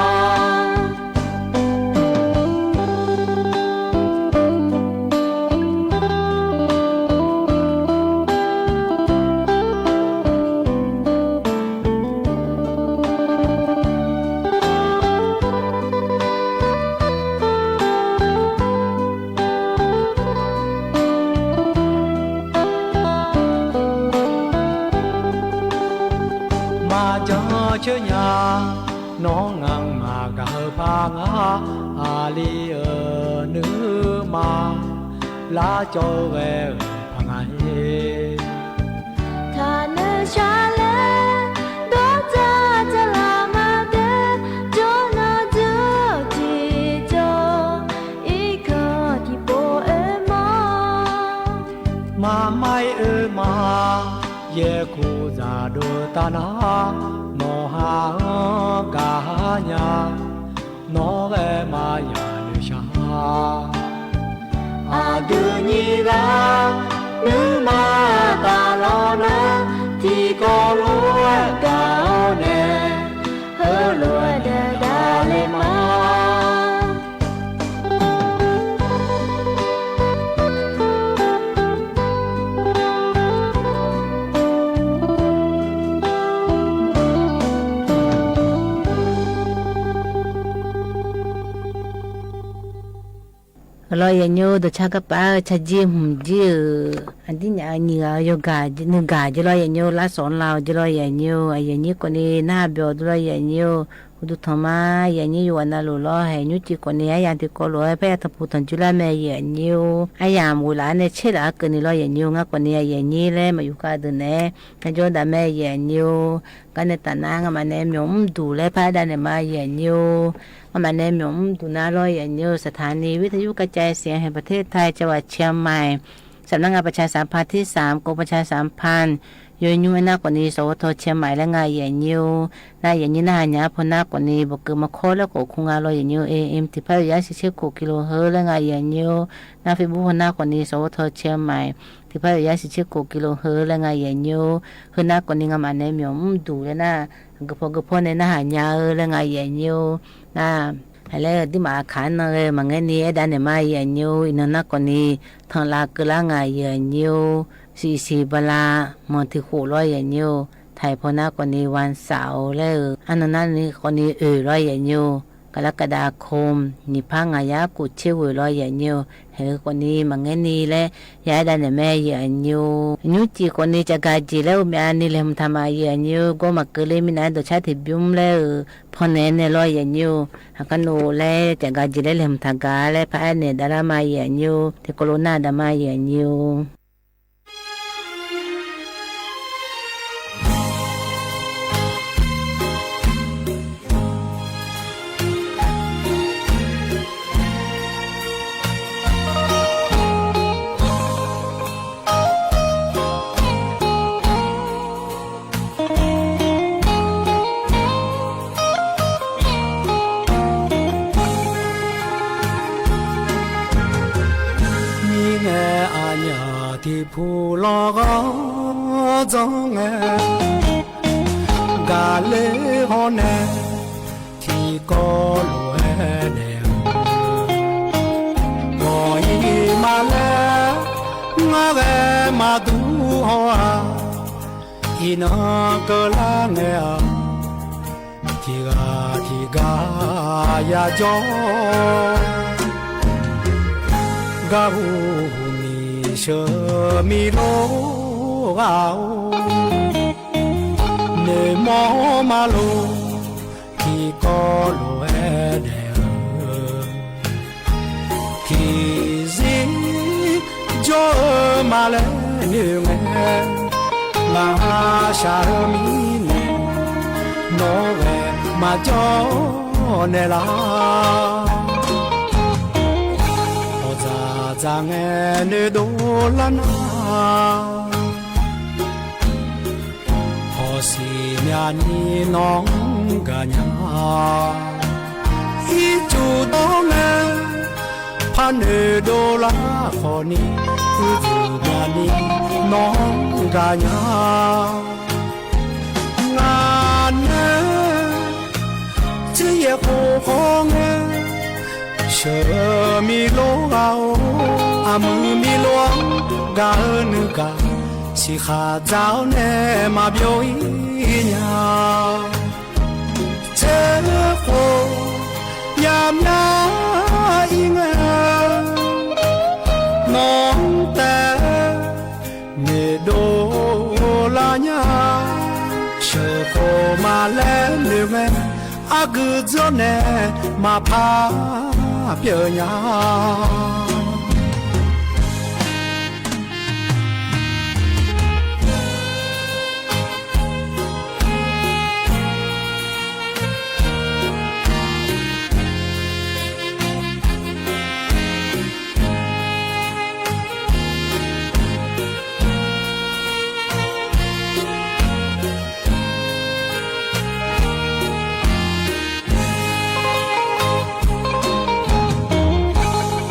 ၠီဆၢညါ နီၢ်ငါမၤဂၤဧၢဖးငါ အလံဧၢ နုမၤ လၢကၠီဂဲၤဧၢဖးငါဟ့ၣ် ထးနၢၣ်ဆါလဲၣ် ဒီးတၢ်တလးမၤဒၢ ကၠီနီၢ်ဒုးထံၣ်ကၠီ အံးခီၣ်ထံးပိၢ်အၢမီၢ် မၤမါအံၤအၢမါ ယဲၢ်ကူၣ်စၢ်ဒိးတၢ်နၤ နီၢ်ဟါအၢကဟါညါ နီၢ်ဂဲၤမၤယၤနုၢ်ဆါ အဒုးနံၤဂၤ နုမၤတၢ်လီၤနၤ ထံကီၢ်လိာ်အဂၤအီၤန့ၣ် ဟၢလိာ်ဒၣ်ဒၣ်လဲာ်မး လီၤယဲၢ်ညိ ဒီးဆါကပၤ ဆါကၠံ ဟူးကၠံဧၢ အဒ်ညါနံၤဂၤယိၤဂၤ နုၢ်ဂၤကၠံလီၤယဲၢ်ညိ လါစီၤလါကၠံလီၤယဲၢ်ညိ အယဲၢ်ညိကိးန့ၣ် နၢ်ဘျီဒုလီၤယဲၢ်ညိ ဟူးဒုထီၣ်မး ယဲၢ်ညိ ယဝၤနၢ်လိၤလီၤ ဟဲညိကၠံကိးန့ၣ် အယၤတံၤကီလိာ် ဖဲယၤထီၣ်ပူၤထီၣ်ကၠံလၢမဲာ်ယဲၢ်ညိ အယၤမူၤလၢ်န့ၣ် ဆဲးလၢအကၢၢ်န့ၣ်လီၤယဲၢ်ညိ ငါကိးန့ၣ် အယဲၢ်ညိလၢ မယူၤကါဒုးနဲ နကၠီဒၣ်မဲာ်ယဲၢ်ညိ ကန့ၣ်တၢ်နါ ငါမၤနဲမၠီၣ်အူဒူၣ်လၢဖးဒၣ်န့ၣ်မးယဲၢ်ညိ ငါမၤနဲမၠီၣ်အူဒူၣ်နၤလီၤယဲၢ်ညိ สถานีวิทยุกระจายเสียงแห่งประเทศไทย จังหวัดเชียงใหม่ สำนักงานประชาสัมพันธ์ที่สาม กรมประชาสัมพันธ์ ယိၤညိ အနၢ်ကိးန့ၣ် สวท เชียงใหม่ လၢငါယဲၢ်ညိ နၤယဲၢ်ညိ နဟါညါဖိနၢ်ကိးန့ၣ် ဘၣ်ကၢမခီလၢကအိၣ်ခူငါလီၤ ယဲၢ်ညိ เอเอ็ม တံၤဖးဒိၣ်ယဲၢ်ဆံဆံကိၣ် กิโลเฮิรตซ์ လၢငါယဲၢ်ညိ နၤ Facebook ဖိနၢ်ကိးန့ၣ် สวท เชียงใหม่ တံၤဖးဒိၣ်ယဲၢ်ဆံဆံကိၣ် กิโลเฮิรตซ์ လၢငါယဲၢ်ညိ ဟၢနၢ်ကိးန့ၣ် ငါမၤနဲမၠီၣ်အူဒူၣ်လၢနၤ ဂ့ၤဖီဂ့ၤဖီန့ၣ် နဟါညါဧၢ လၢငါယဲၢ်ညိ နၤ ဟဲလၢဒ်မးအခါနၤဂ့ၤ မၤငဲၢ်န့ၣ် အဲၣ်ဒၣ်န့ၣ်မးယဲၢ်ညိ အံၤနၤနၢ်ကိးန့ၣ် ထီၣ်လါကၢလါငါယဲၢ်ညိ စံးစံးဘၣ်လၢ မီၤထံဃိးလီၤယဲၢ်ညိ ไทย ဖိနၢ်ကိးန့ၣ် วันเสาร์ လၢ အနီၢ်နၢ်န့ၣ်ကိးန့ၣ် အၢၣ်လီၤယဲၢ်ညိ กรกฎาคม နှစ်ဖးငါးရာကိုးဆယ့်ဝေး လီၤယဲၢ်ညိ ဟဲကိးန့ၣ် မၤငဲၢ်န့ၣ်လၢ ယအဲၣ်ဒၣ်န့ၣ်မးယဲၢ်ညိ ညိကၠံကိးန့ၣ် ကၠီၤဂၤကၠံလၢ အိၣ်မ့ၢ်အါန့ၣ် လဲၤမုၢ်ထါမးယဲၢ်ညိ ဂီၢ်မၤကၢလၢမ့ၢ်နၤ ဒိးဆါထံၣ်ဘုံလၢ ဖီၣ်န့ၢ်န့ၣ်လီၤယဲၢ်ညိ ဟးကနိးလၢ ကၠီၤဂၤကၠံလၢ လဲၤမုၢ်ထါဂၤလၢ ဖးအဲၣ်န့ၣ်ဒၣ်လၢမးယဲၢ်ညိ တံၤကီလိာ်နၤဒၣ်မးယဲၢ်ညိ မံၤနဲၣ်အညၣ်ထံဖူလီၤဂီၤ ကၠီၤနဲၣ် ကလဲၤဟီၣ်နဲၣ် ထံကီလိာ်ဟဲနဲၣ် ကီၢ်အံၤမးလဲၣ် ငါဂဲၤမၤဒူဟီၣ်ဧါ อีน่าเกอละแง ตี้กาตี้กายาจอ กาฮู้นี่เชอมีโลกา เน่มอมาโล ตี้กอโลแอแดเออ ตี้ซิงจอมาแลนึ่งแอ งาชาเออมีเน่ นอแวมาจอแน่ลา โอจาจาแงเน่โดลานา พอสีเมียนี้น้องกาญา อีจูดองแอ พาเน่โดลาขอนี้ อีจูเมียนี้น้องกาญา งานเน่ จื้อเยียะโคของเน่ เชอมีโลกาโอ อามือมีหลวง กาเออนึ่งกา สิข้าเจ้าแน่มาเบียวอี้ยา เจอโค ยามยาอิงเออ น้องแต่ เน่โดลาญา เชอโคมาแลนึ่งแอ อะกือเจ้าแน่ มาพาเปียญา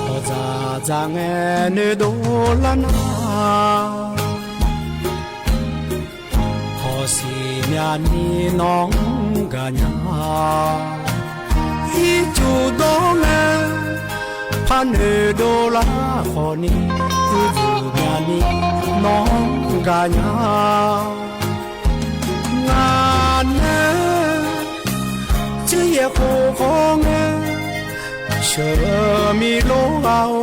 โอจาจาแงเน่โดลานา พอสีเมียนี้น้องกาญา อีจูดองแอ พาเน่โดลาขอนี้ อีจูเมียนี้น้องกาญา งานเน่ จื้อเยียะโคของเน่ เชอมีโลกาโอ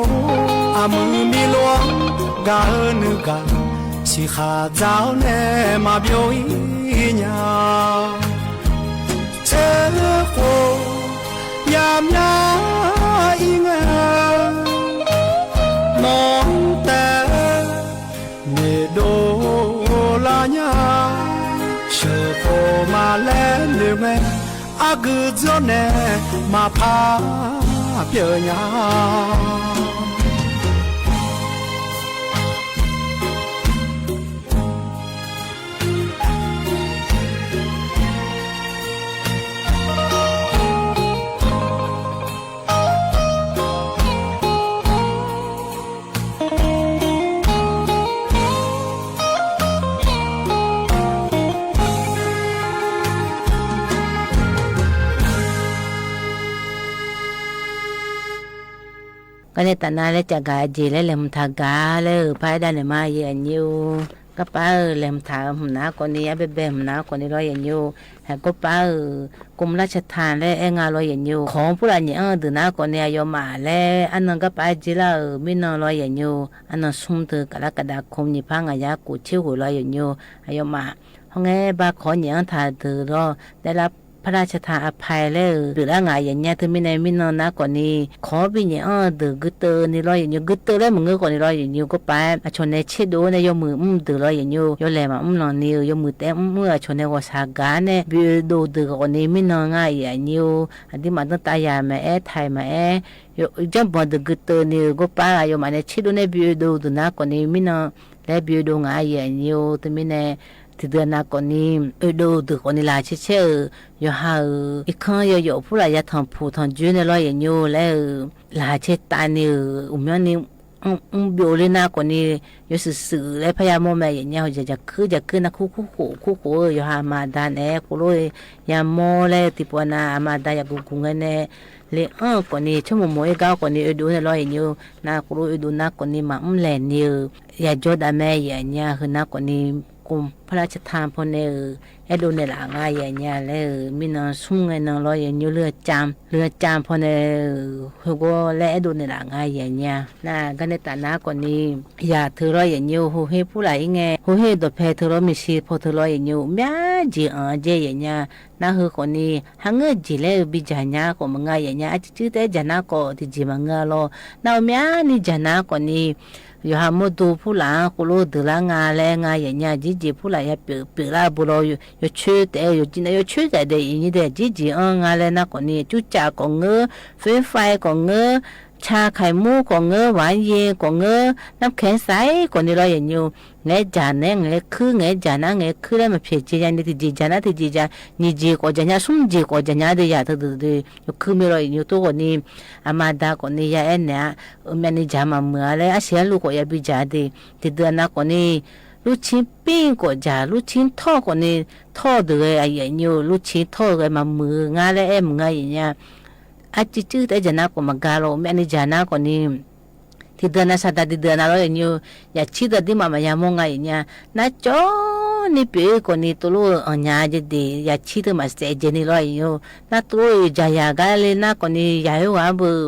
อามือมีหลวง กาเออนึ่งกา สิข้าเจ้าแน่มาเบียวอี้ยา เจอโค ยามยาอิงเออ น้องแต่ เน่โดลาญา เชอโคมาแลนึ่งแอ อะกือเจ้าแน่ มาพาเปียญา ก็ในต๋านาและจะก๋าเจและแหลมถาก๋าและเออ ภายด้านในมาเยียะเยียว ก็ป้าเออ แหลมถาหื้อนาก่อนนี้ อะเบะเบะหื้อนาก่อนนี้ลอเยียะเยียว แหมก็ป้าเออ กรมราชทัณฑ์และแอ้งาลอเยียะเยียว ของผู้ละเยียะเออ ตื่นนาก่อนนี้ อะยอมมาและ อันนั้นก็ป้าเจละเออ มีเนินลอเยียะเยียว อันนั้นสุมเถิงกรกฎาคม ยี่สิบห้า งายากูเที่ยวหัวลอเยียะเยียว อะยอมมา ห้องแอ้บาขอเยียะเออ ถาเถิงลอ ได้รับพระราชทานอภัยและเออ หรือละงายเยียะเยียว ตึงมีในมีเนินนาก่อนนี้ ขอปี้เยียะเออ เถิงกึ๊ดเตอร์นี้ลอเยียะเยียว กึ๊ดเตอร์และเมือก่อนนี้ลอเยียะเยียว ก็ป้า อะชนในเชโดในยอมมืออุ้มเถิงลอเยียะเยียว ยอมแหลมมาอุ้มลองนี้เออ ยอมมือแต๊อุ้มเออ อะชนในวอสาก๋าใน บีโอโดเถิงก่อนนี้ มีเนินงายเยียะเยียว อะตี้มาตึงต๋ายามาแอ้ ไทยมาแอ้ ยอม จ้ำปอนเถิงกึ๊ดเตอร์นี้เออ ก็ป้า ยอมมาในเชโดใน บีโอโดเถิงนาก่อนนี้ มีเนิน และบีโอโดงายเยียะเยียว ตึงมีใน ตี้เดือนนาก่อนนี้ เออ โดเถิงก่อนนี้ ลาเชเชเออ ยอมหาเออ อีกครั้งยอมยอมผู้ละยาถอนผูถอนจุ้ยในลอเยียะเยียว และเออ ลาเชต๋านี้เออ อุ้มยอดนี้ อืม อืม บีโอเลยนาก่อนนี้ ยอมสืบสืบและพยายามมองแม่เยียะเยียว อย่า อย่าขึ้น อย่าขึ้นนะ คู่ คู่ คู่ คู่ คู่ เออ ยอมหามาดานแอ้ คู่โลย ยาหมอและตี้ปอนา อามาดายากุกุงไงแน่ เลย เออ ก่อนนี้ ชั่วโมงโมงเอเก้าก่อนนี้ เออ ดูในลอเยียะเยียว นากูรู้ เออ ดูนาก่อนนี้ มา อืม แหลนนี้ เออ ยาจอดาแม่เยียะเยียว หื้อนาก่อนนี้ กุม พระราชทาน พอใน เอ่อ အဲၣ်ဒိးနဲၣ်လး ငါယဲၢ်ညါ လၢ เอ่อ မ့ၢ်နၢ်သုမ်ၣ်ငဲၢ်နၢ်လီၤယဲၢ်ညိ เรือนจำ เรือนจำ พอใน เอ่อ ဟဲကီးလၢအဲၣ်ဒိးနဲၣ်လး ငါယဲၢ်ညါ န ကန့ၣ်တၢ်နါကိးန့ၣ် ယၤထုးလီၤယဲၢ်ညိ ဟူးဟ့ၣ်ဖူလၢ်အံၤငဲ ဟူးဟ့ၣ်ဒီးဖဲထုးလီၤ မ့ၢ်စံး ဖီထုးလီၤယဲၢ်ညိ မၠါယဲၢ် အၢ ယဲၢ်ညါ နၢ်ဟူကိးန့ၣ် ဟးငၢၢ်ယဲၢ်လၢ ဘံယၤညါကိးမး ငါယဲၢ်ညါ အစုစုတဲယၤနါကိး တယဲၢ်မး ငါလီၤ နအိၣ်မၠါန့ၣ် ယၤနါကိးန့ၣ် ယိၤဟၣ်မိၢ်ဒိၣ်ဖူလၢ် ကိးလိဒုးလၢငါလၢ ငါယဲၢ်ညါ ယဲၢ်ယဲၢ်ဖူလၢ် ယၤပၢၢ်ပၢၢ်လၢ်ဘိလီၤ ယိၤဆၢတဲ ယိၤကံန့ၣ် ယိၤဆၢတဲဒီး ယဲၢ်ညါဒီး ယဲၢ်ယဲၢ် အၢ ငါလၢနါကိးန့ၣ် ကၠူကၠၣ်ကိးငၢၢ် ဖဲၣ်ၾၢႆၣ်ကိးငၢၢ် ชาไข่มุกကိးငၢၢ် ဝၣ်ယဲၢ်ကိးငၢၢ် น้ำแข็งใสကိးန့ၣ်လီၤယဲၢ်ညိ ငဲၤယၤနဲ ငဲၤခု ငဲၤယၤနါ ငဲၤခုလၢ မ့ၢ်ဖဲယဲၢ်ညါန့ၣ် တယဲၢ်ယၤနါ တယဲၢ်ယၤ ယဲၢ်ယဲၢ်ကိးယၤညါ သုမ်ၣ်ယဲၢ်ကိးယၤညါ ဒီးယၤထုးဒုးဒုး ယဲၢ်ခုမ့ၢ်လီၤယဲၢ်ညိ တိၢ်ကိးန့ၣ် အမၤဒါကိးန့ၣ် ယၤအဲၣ်နဲ အၢ မၠါန့ၣ် ယၤမၤမုာ်အါလၢ အစံးအလူကိး ယၤဘံယၤဒ့ၣ် တဒုးနါကိးန့ၣ် လူၢ်ဆံပ့ၣ်ကိးယၤ လူၢ်ဆံထီၣ်ကိးန့ၣ် ထီၣ်ဒုးဂဲၤ အယဲၢ်ညိ လူၢ်ဆံထီၣ်ဂဲၤ မၤမုာ် ငါလၢအဲၣ်မုာ် ငါယဲၢ်ညါ အစုစုတဲယၤနါကိးမး ဂၤလီၤ မၠါန့ၣ် ယၤနါကိးန့ၣ် တဒုးနါ စၢ်တၢ်တဒုးနါလီၤယဲၢ်ညိ ယၤဆံတဒုးမး မၤယၤမိၢ် ငါယဲၢ်ညါ နၢ်ကၠီန့ၣ်ပၢၢ်ကိးန့ၣ် တိၢ်လိာ်အီၣ်ညါယဲၢ်ဒ့ၣ် ယၤဆံတမးစဲးယဲၢ်န့ၣ်လီၤယဲၢ်ညိ နၢ်တိၢ်ယၤယၤဂၤလၢနါကိးန့ၣ် ယၤဟဲဝဲဘၣ်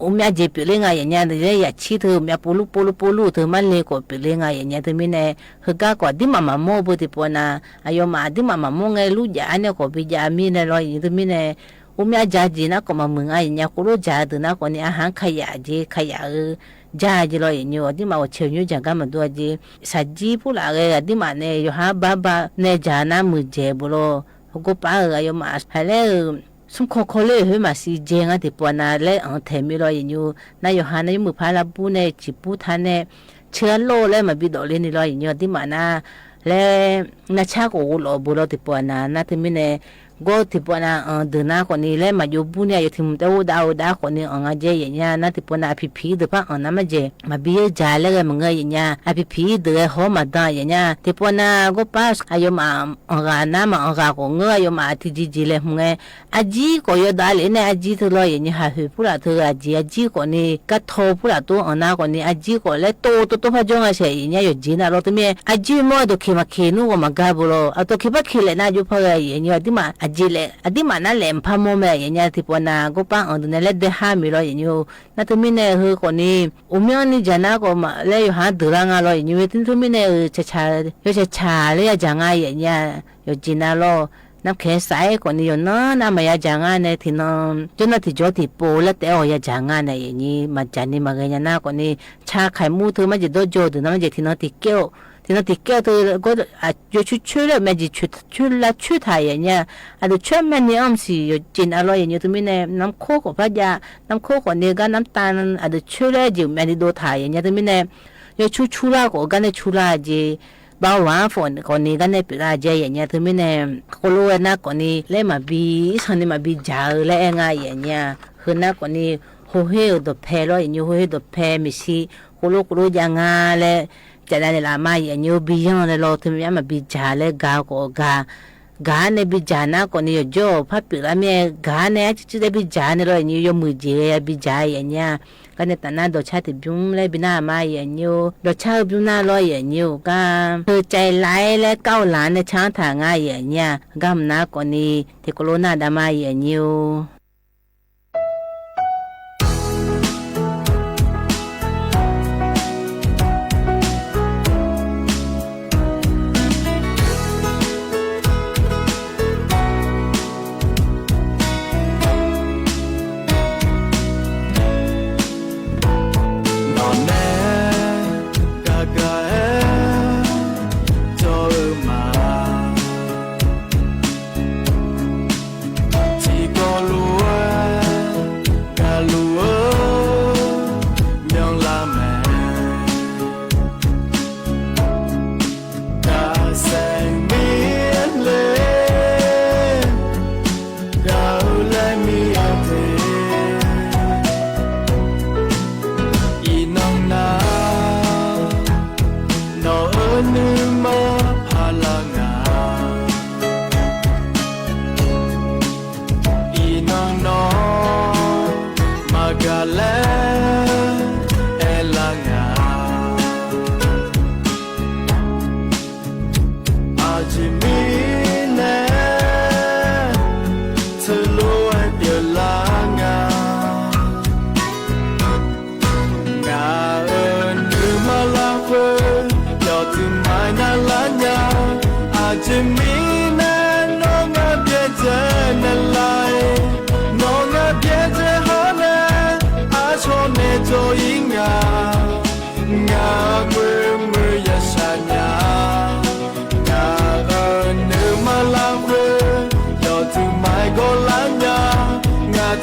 အိၣ်မၠါယဲၢ်ပၢၢ်လၢ ငါယဲၢ်ညါ လၢယၤဆံတမး ပိလူၢ်ပိလူၢ်ပိလူၢ် တမးလဲၤကိးပၢၢ်လၢ ငါယဲၢ်ညါ တမံၤန့ၣ် ဟဲဂၤကိး ဒုးမးမၤမိၢ်ဘၣ် တပူၤနၤ အယိၤမး ဒုးမးမၤမိၢ် ငဲၤလူယၤအါန့ၢ်ကိး ဘံယၤအမံၤန့ၣ်လီၤယဲၢ်ညိ တမံၤန့ၣ် အိၣ်မၠါယၤယဲၢ်နါကိးမၤမုာ် ငါယဲၢ်ညါ ကိးလိယၤဒုးနါကိးန့ၣ် အဟါခယၣ်ယဲၢ် ခယၣ်ဧၢ ယၤယဲၢ်လီၤယဲၢ်ညိ ဒုးမးအိၣ်ဆဲးညိ ယၤဂၤမၤဒိယဲၢ် စၢ်ကံဖူလၢ်ဂဲၤ ဒုးမးန့ၣ် ယိၤဟၣ်ဘါဘါန့ၣ် ယၤနါမုာ်ယဲၢ်ဘိလီၤ ကိးပၢ်ဧၢ အယိၤမး ဟဲလၢ ဆူၣ်ခီၣ်ခီၣ်လၢဟဲမၤစံးယဲၢ် ငါတပူၤနၤ လၢအီၤထဲမံၤလီၤယဲၢ်ညိ နယိၤဟၣ်န့ၣ် ယမုၢ်ဖးလၢဘူၣ်န့ၣ် စံၣ်ပူထါန့ၣ် ဆၢအလီၢ်လၢမၤဘံဒီးလံန့ၣ်လီၤယဲၢ်ညိ ဒုးမးနၤ လၢ နဆါကိးအိၣ်လီၤဘိလီၤ တပူၤနၤ နတမံၤန့ၣ် ဂီၢ်တပူၤနၤ အီၤဒုးနါကိးန့ၣ် လၢမၤယိၤဘူၣ်န့ၣ် ယိၤထံမူတဲအိၣ်ဒၣ်အိၣ်ဒၣ်ကိးန့ၣ် အီၤငါယဲၢ်ယဲၢ်ညါ နတပူၤနၤ အဖံဖံဒုး ဖးအီၤနါမးယဲၢ် မၤဘံယဲၢ်ယၤလၢဂဲၤမုာ် ငါယဲၢ်ညါ အဖံဖံဒုးဂဲၤဟီမၤဒါယဲၢ်ညါ တပူၤနၤ ကိးပၢ် အယိၤမး အီၣ်ဂၤနါမး အီၣ်ဂၤကိးငၢၢ် အယိၤမး အတံၤယံၤယံၤလဲၤမုာ် အကံကိးယဲၢ်ဒၣ်လဲၣ်န့ၣ် အကံထုးလီၤယဲၢ်ညိ ဟးဟုးဖူလၢ်ထုး အကံ အကံကိးန့ၣ် ကထိဖူလၢ်တိၢ်အီၤနါကိးန့ၣ် အကံကိးလၢတိၢ်တိၢ်တိၢ်ဖးကၠိ ငါဆဲးယဲၢ်ညါ ယိၤကံနၤလီၤ တမံၤ အကံမိၢ် အဒိးခံးမးခံးနူၢ်ကိးမၤဂၤဘိလီၤ အဒိးခံးဖးခံးလဲၣ်နါ ယိၤဖးဂဲၤယဲၢ်ညိ အဒုးမး အကံလဲၣ် အဒုးမးနါလဲၣ် ဖးမိၢ်မ့ၢ်ယဲၢ်ညါ တပူၤနၤ ကိးပၢ်အီၤဒုးန့ၣ် လၢဒဲဟါမံၤလီၤယဲၢ်ညိ နတမံၤန့ၣ် ဟဲကိးန့ၣ် အိၣ်မၠါန့ၣ် ယၤနါကိးမး လၢယိၤဟၣ်ဒုးလၢငါလီၤယဲၢ်ညိ တမံၤန့ၣ် ဆၣ်ဆၣ် ယိၤဆၣ်ဆၣ်လၢယၤယၤ ငါယဲၢ်ညါ ယိၤကံနၤလီၤ နဖဲစဲးကိးန့ၣ် ယိၤနီၢ်နါမၤယၤယၤ ငါန့ၣ် ထံၣ်နီၢ် ကၠိနီၢ်ထံၣ်ကၠိထံၣ်ပိၤလၢတဲအီၤယၤယၤ ငါန့ၣ် ယဲၢ်ညိ မၤယၤန့ၣ် မၤဂဲၤယၤနါကိးန့ၣ် ဆါခဲမူထုး မ့ၢ်ယဲၢ်ဒီးယိၤဒုးနါ မ့ၢ်ယဲၢ်ထံၣ်နီၢ်ထံၣ်ကဲး ထံၣ်နီၢ်ထံၣ်ကဲးထုး ယိၤဆူၣ်ဆူၣ်လၢ မ့ၢ်ယဲၢ်ဆူၣ်ဆူၣ်လၢဆူၣ်ထးယဲၢ်ညါ အဒုးဆူၣ်မ့ၢ်န့ၣ် အီၣ်မ့ၢ်စံး ယိၤကံနၤလီၤယဲၢ်ညိ တမံၤန့ၣ် နမ်ခိၣ်ကိးဖးယၤ နမ်ခိၣ်ကိးန့ၣ် ဂၤနမ်တၢ် အဒုးဆူၣ်လၢယဲၢ်မ့ၢ်ဒိးထးယဲၢ်ညါ တမံၤန့ၣ် ယိၤဆူၣ်ဆူၣ်လၢကိး ဂၤန့ၣ်ဆူၣ်လၢယဲၢ် ဘၣ်ဝါဖိးကိးန့ၣ် ဂၤန့ၣ်ပျံၤလၢယဲၢ်ယဲၢ်ညါ တမံၤန့ၣ် ကိးလိဝဲနါကိးန့ၣ် လၢမၤဘံ အံၤန့ၣ်မၤဘံယၤဧၢ လၢအဲၣ်ငါယဲၢ်ညါ ဟဲနါကိးန့ၣ် ဟူးဟ့ၣ်ဒီးဖဲလီၤယဲၢ်ညိ ဟူးဟ့ၣ်ဒီးဖဲမ့ၢ်စံး ကိးလိကိးလိယၤ ငါလၢ ကၠးဒၣ်န့ၣ်လၢမးယဲၢ်ညိ ဘံယီၤလၢလီၤ တမံၤမးဘံယၤလၢဂၤကိးဂၤ ဂၤန့ၣ်ဘံယၤနါကိးန့ၣ် ယိၤကၠီဖးပျံၤလၢမ့ၢ် ဂၤန့ၣ် အစုစုတဲဘံယၤန့ၣ်လီၤယဲၢ်ညိ ယိၤမုာ်ယဲၢ်ဂဲၤယၤ ဘံယၤယဲၢ်ညါ ဂၤန့ၣ်တၢ်နါဒီးဆါတဘျုးလၢဘံနၤမးယဲၢ်ညိ ဒီးဆါဘျုးနၤလီၤယဲၢ်ညိ ဂၤ ဟဲကၠဲးလဲလၢကၠဲးလၢန့ၣ် ဆါထးငါယဲၢ်ညါ ဂၤမနါကိးန့ၣ် တကိးလိနၤဒၣ်မးယဲၢ်ညိ ထံကီၢ်လူ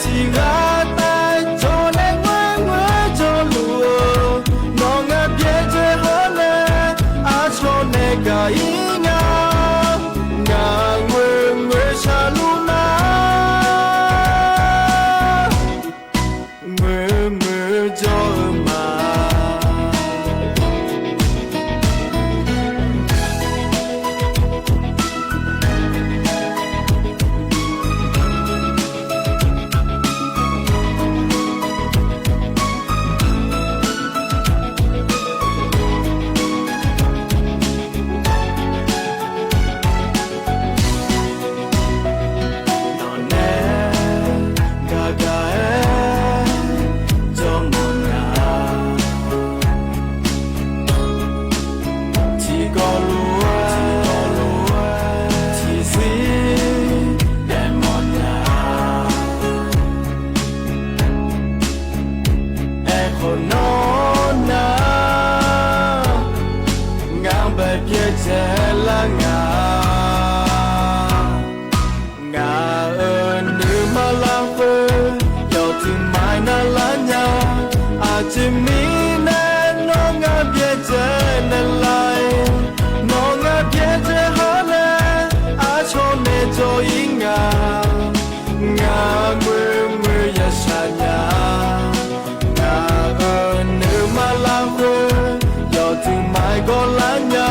Ti ga tai jọ ne ngwe ngwe jọ lu, nọ nga bie je hone, a chọ ne ka i nga, nga ngwe ngwe sha lu ma, ngwe ngwe jọ ma. Nọ ne ga ga e jọ mọ na. Ti kọlu e, ti kọlu e, ti si de mọ na. Ẹ kọ nọ na, nga be bie je la nga. Nga, e, nø ma la hwe, yọ ti mai na la nya, a ti mi ne nọ nga bie je ne lai, nọ nga bie je ha le, a chọ ne jọ i nga, nga ngwe ngwe ya sha nya. Nga, e, nø ma la hwe, yọ ti mai gọ la nya,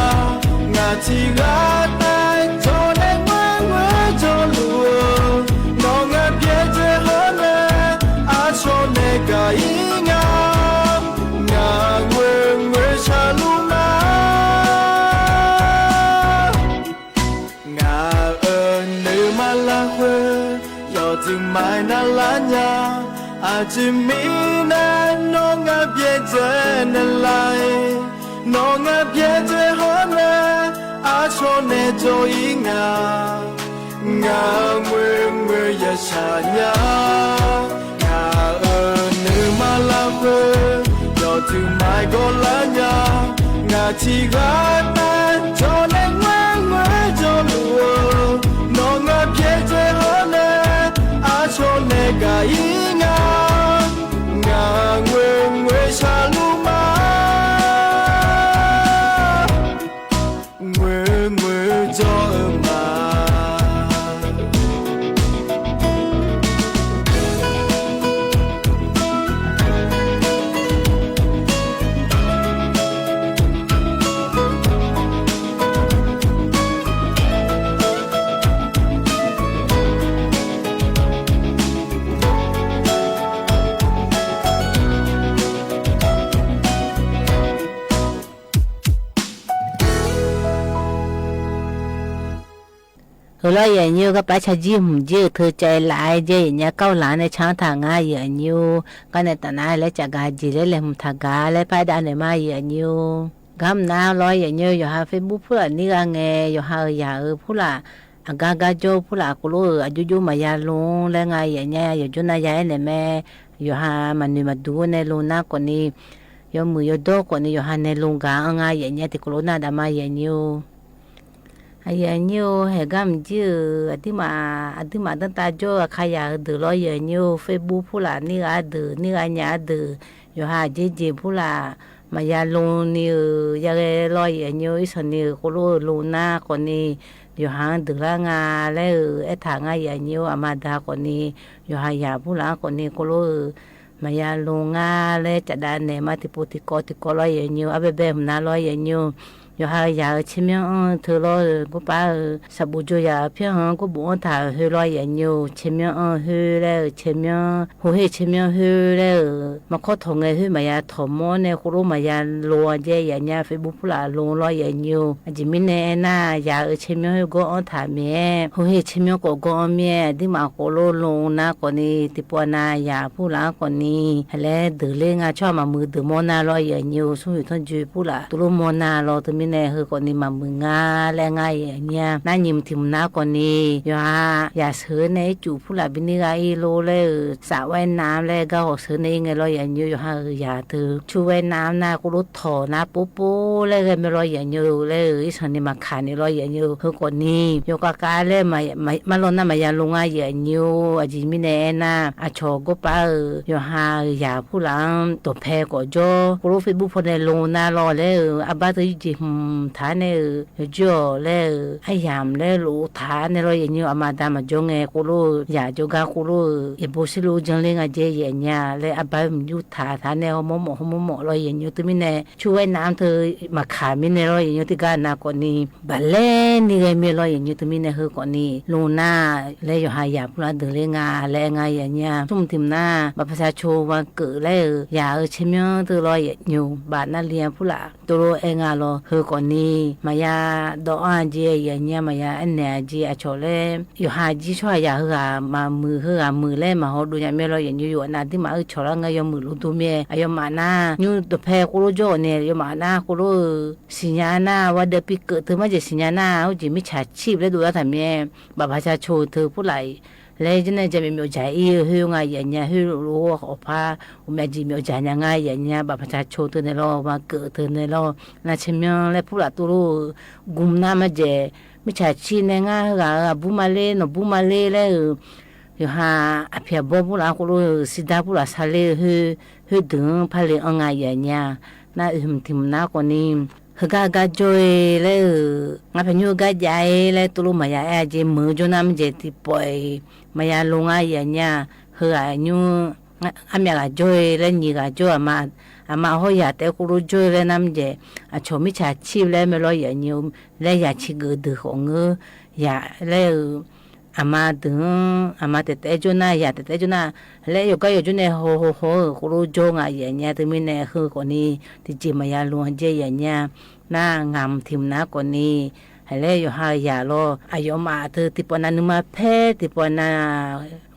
nga ti ga tai jọ ne ngwe ngwe jọ lu, nọ nga bie je ha le, a chọ ne ka i nga, nga ngwe ngwe sha lu ma. Nga, e, nø ma la hwe, yọ ti mai na la nya, a ti mi ne nọ nga bie je ne lai, nọ nga bie je ha le, a chọ ne jọ i nga, nga ngwe ngwe ya sha nya. Nga, e, nø ma la hwe, yọ ti mai gọ la nya, nga ti ga tai jọ ne ngwe ngwe jọ lu, nọ nga bie je ha le, a chọ ne ka i nga, nga ngwe ngwe sha lu ma. Ngwe ngwe jọ ma. Hau lọ ယို အညို ကပာ်ဆၢ ယံာ်ဟူးယံာ် ထုးကၠဲးလၢ ယဲယဲညါ ကီၢ်လၢ်န့ၣ် ဆၢထၢၣ်ငါ ယို အညို ကန့ၣ် တၢ်နါ လဲၤကကၤ ယံာ်လၢလဲၤ မုာ်ထၢၣ်ဂၤ လၢပာ်ဒၣ်န့ၣ်မး ယို အညို ဂၤမနုၤလီၤ ယို အညို ယွၤဟး Facebook ဖုလၢ် နံၣ်ဂၤငဲၤ ယွၤဟး ယၤဧိၤ ဖုလၢ် အဂၤဂၤကၠိ ဖုလၢ် ကိးလိအၢ် အယိယိ မၤယါလူၤ လၢငါ ယို အညါ ယို ကၠိနၤယၤ အဲၣ်န့ၣ်မ့ၢ် ယွၤဟး မၤနုာ်မၤဒူနဲလူၤနၤ ကိးနံၤ ယို မုာ်ယို ဒီး ကိးနံၤ ယွၤဟး နဲလူၤဂၤ အါ ငါ ယို အညါ တံၤကိးလိနၤ ဒၣ်မး ယို အညို အယို အညို ဟဲဂၤမုာ်ယံာ်ဧိၤ အဒုးမး အဒုးမး တၢ်တၢ်ကၠိ အခါယၤဧိၤ ဒုးလီၤ ယို အညို Facebook ဖုလၢ် နံၣ်ဂၤဒုး နံၣ်ဂၤညါဒုး ယွၤဟး အက့ၢ်က့ၢ် ဖုလၢ် မၤယါလူၤနံၤဧိၤ ယၤဂဲၤလီၤ ယို အညို အံၤဆီၣ်နံၤဧိၤ ကိးလိအၢ လူၤနၤ ကိးနံၤ ယွၤဟး ဒုးလၢငါ လၢအၢ အဲၣ်ထၢၣ်ငါ ယို အညို အမၤဒါ ကိးနံၤ ယွၤဟး ယၤဖုလၢ် ကိးနံၤ ကိးလိအၢ မၤယါလူၤငါ လၢကဒၣ်နဲမး တံၤပိတံၤကီတံၤကီလီၤ ယို အညို အဘဲဘဲမနုၤလီၤ ယို အညို ယွၤဟး ယၤဧိၤ ဆ့မၠီအၢ ထုးလီၤ ကိးပာ်ဧိၤ သးဘူးကၠိယၤ ဖဲဟီ ကိးဘူးအီၣ်ထၢၣ် ဟုလီၤ ယို အညို ဆ့မၠီအၢ ဟုလၢ ဆ့မၠီ ဟူးဟ့ၣ် ဆ့မၠီ ဟုလၢ မၤခီၣ်ထီၣ်ငဲၤ ဟု မၤယါထီၣ်မီၢ်နဲ ကိးလိ မၤယါလူၤ အကဲ ယို အညါ Facebook ဖုလၢ် လူၤလီၤ ယို အညို အကမံၤနဲ အဲၣ်နၤ ယၤဧိၤ ဆ့မၠီ ဟု ကိးအီၣ်ထၢၣ်မ့ၢ် ဟူးဟ့ၣ် ဆ့မၠီ ကိး ကိးအီၣ်မ့ၢ် ဒ်မး ကိးလိ လူၤနၤ ကိးနံၤ တံၤပိနၤ ယၤဖုလၢ် ကိးနံၤ ဟဲလဲၤဒုးလၢ ငါဆီၣ်မၤမုာ် ဒုးမီၢ်နၤလီၤ ယို အညို ဆူယိၤထီၣ်ကၠိ ဖုလၢ် တူၢ်လိာ်မီၢ်နၤလီၤ တမံၤ แน่ เฮอก่อนนี้มาเมืองงาและงาเยียะเยียะ นาหญิงถิมนาก่อนนี้ ยอหา อยากเสนอในจุผู้หลักบินิกาอี้โลแล้ว สระว่ายน้ำและก็หอเสนอในไงลอเยียะเยียะ ยอหา เออ อยากเถิงชุดว่ายน้ำนา โกรถถอดนาโป๊ะโป๊ะแล้วไง แม่ลอเยียะเยียะ แล้ว เออ อีสังนี้มาขายในลอเยียะเยียะ เฮอก่อนนี้ ยอก้าก้าแล้วมา มา มาลอนา มายาลงงาเยียะเยียะ อาจีมีแน่นา อาจ๋อก็ป้า เออ ยอหา เออ อยาก ผู้หลังตั๋วแพงก็จ้อ โกรถเฟซบุ๊กพ่อในลงนาลอแล้ว เออ อาบ้าเตอร์ยี่จีหืมถาแน่ เออ ยอจ้อแล้ว เออ อาหยามแล้ว โลถาแน่ลอเยียะเยียะ อามาดามาจ้อไง โกรถอยากจ้อก้า โกรถ เออ เอโบซิโลจังเลงาเจเยียะเยียะ แล้วอาบ้ามันอยู่ถาถาแน่ หอมหมอหมอ หอมหมอหมอลอเยียะเยียะ ตึงมีแน่ ชุดว่ายน้ำเธอมาขายมีแน่ลอเยียะเยียะ ตึงก้านาก่อนนี้ บ่าแลนี่ไงแม่ลอเยียะเยียะ ตึงมีแน่ เฮอก่อนนี้ ลงนา แล้วยอหา อยาก ผู้หลังเดินเลงา และงาเยียะเยียะ ทุ่มถิมนา บัตรประชาชนวันเกิดแล้ว เออ อยาก เออ เชเมียงเตอร์ลอเยียะเยียะ บาทนักเรียนผู้หลัง ตกลงแอ้งาลอ เฮอก่อนนี้ มายาดอกอ้อเจเยียะเยียะ มายาอันแหนเจ อาจ๋อแล้ว ยอหา จีช่วยอยาก เฮอหา มาหมื่น เฮอหาหมื่นแล้ว มาหอดูยาแม่ลอเยียะเยียะ อยู่นาตี้มา เออ จ๋อแล้วไง ยอมหมื่นลงตัวแม่ อายอมมานา ยูตั๋วแพงโกรถจ้อเนี่ย ยอมมานา โกรถ เออ สัญญานา ว่าเดือนปีเกิดเธอมาเจอสัญญานา เอาจีมิจฉาชีพแล้วดูแล้วถามแม่ บัตรประชาชนเธอผู้หลัง แล้วจะไหนจะมีมีจ่ายอี้ เฮองาเยียะเยียะ เฮอโลขอพา อุแม่จีมีจ่ายงาเยียะเยียะ บัตรประชาชนเธอในลอ วันเกิดเธอในลอ นาเชเมียงและผู้หลังตกลง กุมนามาเจอ มิจฉาชีพในงา เฮอหา เออ อาบูมาเล หนอบูมาเลแล้ว เออ ยอหา อาเพียบอผู้หลัง โกรถ เออ สีดาผู้หลัง สาเล เฮอ เฮอเดินพาเลอองงาเยียะเยียะ นา เออ ถิมนาก่อนนี้ เฮอก้าก้าจ้อยแล้ว เออ งาพายุก้าใหญ่แล้ว ตกลงมายาแอ้เจ เมินจ้อนา มันเจอตี้ป่อย มายาลงงาเยียะเยียะ เฮออายุ อาเมียก้าจ้อยแล้ว หญิงก้าจ้อย อามา อามาหออยาก แต่โกรถจ้อยแล้วนา มันเจอ อาจ๋อมิจฉาชีพแล้ว แม่ลอเยียะเยียะ แล้วอยากชิงเออเดือของเงอ อยากแล้ว เออ อามาเดิน อามาแต๊แต๊จ้อนา อยากแต๊แต๊จ้อนา แล้วยอก้ายอจ้อนา หอหอหอ เออ โกรถจ้องาเยียะเยียะ ตึงมีแน่ เฮอก่อนนี้ ตี้เจมายาลงเจเยียะเยียะ นางามถิมนาก่อนนี้ แล้วยอหา อยากลอ อายอมมาเธอตี้ป่อยนา นึ่งมาแพ้ ตี้ป่อยนา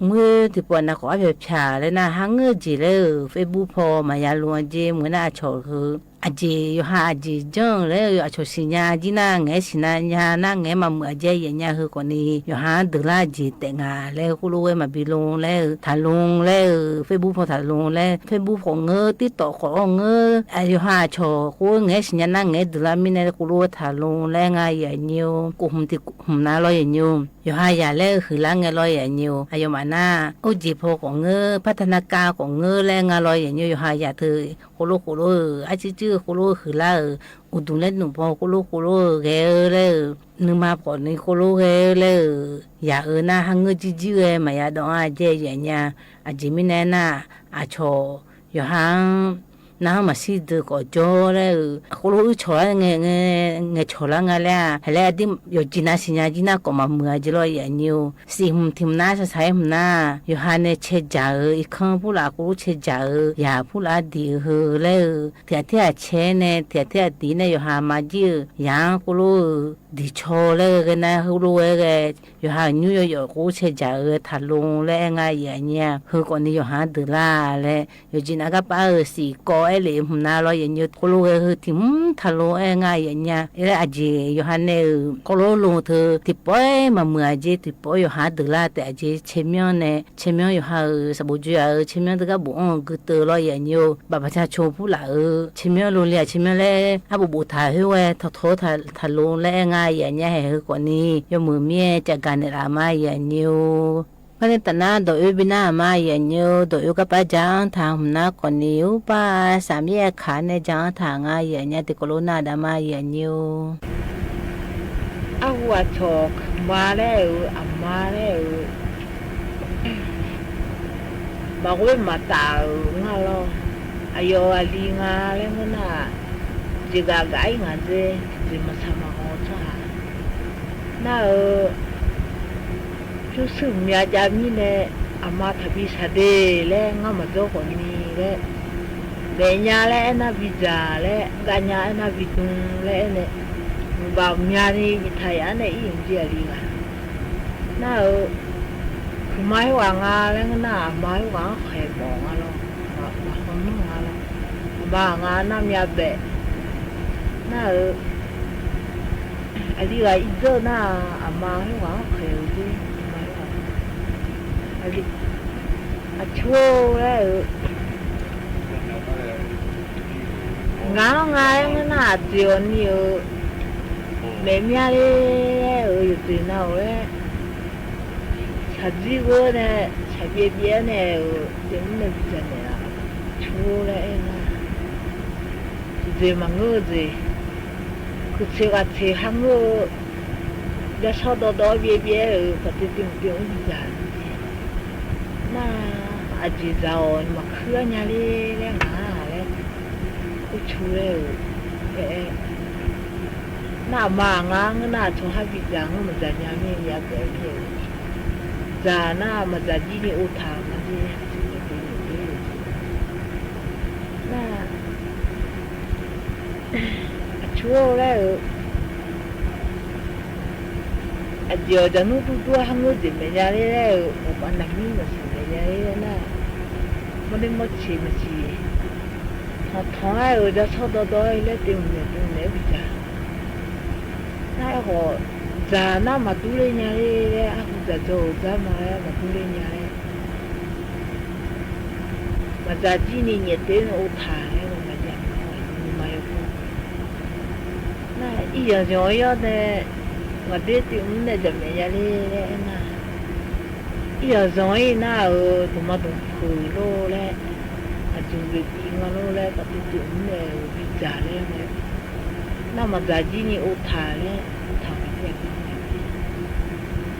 เมื่อ ตี้ป่อยนา ขออาเพียบผาแล้วนา หาเงอจีแล้ว เฟซบุ๊กพ่อมายาลงเจ เมื่อนา อาจ๋อเฮอ อาเจ ยอหา อาเจจ้องแล้ว อาจ๋อสัญญาจีนา แงสัญญานา แงมาเมือเจเยียะเยียะ เฮอก่อนนี้ ยอหา เดินลาเจแต๊งาแล้ว โกรถเออ มาบีลงแล้ว ถาลงแล้ว เฟซบุ๊กพ่อถาลงแล้ว เฟซบุ๊กของเงอ ติ๊กต็อกของเงอ อายอหา อาจ๋อ โกรถแงสัญญานา แงเดินลามีแน่ โกรถถาลงแล้วงาเยียะเยียะ โกรธหืมตี้หืมนาลอเยียะเยียะ ยอหา อยากแล้ว หือลาแงลอเยียะเยียะ อายอมมานา โอ้ เจพ่อของเงอ พัฒนาการของเงอ และงาลอเยียะเยียะ ยอหา อยากเถิง โกรถ โกรถ เออ อาจื้อจื้อ โกรถ หือลา เออ อุดหนุนและหนุนพ่อ โกรถ โกรถ เออ แกเออแล้ว นึ่งมาก่อนนี้ โกรถ แกเออแล้ว อยาก เออ นา หาเงอจีจีเออ มายาดอกอ้อเจเยียะเยียะ อาจีมีแน่นา อาจ๋อ ยอหา นา มาสีเดือก็จ้อแล้ว เออ โกรถ อือ จ๋อแง แง แงจ๋อละงาแล้ว แล้วตี้ยอจีนาสัญญาจีนา ก็มาเมือเจลอเยียะเยียะ สีหืมถิมนา สายสายหืมนา ยอหา แน่ แชร์จ๋าเออ อีกครั้งผู้หลัง โกรถ แชร์จ๋าเออ อยากผู้หลังดีเฮอแล้ว เออ เถียเถียแชร์แน่ เถียเถียดีแน่ ยอหา มาจีเออ อย่าง โกรถ เออ ดีจ๋อแล้วแกนา โกรถ เออ แก ยอหา ยู้ยอหยอด โกรถ แชร์จ๋าเออ ถาลงแล้วงาเยียะเยียะ เฮอก่อนนี้ ยอหา เดินลาแล้ว ยอจีนา ก็ป้า เออ สีก็ เออ เหล่หืมนาลอเยียะเยียะ โกรถ เออ หือถิมถาลง เออ งาเยียะเยียะ แล้วอาเจ ยอหา แน่ เออ โกรถ ลงเถิง ตี้ป่อยมาเมือเจ ตี้ป่อย ยอหา เดินลา แต่อาเจ เชเมียงแน่ เชเมียง ยอหา เออ สะบกจูยา เออ เชเมียง ตึงก็บอก อ้อ กือเตอลอเยียะเยียะ บัตรประชาชนผู้หลัง เออ เชเมียง โรงเรียน เชเมียง แล้ว อาบุบุถาหื้อไว้ ถอดถอดถา ถาลงแล้วงาเยียะเยียะ แห่เฮอก่อนนี้ ยอมือเมีย จากการในลามาเยียะเยียะ ก็ในตาหน้า ดอกเอ้ย บีหน้ามาเยียะเยียะ ดอกเอ้ย ก็ป้าจ๋า ถาหืมนาก่อนนี้ อุปา สามแยกขาแน่ จ๋า ถางาเยียะเยียะ ตี้โกรถนาดามาเยียะเยียะ อาหัวถอก มาแล้ว อามาแล้ว มาเว้ยมาตาเอองาลอ อายออาลีงาแล้วงานา เจกากายงาเจ เจมาสามาหอจ้า นาเออ จุซึ่งเมียจามีแน่ อามาถาบีสาเดแล้ว งามาโจก่อนนี้แล้ว แม่ญาและแอนนาบีจาและ กาญาแอนนาบีตุงและแอนเนี่ย บ่าวเมียนี่มีไทยอันเนี่ย อีหยังเจียดีกะ นาเออ คือไม้วางงาแล้วนา ไม้วางแขกบอกงาลอ มา มาคนนึงงาลอ มางาน้ำยาแบะ นาเออ အလံဂၤအံၤဒၢၣ်နၢ် အမါဟဲဝဲ ဃဲၤဧိၤဒၣ် အမါဟဲဝဲ အလံ အဆိလဲၣ်ဧိၤ ငါငါနၢ် အစ့ၢ်အီၤနံၤဧိၤ မဲာ်မျါလၢ ဧိၤ ယစ့ၢ်နၢ်ဝဲ ဆၣ်ဇံဂိၢ်န့ၣ် ဆၣ်ဘျဲဘျဲန့ၣ်ဧိၤ တ့မူန့ၣ် ပစံးန့ၣ်လီၤ ဆိလဲၣ်အဲၣ်နၢ် စ့ၢ်မၤငိုစ့ၢ် ခုဆ့ဂၤဆ့ ဟးငို ဒ်ဆီဒီဒီဘျဲဘျဲဧိၤ ပှၤတ့တ့မူတ့မူစ့ၢ် နၢ် အစ့ၢ်စ့ၢ်အီၤ မၤခုညါလၢ လၢငါလဲၣ် အိၣ်ဆိလဲၣ်ဧိၤ အဲ နၢ် အမါငါ နၢ် ထိးဟးဘံၣ်စၢ် နၢ် မၤစၢ်ညါမ့ၢ် ယၤပဲာ်မ့ၢ်ဧိၤ စၢ်နၢ် မၤစၢ်ဒ်န့ၣ်အိၣ်ထါမး နၢ် အဆိလဲၣ်ဧိၤ အစ့ၢ်အီၤဒၣ်နူၢ်တူၢ်တူၢ် ဟးငိုစ့ၢ်မဲာ်ညါလၢ ပှၤနၢ်မံမၤစံၣ်မဲာ်ညါလၢနၢ် မ့ၢ်ဒ်မ့ၢ်ဆံးမ့ၢ်ဆံး ထီၣ်ထီၣ်ဧိၤ ဒ်ဆီဒီဒီလၢ တ့မူန့ၣ်တ့မူန့ၣ်ဘံၣ်စၢ် နၢ် အဲၣ်ဂီၤ စၢ်နၢ် မၤဒူလၢညါလၢ အဃိစၢ်ကၠီဧိၤ စၢ်မၤလၢ မၤဒူလၢညါလၢ မၤစၢ်ဒ်န့ၣ် ညါတ့န့ၣ်အိၣ်ထါလၢ မၤစၢ်မၤ မၤယီၤဖိ နၢ် အံၤယီၤစီၤယီၤန့ၣ် မၤဒ့တ့မူန့ၣ် စံၣ်မဲာ်ညါလၢ အဲၣ်နၢ် အံၤယီၤစီၤအံၤနၢ်ဧိၤ ဒိၣ်မးဒိၣ်ဖုးလိာ်လၢ အစူၢ်ဘ့ၣ်ပံၤမၤလိလၢ ပှၤတ့တ့မူန့ၣ် ဘံၣ်စၢ်လၢ နၢ် မၤစၢ်ဒ်န့ၣ်အိၣ်ထါလၢ အိၣ်ထါမၤဒ်အံၤန့ၣ်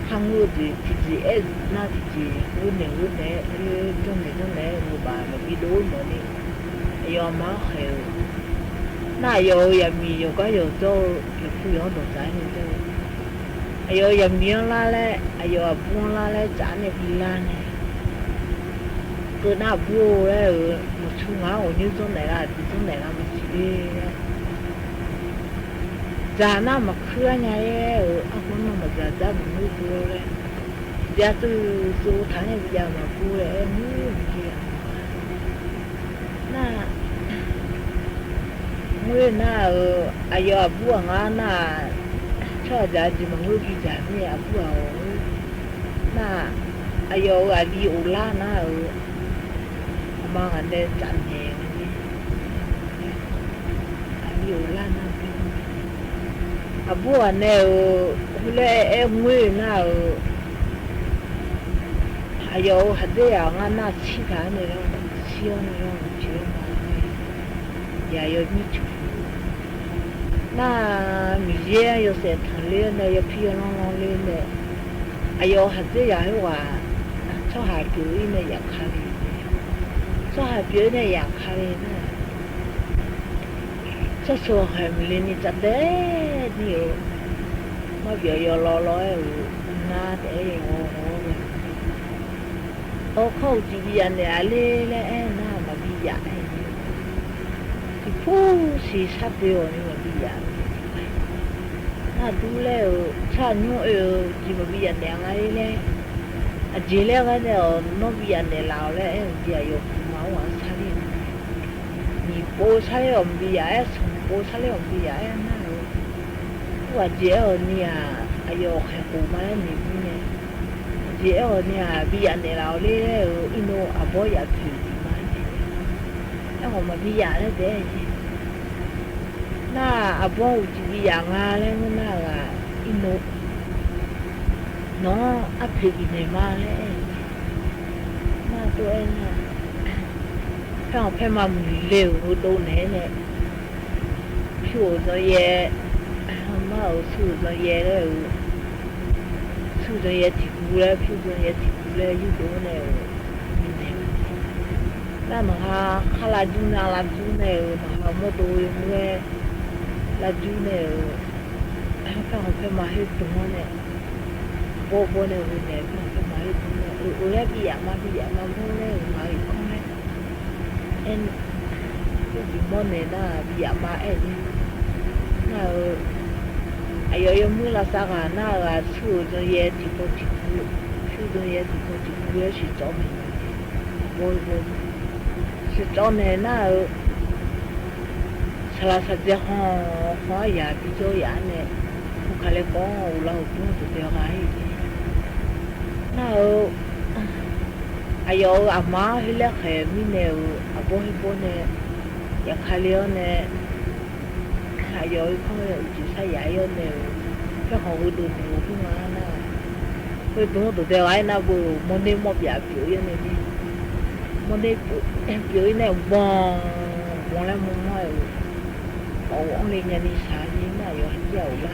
ဟးငိုစ့ၢ် ထံၣ်စ့ၢ်အဲၣ်နၢ် ထံၣ်စ့ၢ် ဝဲန့ၣ်ဝဲန့ၣ် ဒိၣ်န့ၣ်ဒိၣ်န့ၣ် ဂီၤဘၣ်မၤဘံၣ်ဒိၣ်မးန့ၣ် အယီၤမါဃဲၤဧိၤ နၢ် ယီၤဧိၤ ယမံၤ ယီၤကါယီၤကၠီ ယဖုယီၤဒီးစၢ်န့ၣ်တဲ အယီၤဧိၤ ယမံၤအီၤလါလဲၣ် အယီၤအဘူအီၤလါလဲၣ် စၢ်န့ၣ်ဖံလါန့ၣ် ကနၢ်ဘူဧိၤလၢဧိၤ မၤဆူငါအိၣ်ညိၣ်စီနဲၣ်လၢ ဒ်စီနဲၣ်လၢမၤဆံးလၢ စၢ်နၢ် မၤခုညါလၢဧိၤ အဃိနၢ် မၤစၢ်စၢ်မၤမုၢ်ပှဲၤလၢ ယၤသူၣ်သူၣ်ထါန့ၣ် ယၤမၤဘူလၢအဲၣ်မုၢ်မံၤလၢ နၢ် မုၢ်နၢ်ဧိၤ အယီၤအဘူအငါနၢ် ဆီၣ်ယၤယမၤမုၢ်ဘံၣ်စၢ်မ့ၢ်အဘူအီၤဧိၤ နၢ် အယီၤဧိၤ အလံၤအိၣ်လါနၢ်ဧိၤ အမါဂၤနဲစၢ်နဲၣ် အလံၤအိၣ်လါနၢ် အဘူအနဲဧိၤ ဟူလၢအဲၣ်အဲၣ်မုၢ်နၢ်ဧိၤ အယီၤဧိၤ ဟးဒ့ယၤအငါနၢ် ဆံးတၢ်န့ၣ်လီၤ ဆံးအီၤန့ၣ်လီၤ ဆံးအီၤမး ယၤယီၤမံဆူၣ် နၢ် မုၢ်ယဲ ယီၤစဲးထီၣ်လၢန့ၣ် ယဖံယီၤလီၤလီၤလၢန့ၣ် အယီၤဟးဒ့ယၤဟဲဝဲ ဆီၣ်ဟးပၠိအံၤန့ၣ် ယၤခါလံ ဆီၣ်ဟးပၠိအံၤန့ၣ် ယၤခါလံ ဆီၣ်ဆီၣ်ဟဲမုၢ်လံန့ၣ် စၢ်ဒဲန့ၣ်ဧိၤ မ့ၢ်ပယီၤယီၤလီၤလီၤအဲၣ်ဧိၤ နၢ်တအဲၣ်ယီၤဂီၤဂီၤ အီခီၣ်အူၣ်စံၣ်ဘံၣ်ယၣ်နဲၣ်အလ့လၢအဲၣ်နၢ် မၤဘံၣ်ယၣ်အဲၣ်န့ၣ် စံၣ်ဖူစံၣ်ဆါတ့ၢ်အီၤန့ၣ် မၤဘံၣ်ယၣ် နၢ်ဒူလၢဧိၤ ဆၣ်ညိအဲၣ်ဧိၤ စံၣ်မၤဘံၣ်ယၣ်နဲၣ်အငါလ့လၢ အစ့ၢ်လၢအဂၤန့ၣ်အီၤ နီၣ်ဘံၣ်ယၣ်နဲၣ်လၢအီၤလၢအဲၣ် စံၣ်အယီၤပူၤမၤအိၣ်အဆါန့ၣ် နံၣ်ပိဆါလၢအီၤမၤဘံၣ်ယၣ်အဲၣ် ဆိၣ်ပိဆါလၢအီၤမၤဘံၣ်ယၣ်အဲၣ်နၢ်ဧိၤ အိၣ်အစ့ၢ်အဲၣ်အီၤန့ၣ်ဧါ အယီၤဃဲၤကိၣ်မးလၢနံၣ်ပူၤန့ၣ် အစ့ၢ်အဲၣ်အီၤန့ၣ်ဧါ ဘံၣ်ယၣ်နဲၣ်လၢအီၤလ့ဧိၤ အံၤနီၣ်အဘီယၣ်ဖုးဒံးမးန့ၣ် အဲၣ်ဂီၤမၤဘံၣ်ယၣ်လၢဒဲး နၢ် အဘီအူၣ်စံၣ်ဘံၣ်ယၣ်ငါလၢ မုၢ်နၢ်ဂၤ အံၤနီၣ် နီၣ်အဖုးဒံးန့ၣ်မးလၢအဲၣ် နၢ်တိအဲၣ်နၢ် ဖဲအီၤဖဲမၤမုၢ်လ့ဧိၤဒိၣ်န့ၣ်န့ၣ် ဖုအိၣ်စီၤယဲ မါအိၣ်ဆူၣ်စီၤယဲလၢ ဆူၣ်စီၤယဲထံၣ်ကူလၢ ဖုစီၤယဲထံၣ်ကူလၢယုၢ်ဒိၣ်န့ၣ်ဧိၤ မုၢ်န့ၣ် လၢမဟါ ခါလၢဒူန့ၣ် လၢဒူန့ၣ်ဧိၤ မဟါမီၢ်တိၣ်ဝဲမူဝဲ လၢဒူန့ၣ်ဧိၤ ဖဲအီၤဖဲမၤဟ့ၣ်ဒိၣ်န့ၣ် ဘီဘီန့ၣ်ဧိၤန့ၣ် ဖဲအီၤဖဲမၤဟ့ၣ်ဒိၣ်န့ၣ် အိၣ်အိၣ်လၢဘံၣ်ယၣ်မး ဘံၣ်ယၣ်မးဘီလၢဧိၤ မၤဂ့ၤခီလၢ အဲၣ် အိၣ်ဘံၣ်မီၢ်န့ၣ်နၢ် ဘံၣ်ယၣ်မးအဲၣ်န့ၣ် နၢ်ဧိၤ အယီၤယီၤမုၢ်လၢ်သးဂၤနၢ်ဂၤ ဆူၣ်အိၣ်စီၤယဲထံၣ်ဖိထံၣ်ကူ ဆူၣ်အိၣ်စီၤယဲထံၣ်ဖိထံၣ်ကူလၢစံၣ်ကၠီန့ၣ် ဘီဘီ စံၣ်ကၠီန့ၣ်နၢ်ဧိၤ စလၢ်စၢ်ဒဲးဟီၣ် ဟီၣ်ယၤဘံၣ်ကၠီယၤန့ၣ် ဟူး ခါလၢကီး အိၣ်လၢအိၣ်တူၢ်တတဲဂၤအံၤ နၢ်ဧၢ, အယီၤဧၢ အမါဟဲလၢဃဲၤမံန့ၣ်ဧၢ အဘီဟဲဘီန့ၣ် ယခါလၢအီၤန့ၣ် အယီၤဧၢ ခီလၢအုၣ်စူၣ်ဆါယၤအီၤန့ၣ်ဧၢ ဖဲဟီၣ်ဝဲဒိၣ်န့ၣ်ဧၢ ဖဲမၤနၢ် ဖဲတူၢ်တတဲဂၤအံၤ နၢ်ပၢၢ် မိၢ်န့ၢ်မိၢ်ပၠၣ်ပျိးအံၤန့ၣ် မိၢ်န့ၢ်ပျိးအံၤန့ၣ် ဘီ ဘီလၢမိၢ်မၢဧၢ အအိၣ်အီၣ်လၢညါနံၣ်ဆံးနံၣ် နၢ် ယီၤဟဲဒ်အအိၣ်လၢ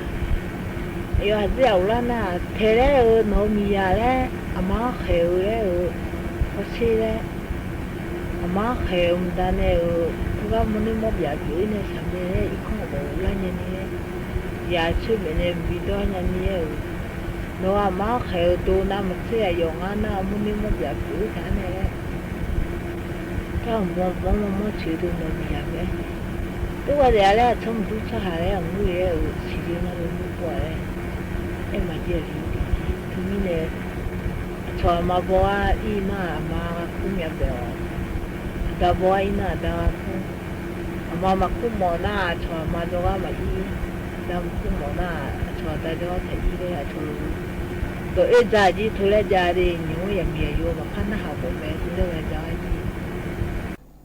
ယီၤဟဲဒ်အအိၣ်လၢနၢ် ထဲလဲၣ်ဧၢ နီၢ်မံၤယၤလဲၣ် အမါဃဲၤဧၢလဲၣ်ဧၢ ပှၤဆ့လဲၣ် အမါဃဲၤဧၢ မတၤန့ၣ်ဧၢ ဖဲမိၢ်န့ၢ်မိၢ်ပၠၣ်ပျိးအံၤန့ၣ် ဆၢမ့ၢ်အံၤခီၣ်ဘီအိၣ်လၢညါနံၣ် ယၤဆၢမ့ၢ်န့ၣ် မံဒီညါနံၣ်ဧၢ နီၢ်အမါဃဲၤဧၢ တိၢ်နၢ်မ့ၢ်ဆ့ အယီၤ နၢ် မိၢ်န့ၢ်မိၢ်ပၠၣ်ပျိးအံၤတၢ်န့ၣ် တၢ်မီမီမီမီဆၢတိၢ်နီၢ်မံၤယၤဖဲ တဝဲဒၣ်လၢအဆိမတူဆါဟးလၢအငုၢ်လၢအဆံးလၢနၢ် လၢမုၢ်ပှၢ်လၢ အဲၣ်မၤဒ်အလံ တမံၤန့ၣ် အဆီၣ်အမၤဘီအံၤနၢ် အမါဂၤခူမၠးဘဲအီၤ အဒါဘီအံၤနၢ် အဒါဂၤခူ အမါမၤခူမီၤနၢ် အဆီၣ်အမၤဒီဂၤမၤအံၤ အဒါမၤခူမီၤနၢ် အဆီၣ်အဒါဒီဂၤဖဲအံၤလၢအဆီၣ် ဒီးအ့ၣ်ဒၣ်ကံ ထိလၢဒၣ်ဒ်ညိ ယမံၤယိၤ မၤခါနၢ်ဟးဂီၤဖဲ ထိလၢဒၣ်ဒ်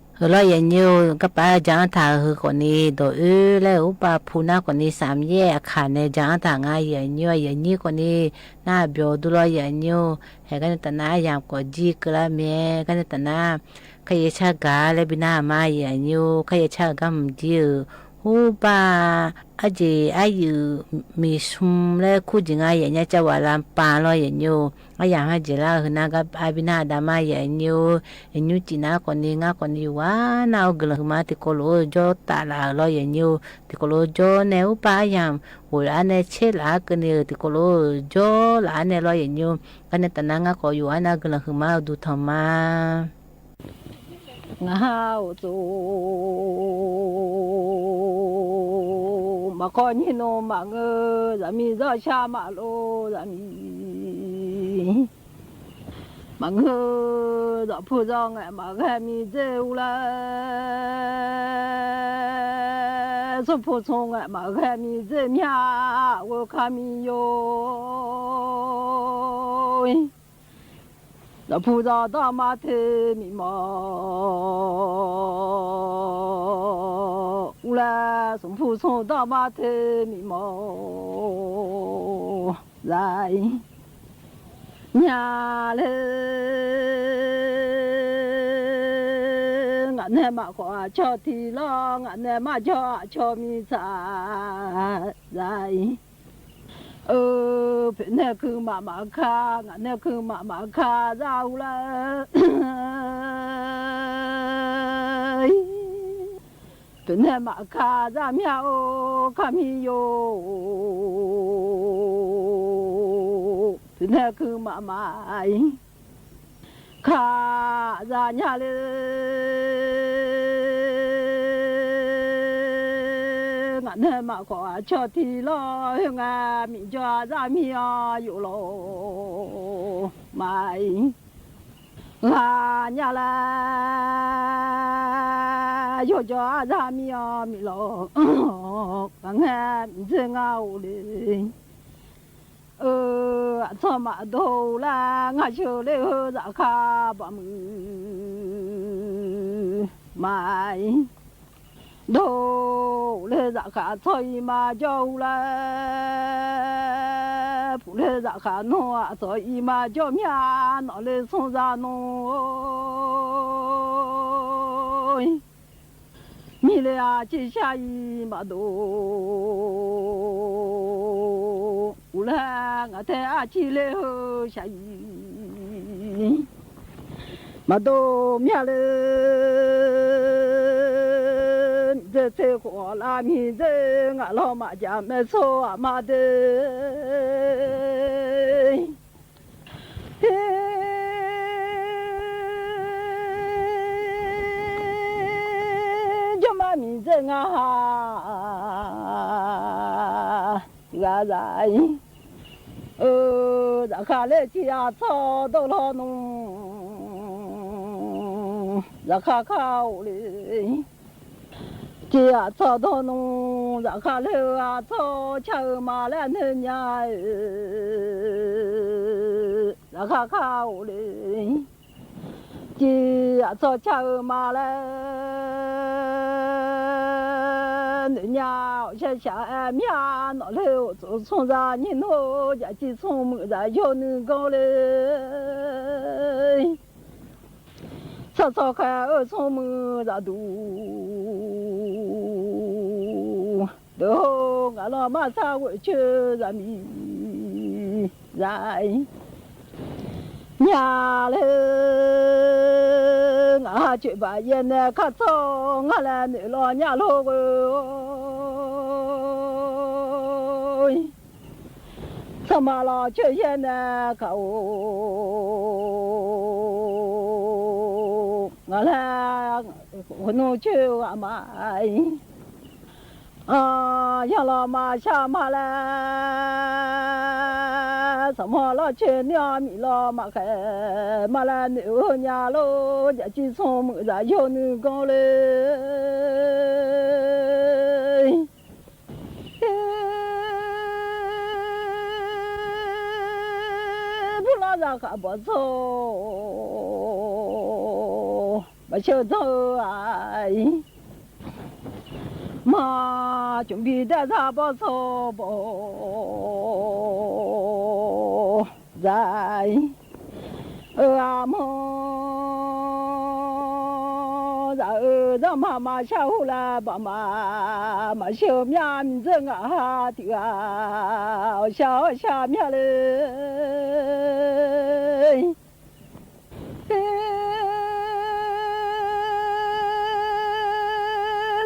ဟၢလီၤယညိ ကပာ်ကၠီတၢ်ဟးဂီၤဃီန့ၣ် ဒီးအၢလၢအိၣ်ပာ်ဖူနၢ်ဃီန့ၣ် စံပြ အခါန့ၣ် ကၠီတၢ်ငါယညိ ယညိဃီန့ၣ် နၢ်ဘျီဒိၣ်လီၤယညိ ဟဲကန့ၣ်တနၢ်ယၤကီးကံကလါမဲ ကန့ၣ်တနၢ် ခယဲဆၢ်ဂၤလၢဘံနၢ်မါယညိ ခယဲဆၢ်ဂၤမုၢ်ကံဧၢ ဟူပာ် အက့ၢ်အယုၢ်မံၤဆူလၢခူကံငါယညိ ကၠီဝါလၢပၢ်လီၤယညိ အယၤမၤက့ၢ်လၢဟၢနၢ် ကဘံနၢ်ဒါမါယညိ ယညိကံနၢ်ဃီန့ၣ် ငါဃီန့ၣ် ဝါနၢ်အိၣ်ကလၢၤဃုာ်မါ တံၤကိးလိာ်ကၠီတၢ်လၢလီၤယညိ တံၤကိးလိာ်ကၠီန့ၣ် ဟူပာ်အယၤ ဝဲလၢအန့ၣ်ဆဲးလၢကန့ၣ် တံၤကိးလိာ်ကၠီလၢအန့ၣ်လီၤယညိ ကန့ၣ်တနၢ်ငါဃီယိၤအနၢ်ကလၢၤဃုာ်မါ ဒူထီၣ်မါ ငါဟးအိၣ်သိး မၤခီညိနီၢ်မၤငၢၢ် ယမံၤစီဆါမၤလိယမံၤ မၤငၢၢ် ဒီးဖုစီၤငဲးမၤဂဲၤမံၤစ့ၢ်အူလၢ ဆိဖိဆိငဲးမၤဂဲၤမံၤစ့ၢ်မၠၣ် ဝဲခါမံၤယိၤ ဒီးဖုစီၤဒီမါထဲမံၤမီၢ် အူလၢ ဆိဖိဆိဒီမါထဲမံၤမီၢ် လၢ မၠၣ်လၢ ငါနဲမၤဃီအဆီၣ်ထံလီၤ ငါနဲမၤဆီၣ်အဆီၣ်မံၤဆၣ် လၢ အၢ ဖဲနဲခုမးမၤခါ ငါနဲခုမးမၤခါ ဒၣ်အူလၢ ဖဲနဲမၤခါ ဒၣ်မၠၣ်အိၣ် ခါမံၤယိၤ ဖဲနဲခုမးမၤ ခါ ဒၣ်မၠၣ်လၢ ငါနဲမၤဃီအဆီၣ်ထံလီၤ ဟ့ၣ်ငါမံၤကၠီဒၣ်မံၤအီၤယိၤလီၤ မၤ ဂၤညၣ်လၢ ယိၤကၠီဒၣ်မံၤအီၤမံၤလီၤ ဂၤငဲမံၤစ့ၢ်ငါအိၣ်လၢ အၢ အဆီၣ်မၤဒိၣ်လၢ ငါဆှၢလၢဟၢစးခါဘၣ်မုာ် မၤ ဒိၣ်လၢစးခါဆီၣ်အံၤမၤကၠီအူလၢ ဖုလၢစးခါနီၢ်အဆီၣ်အံၤမၤကၠီမၠၣ် နီၢ်လၢဆိစးနီၢ် မံၤလၢအကံၢ်ဆါအံၤမၤဒိၣ် အူလၢ ငါထဲအကံၢ်လၢဟၢဆါအံၤ မၤဒိၣ်မၠၣ်လၢ မံၤဒၢဆ့ဃိးလၢမံၤဒၢ ငါလီၤမၤကၠီမဲဆိအမါဒၢ ကၠီမါမံၤစ့ၢ်ငါဟး ဂၤစးအံၤ အၢ စးခါလၢကံၢ်အဆီၣ်ဒိၣ်လီၤနီၢ် စးခါခါအိၣ်လၢ ကံၢ်အဆီၣ်ဒိၣ်နီၢ် ရခါလႄၢ် အၣ်စီၤဆၢၣ်ဧၢ မၤလၢနညါဧၢ ရခါခါအိၣ်လၢ က့ၤ အၣ်စီၤဆၢၣ်ဧၢ မၤလၢနညါ အိၣ်ရှဲရှးအဲၣ်မၠၣ်နီၣ်လၢ အိၣ်ဆိးဆိးရၤ ညိၣ်နိယၤကံ ဆိမိၣ်ရၤယိၤနုၤကိလၢ စီၤစီၤဃဲၤဧၢ ဆိမိၣ်ရၤဒူ ဒိး ငါလီၤမၢ်ဆါဝဲဆၢရၤမံၤ ရၤ ညါလၢ ငါဟးဆၢၣ်ဘၣ်ယဲၢ်နဲခါ စီၤ ငါလၢနုာ်လီၤညၣ်လိၤဧၢ စီၤမၤလီၤဆၢယဲၢ်နဲခါအိၣ် ငါလၢ ကနိဆၢဂၤမး အၢ ယီၤလီၤမၤဆါမးလၢ စီၤမီၤလီၤဆၢနံၣ်အီၤ မံၤလီၤမၤဃဲၤမးလၢ နုာ်အိၣ်ညၣ်လိၤ ယၤကံ ဆိမိၣ်ရၤယိၤနုၤကိလၢ ဖုလီၤရၤဃာ်ဘီၣ်စီၤ ဘၣ်ဆၢၣ်စီၤဧၢ မၤ ဆိမိၣ်ဘံၣ်ဒဲးရၤဘီၣ်စီၤဘီၣ် ရၤ အၢ အမိၢ် ရၤဧၢ ရၤမၤမၤဆါဟူလၢ ဘၣ်မၤ မၤဆၢမၠၣ် မံၤစၢၣ်ငါဟးတံၢ်ဂၤ အီၣ်ဆၣ်အီၣ်ဆၣ်မၠၣ်လၢ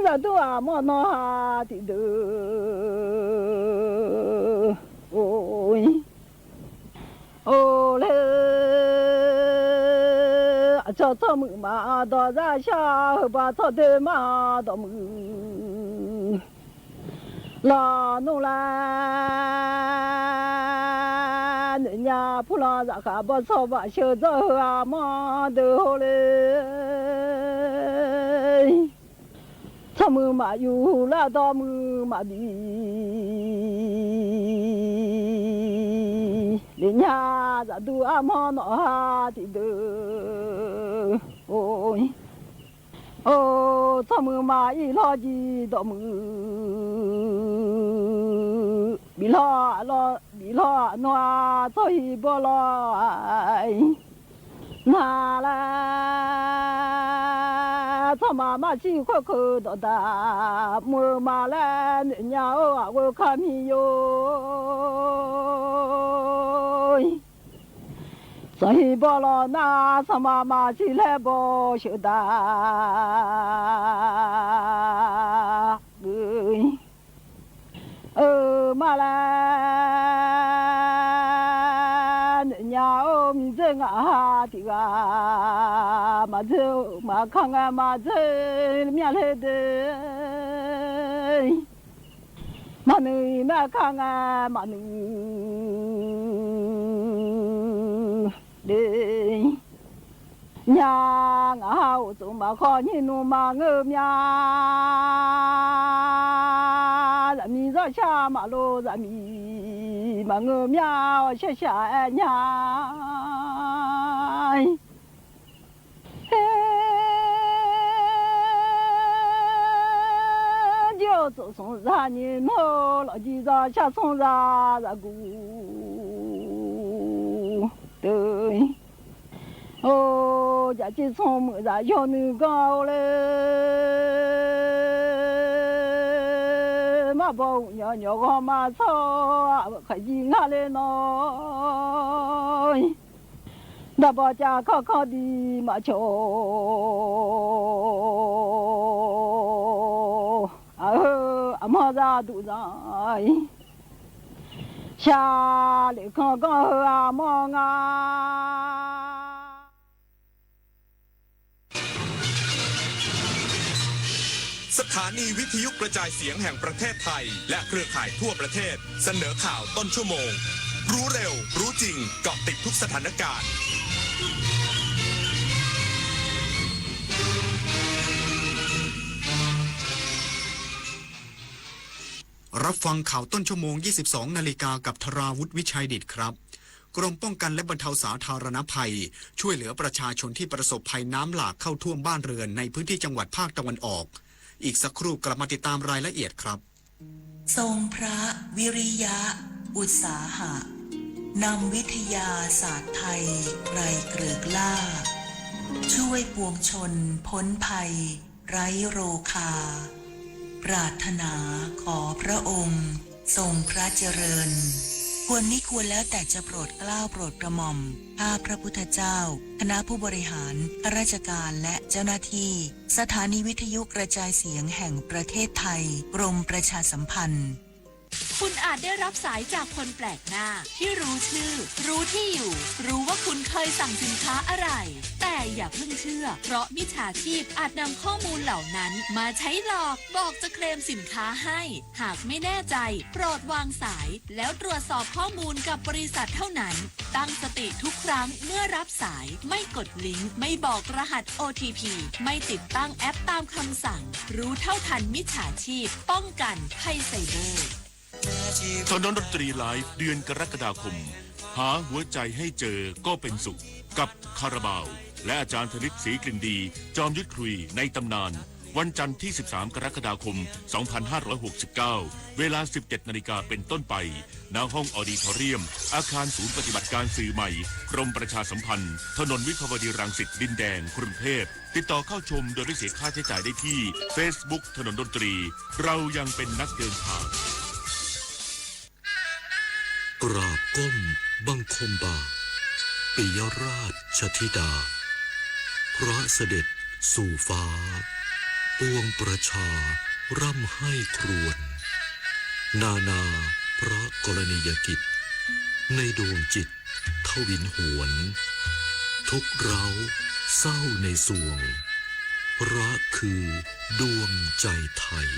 ရၤဒူအမိၢ်နီၢ်ဟးတံၢ်ဒု အိၣ် အိၣ်လၢ အစီၤစီၤမုၣ်မၤဒီးရၤဆၣ် ဟၢၣ်ပှၤထီၣ်ဒၢမးဒီးမုၢ် လီၤနုာ်လၢ နညါဖုလီၤရၤဃာ်ဘီၣ်စီၤ ဘၣ်ဆၢၣ်စီၤဧၢ အမိၢ်ဒုဟိလၢ စီၤမုၢ်မၤယူၤလၢဒီးမုၢ်မၤဘံၣ် လၢညါရၤဒူအမိၢ်နီၢ်ဟးတံၢ်ဒု အိၣ် အိၣ် စီၤမုၢ်မၤအံၣ်လီၤယံၤဒီးမုၢ် ဘံၣ်လီၤအလီၢ် ဘံၣ်လီၤအနီၢ် စီၤဟံၣ်ဘီလီၤ နၤလၢ စီၤမၤမၤဆံဃိၣ်ခိၣ်ဒီးတၢ် မုၢ်မၤလၢနညါအိၣ်အဝဲခါမံၤယိာ် စီၤဟံၣ်ဘီလီၤနၤ စီၤမၤမၤဆံလဲဘီ ဆၢတၢ် အၢ မၤလၢ နညါအိၣ်မံၤစၢၣ်ငါဟးတံၢ်ဂၤ မၤစၢၣ်မၤခါငါ မၤစၢၣ်မၠၣ်လၢဒၢး မၤနုၤမၤခါငါ မၤနုၤ ဒ့ ညါ ငါဟးအိၣ်စိၤမၤခီ ညိၣ်နုၢ်မၤငၢၢ်မၠၣ် ရၤမံၤစီၤဆၣ် မၤလိရၤမံၤ မၤငၢၢ်မၠၣ် အီၣ်ရှဲရှးအဲၣ်ညၣ် ဟဲ ဒိၣ်စိၤဆိၣ်ရၤ ညိၣ်နုၢ်လီၤ ဒ်စီၤဆၣ်ဆိၣ်ရၤ ရၤကူၣ် တၢ အိၣ် ယၤစ့ဆိၣ်မုၣ် ရၤယိၤနုၢ်ကီၢ်အိၣ်လၢ မၤဘီၣ်ညီညီဂီၢ်မၤဆီ ခါယံၤငါလၢနီၢ် ဒီးဘီၣ်ကၠၣ်ခီၣ်ခီၣ်ဒံးမၤဆိ အၢ အမိၢ်ရၤဒူၣ်ရၤ ဆၣ်လၢခီၣ်ကီၢ်ဧၢ အမိၢ်ငါ สถานีวิทยุกระจายเสียงแห่งประเทศไทย และเครือข่ายทั่วประเทศ เสนอข่าวต้นชั่วโมง รู้เร็ว รู้จริง เกาะติดทุกสถานการณ์ รับฟังข่าวต้นชั่วโมง ยี่สิบสองนาฬิกา กับธราวุฒิ วิชัยดิษฐครับ กรมป้องกันและบรรเทาสาธารณภัย ช่วยเหลือประชาชนที่ประสบภัยน้ำหลากเข้าท่วมบ้านเรือนในพื้นที่จังหวัดภาคตะวันออก อีกสักครู่กลับมาติดตามรายละเอียดครับ ทรงพระวิริยะอุตสาหะ นำวิทยาศาสตร์ไทยไกลเกริกล้า ช่วยปวงชนพ้นภัยไร้โรคา ปรารถนาขอพระองค์ทรงพระเจริญ ควรมิควรแล้วแต่จะโปรดเกล้าโปรดกระหม่อม ข้าพระพุทธเจ้า คณะผู้บริหาร ข้าราชการ และเจ้าหน้าที่ สถานีวิทยุกระจายเสียงแห่งประเทศไทย กรมประชาสัมพันธ์ คุณอาจได้รับสายจากคนแปลกหน้าที่รู้ชื่อ รู้ที่อยู่ รู้ว่าคุณเคยสั่งสินค้าอะไร แต่อย่าเพิ่งเชื่อ เพราะมิจฉาชีพอาจนำข้อมูลเหล่านั้นมาใช้หลอก บอกจะเคลมสินค้าให้ หากไม่แน่ใจ โปรดวางสาย แล้วตรวจสอบข้อมูลกับบริษัทเท่านั้น ตั้งสติทุกครั้งเมื่อรับสาย ไม่กดลิงก์ ไม่บอกรหัส โอ ที พี ไม่ติดตั้งแอปตามคำสั่ง รู้เท่าทันมิจฉาชีพ ป้องกันภัยไซเบอร์ ถนนดนตรีไลฟ์ เดือนกรกฎาคม หาหัวใจให้เจอก็เป็นสุข กับคาราบาว และอาจารย์ธนิต ศรีกลิ่นดี จอมยุทธครุยในตำนาน วันจันทร์ที่ สิบสาม กรกฎาคม สองพันห้าร้อยหกสิบเก้า เวลา สิบเจ็ดนาฬิกาเป็นต้นไป ณ ห้องออดิทอเรียม อาคารศูนย์ปฏิบัติการสื่อใหม่ กรมประชาสัมพันธ์ ถนนวิภาวดีรังสิต ดินแดง กรุงเทพฯ ติดต่อเข้าชมโดยไม่เสียค่าใช้จ่ายได้ที่ เฟซบุ๊ก ถนนดนตรี เรายังเป็นนักเดินทาง กราบก้มบังคมบาท ปิยราชธิดา พระเสด็จสู่ฟ้า ปวงประชาร่ำไห้ครวญ นานาพระกรณียกิจ ในดวงจิตทวินหวน ทุกข์ร้าวเศร้าในสวง พระคือดวงใจไทย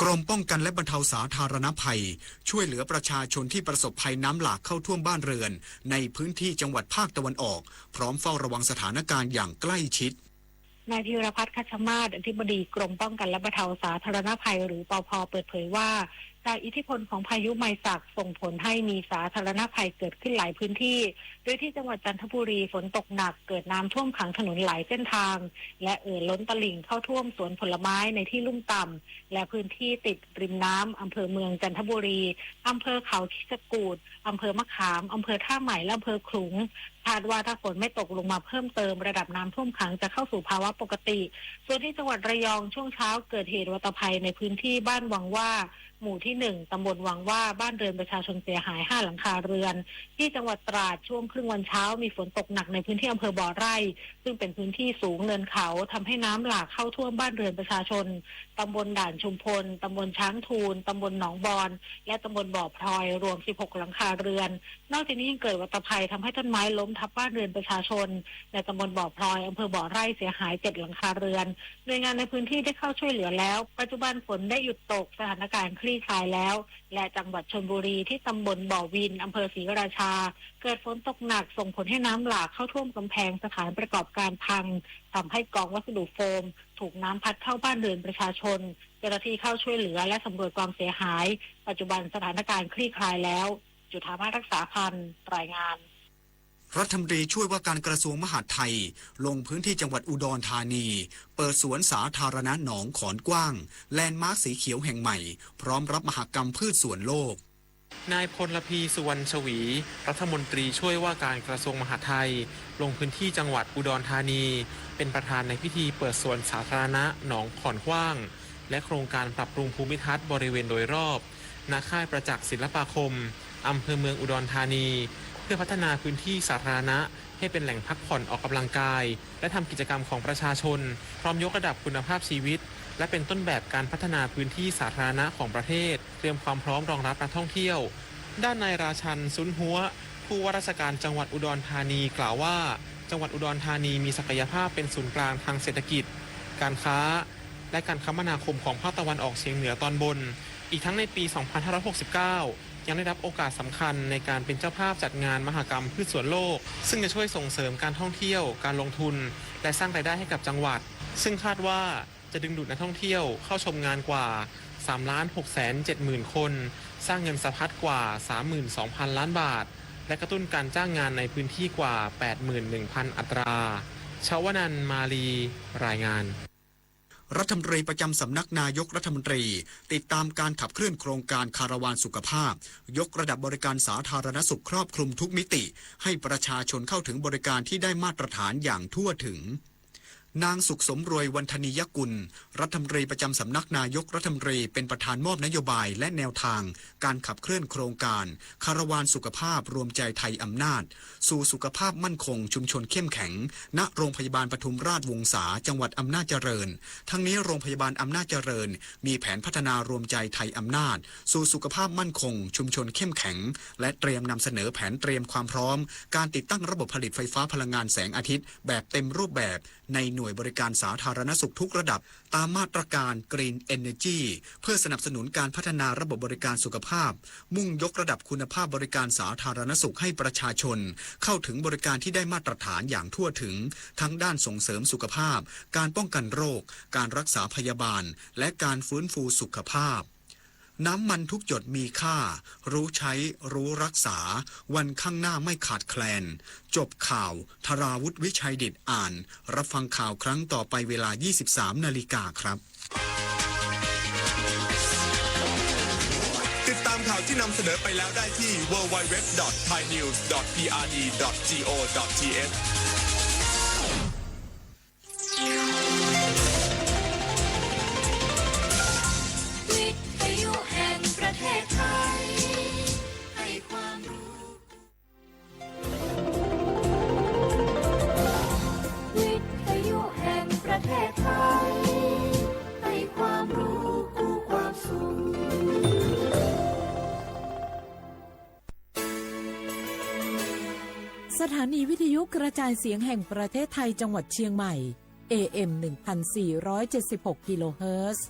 กรมป้องกันและบรรเทาสาธารณภัย ช่วยเหลือประชาชนที่ประสบภัยน้ำหลากเข้าท่วมบ้านเรือน ในพื้นที่จังหวัดภาคตะวันออก พร้อมเฝ้าระวังสถานการณ์อย่างใกล้ชิด นายพีรพัฒน์ คัชมาศ อธิบดีกรมป้องกันและบรรเทาสาธารณภัย หรือ ปภ เปิดเผยว่า จากอิทธิพลของพายุไมศักดิ์ ส่งผลให้มีสาธารณภัยเกิดขึ้นหลายพื้นที่ โดยที่จังหวัดจันทบุรี ฝนตกหนัก เกิดน้ำท่วมขังถนนหลายเส้นทาง และเอ่อล้นตลิ่งเข้าท่วมสวนผลไม้ในที่ลุ่มต่ำ และพื้นที่ติดริมน้ำ อำเภอเมืองจันทบุรี อำเภอเขาคิชกูฏ อำเภอมะขาม อำเภอท่าใหม่ และอำเภอขลุง คาดว่าถ้าฝนไม่ตกลงมาเพิ่มเติม ระดับน้ำท่วมขังจะเข้าสู่ภาวะปกติ ส่วนที่จังหวัดระยอง ช่วงเช้าเกิดเหตุวัตภัยในพื้นที่บ้านวังว่า หมู่ที่หนึ่ง ตำบลวังว่า บ้านเรือนประชาชนเสียหายห้าหลังคาเรือน ที่จังหวัดตราด ช่วงครึ่งวันเช้ามีฝนตกหนักในพื้นที่อำเภอบ่อไร่ ซึ่งเป็นพื้นที่สูงเนินเขา ทำให้น้ำหลากเข้าท่วมบ้านเรือนประชาชน ตำบลด่านชุมพล ตำบลช้างทูล ตำบลหนองบอน และตำบลบ่อพลอย รวมสิบหกหลังคาเรือน นอกจากนี้ยังเกิดวัตภัยทำให้ต้นไม้ล้มทับบ้านเรือนประชาชน ในตำบลบ่อพลอย อำเภอบ่อไร่ เสียหายเจ็ดหลังคาเรือน หน่วยงานในพื้นที่ได้เข้าช่วยเหลือแล้ว ปัจจุบันฝนได้หยุดตก สถานการณ์คลี่คลายแล้ว และจังหวัดชลบุรี ที่ตำบลบ่อวิน อำเภอศรีราชา เกิดฝนตกหนักส่งผลให้น้ำหลากเข้าท่วมกำแพงสถานประกอบการพัง ทำให้กองวัสดุโฟมถูกน้ำพัดเข้าบ้านเรือนประชาชน เจ้าหน้าที่เข้าช่วยเหลือและสำรวจความเสียหาย ปัจจุบันสถานการณ์คลี่คลายแล้ว จุฑามาศ รักษาพันธ์ รายงาน รัฐมนตรีช่วยว่าการกระทรวงมหาดไทย ลงพื้นที่จังหวัดอุดรธานี เปิดสวนสาธารณะหนองขอนกว้าง แลนด์มาร์คสีเขียวแห่งใหม่ พร้อมรับมหกรรมพืชสวนโลก นายพลพี สุวรรณชวี รัฐมนตรีช่วยว่าการกระทรวงมหาดไทย ลงพื้นที่จังหวัดอุดรธานี เป็นประธานในพิธีเปิดสวนสาธารณะหนองขอนกว้าง และโครงการปรับปรุงภูมิทัศน์บริเวณโดยรอบ ณ ค่ายประจักษ์ศิลปาคม อำเภอเมืองอุดรธานี เพื่อพัฒนาพื้นที่สาธารณะให้เป็นแหล่งพักผ่อนออกกำลังกาย และทำกิจกรรมของประชาชน พร้อมยกระดับคุณภาพชีวิต และเป็นต้นแบบการพัฒนาพื้นที่สาธารณะของประเทศ เตรียมความพร้อมรองรับนักท่องเที่ยว ด้านนายราชัน ซุนฮัว ผู้ว่าราชการจังหวัดอุดรธานีกล่าวว่า จังหวัดอุดรธานีมีศักยภาพเป็นศูนย์กลางทางเศรษฐกิจ การค้า และการคมนาคมของภาคตะวันออกเฉียงเหนือตอนบน อีกทั้งในปี สองพันห้าร้อยหกสิบเก้า ยังได้รับโอกาสสำคัญในการเป็นเจ้าภาพจัดงานมหกรรมพืชสวนโลก ซึ่งจะช่วยส่งเสริมการท่องเที่ยว การลงทุน และสร้างรายได้ให้กับจังหวัด ซึ่งคาดว่า จะดึงดูดนักท่องเที่ยวเข้าชมงานกว่า สามล้านหกแสนเจ็ดหมื่น คน สร้างเงินสะพัดกว่า สามหมื่นสองพัน ล้านบาท และกระตุ้นการจ้างงานในพื้นที่กว่า แปดหมื่นหนึ่งพัน อัตรา ชวนันท์ มาลี รายงาน รัฐมนตรีประจำสำนักนายกรัฐมนตรี ติดตามการขับเคลื่อนโครงการคาราวานสุขภาพ ยกระดับบริการสาธารณสุขครอบคลุมทุกมิติ ให้ประชาชนเข้าถึงบริการที่ได้มาตรฐานอย่างทั่วถึง นางสุขสมรวย วรรธนียกุล รัฐมนตรีประจำสำนักนายกรัฐมนตรี เป็นประธานมอบนโยบายและแนวทางการขับเคลื่อนโครงการคาราวานสุขภาพรวมใจไทยอำนาจ สู่สุขภาพมั่นคงชุมชนเข้มแข็ง ณ โรงพยาบาลปทุมราชวงศา จังหวัดอำนาจเจริญ ทั้งนี้โรงพยาบาลอำนาจเจริญ มีแผนพัฒนารวมใจไทยอำนาจ สู่สุขภาพมั่นคงชุมชนเข้มแข็ง และเตรียมนำเสนอแผนเตรียมความพร้อม การติดตั้งระบบผลิตไฟฟ้าพลังงานแสงอาทิตย์แบบเต็มรูปแบบ ในหน่วยบริการสาธารณสุขทุกระดับ ตามมาตรการ Green Energy เพื่อสนับสนุนการพัฒนาระบบบริการสุขภาพ มุ่งยกระดับคุณภาพบริการสาธารณสุขให้ประชาชน เข้าถึงบริการที่ได้มาตรฐานอย่างทั่วถึง ทั้งด้านส่งเสริมสุขภาพ การป้องกันโรค การรักษาพยาบาล และการฟื้นฟูสุขภาพ น้ำมันทุกหยดมีค่า รู้ใช้ รู้รักษา วันข้างหน้าไม่ขาดแคลน จบข่าว ธราวุฒิ วิชัยดิษฐ อ่าน รับฟังข่าวครั้งต่อไปเวลา ยี่สิบสาม นาฬิกาครับ ติดตามข่าวที่นำเสนอไปแล้วได้ที่ ดับเบิลยู ดับเบิลยู ดับเบิลยู ดอท ไทยนิวส์ ดอท พีอาร์ดี ดอท จีโอ ดอท ทีเอช วิทยุแห่งประเทศไทย ให้ความรู้ วิทยุแห่งประเทศไทย ให้ความรู้คู่ความสุข สถานีวิทยุกระจายเสียงแห่งประเทศไทยจังหวัดเชียงใหม่ เอเอ็ม หนึ่งพันสี่ร้อยเจ็ดสิบหก กิโลเฮิรตซ์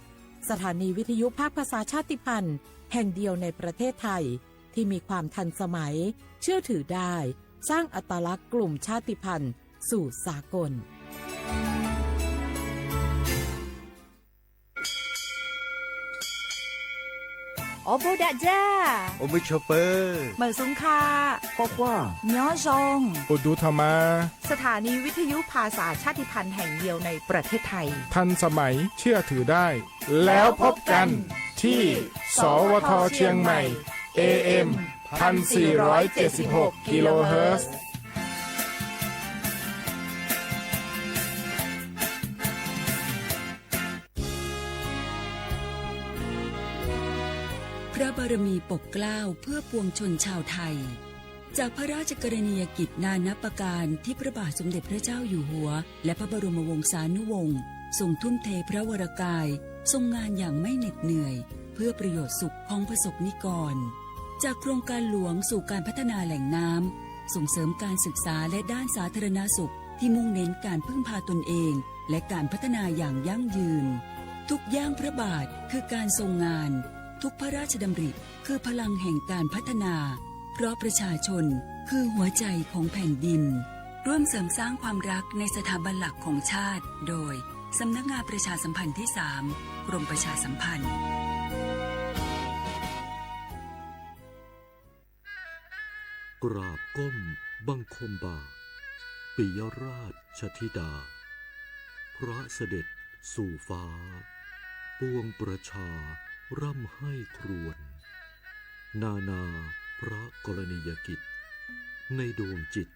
สถานีวิทยุภาคภาษาชาติพันธุ์แห่งเดียวในประเทศไทย ที่มีความทันสมัย เชื่อถือได้ สร้างอัตลักษณ์กลุ่มชาติพันธุ์สู่สากล โอโบดะจ้า โอมิโชเปอร์ เหมยสุงค่ะ คว้าคว้า ยอซง อุดูธรรมา สถานีวิทยุภาษาชาติพันธุ์แห่งเดียวในประเทศไทย ทันสมัย เชื่อถือได้ แล้วพบกันที่ สวท เชียงใหม่ เอเอ็ม พันสี่ร้อยเจ็ดสิบหก กิโลเฮิรตซ์ พระบารมีปกเกล้าเพื่อปวงชนชาวไทย จากพระราชกรณียกิจนานับประการที่พระบาทสมเด็จพระเจ้าอยู่หัว และพระบรมวงศานุวงศ์ทรงทุ่มเทพระวรกาย ทรงงานอย่างไม่เหน็ดเหนื่อย เพื่อประโยชน์สุขของประสบนิกร จากโครงการหลวงสู่การพัฒนาแหล่งน้ำ ส่งเสริมการศึกษาและด้านสาธารณสุขที่มุ่งเน้นการพึ่งพาตนเอง และการพัฒนาอย่างยั่งยืน ทุกย่างพระบาทคือการทรงงาน ทุกพระราชดำริคือพลังแห่งการพัฒนา เพราะประชาชนคือหัวใจของแผ่นดิน ร่วมเสริมสร้างความรักในสถาบันหลักของชาติ โดย สำนักงานประชาสัมพันธ์ที่สาม กรมประชาสัมพันธ์ กราบก้มบังคมบาท ปิยราชธิดา พระเสด็จสู่ฟ้า ปวงประชาร่ำไห้ครวญ นานาพระกรณียกิจ ในดวงจิต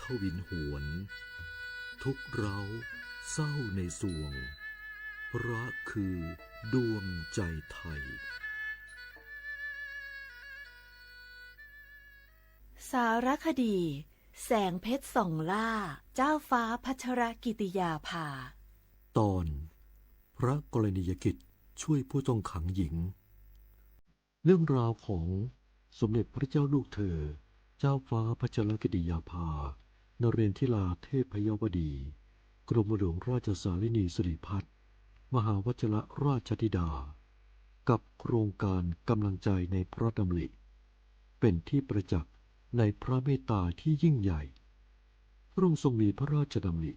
ทวินหวน ทุกข์ร้าวเศร้าในสวง พระคือดวงใจไทย สารคดี แสงเพชรส่องล่า เจ้าฟ้าพัชรกิติยาภา ตอน พระกรณียกิจช่วยผู้ต้องขังหญิง เรื่องราวของสมเด็จพระเจ้าลูกเธอ เจ้าฟ้าพัชรกิติยาภา นเรนทิราเทพยวดี กรมหลวงราชสารินีสิริพัฒน์ มหาวัชรราชธิดา กับโครงการกำลังใจในพระดำริ เป็นที่ประจักษ์ในพระเมตตาที่ยิ่งใหญ่ พระองค์ทรงมีพระราชดำริ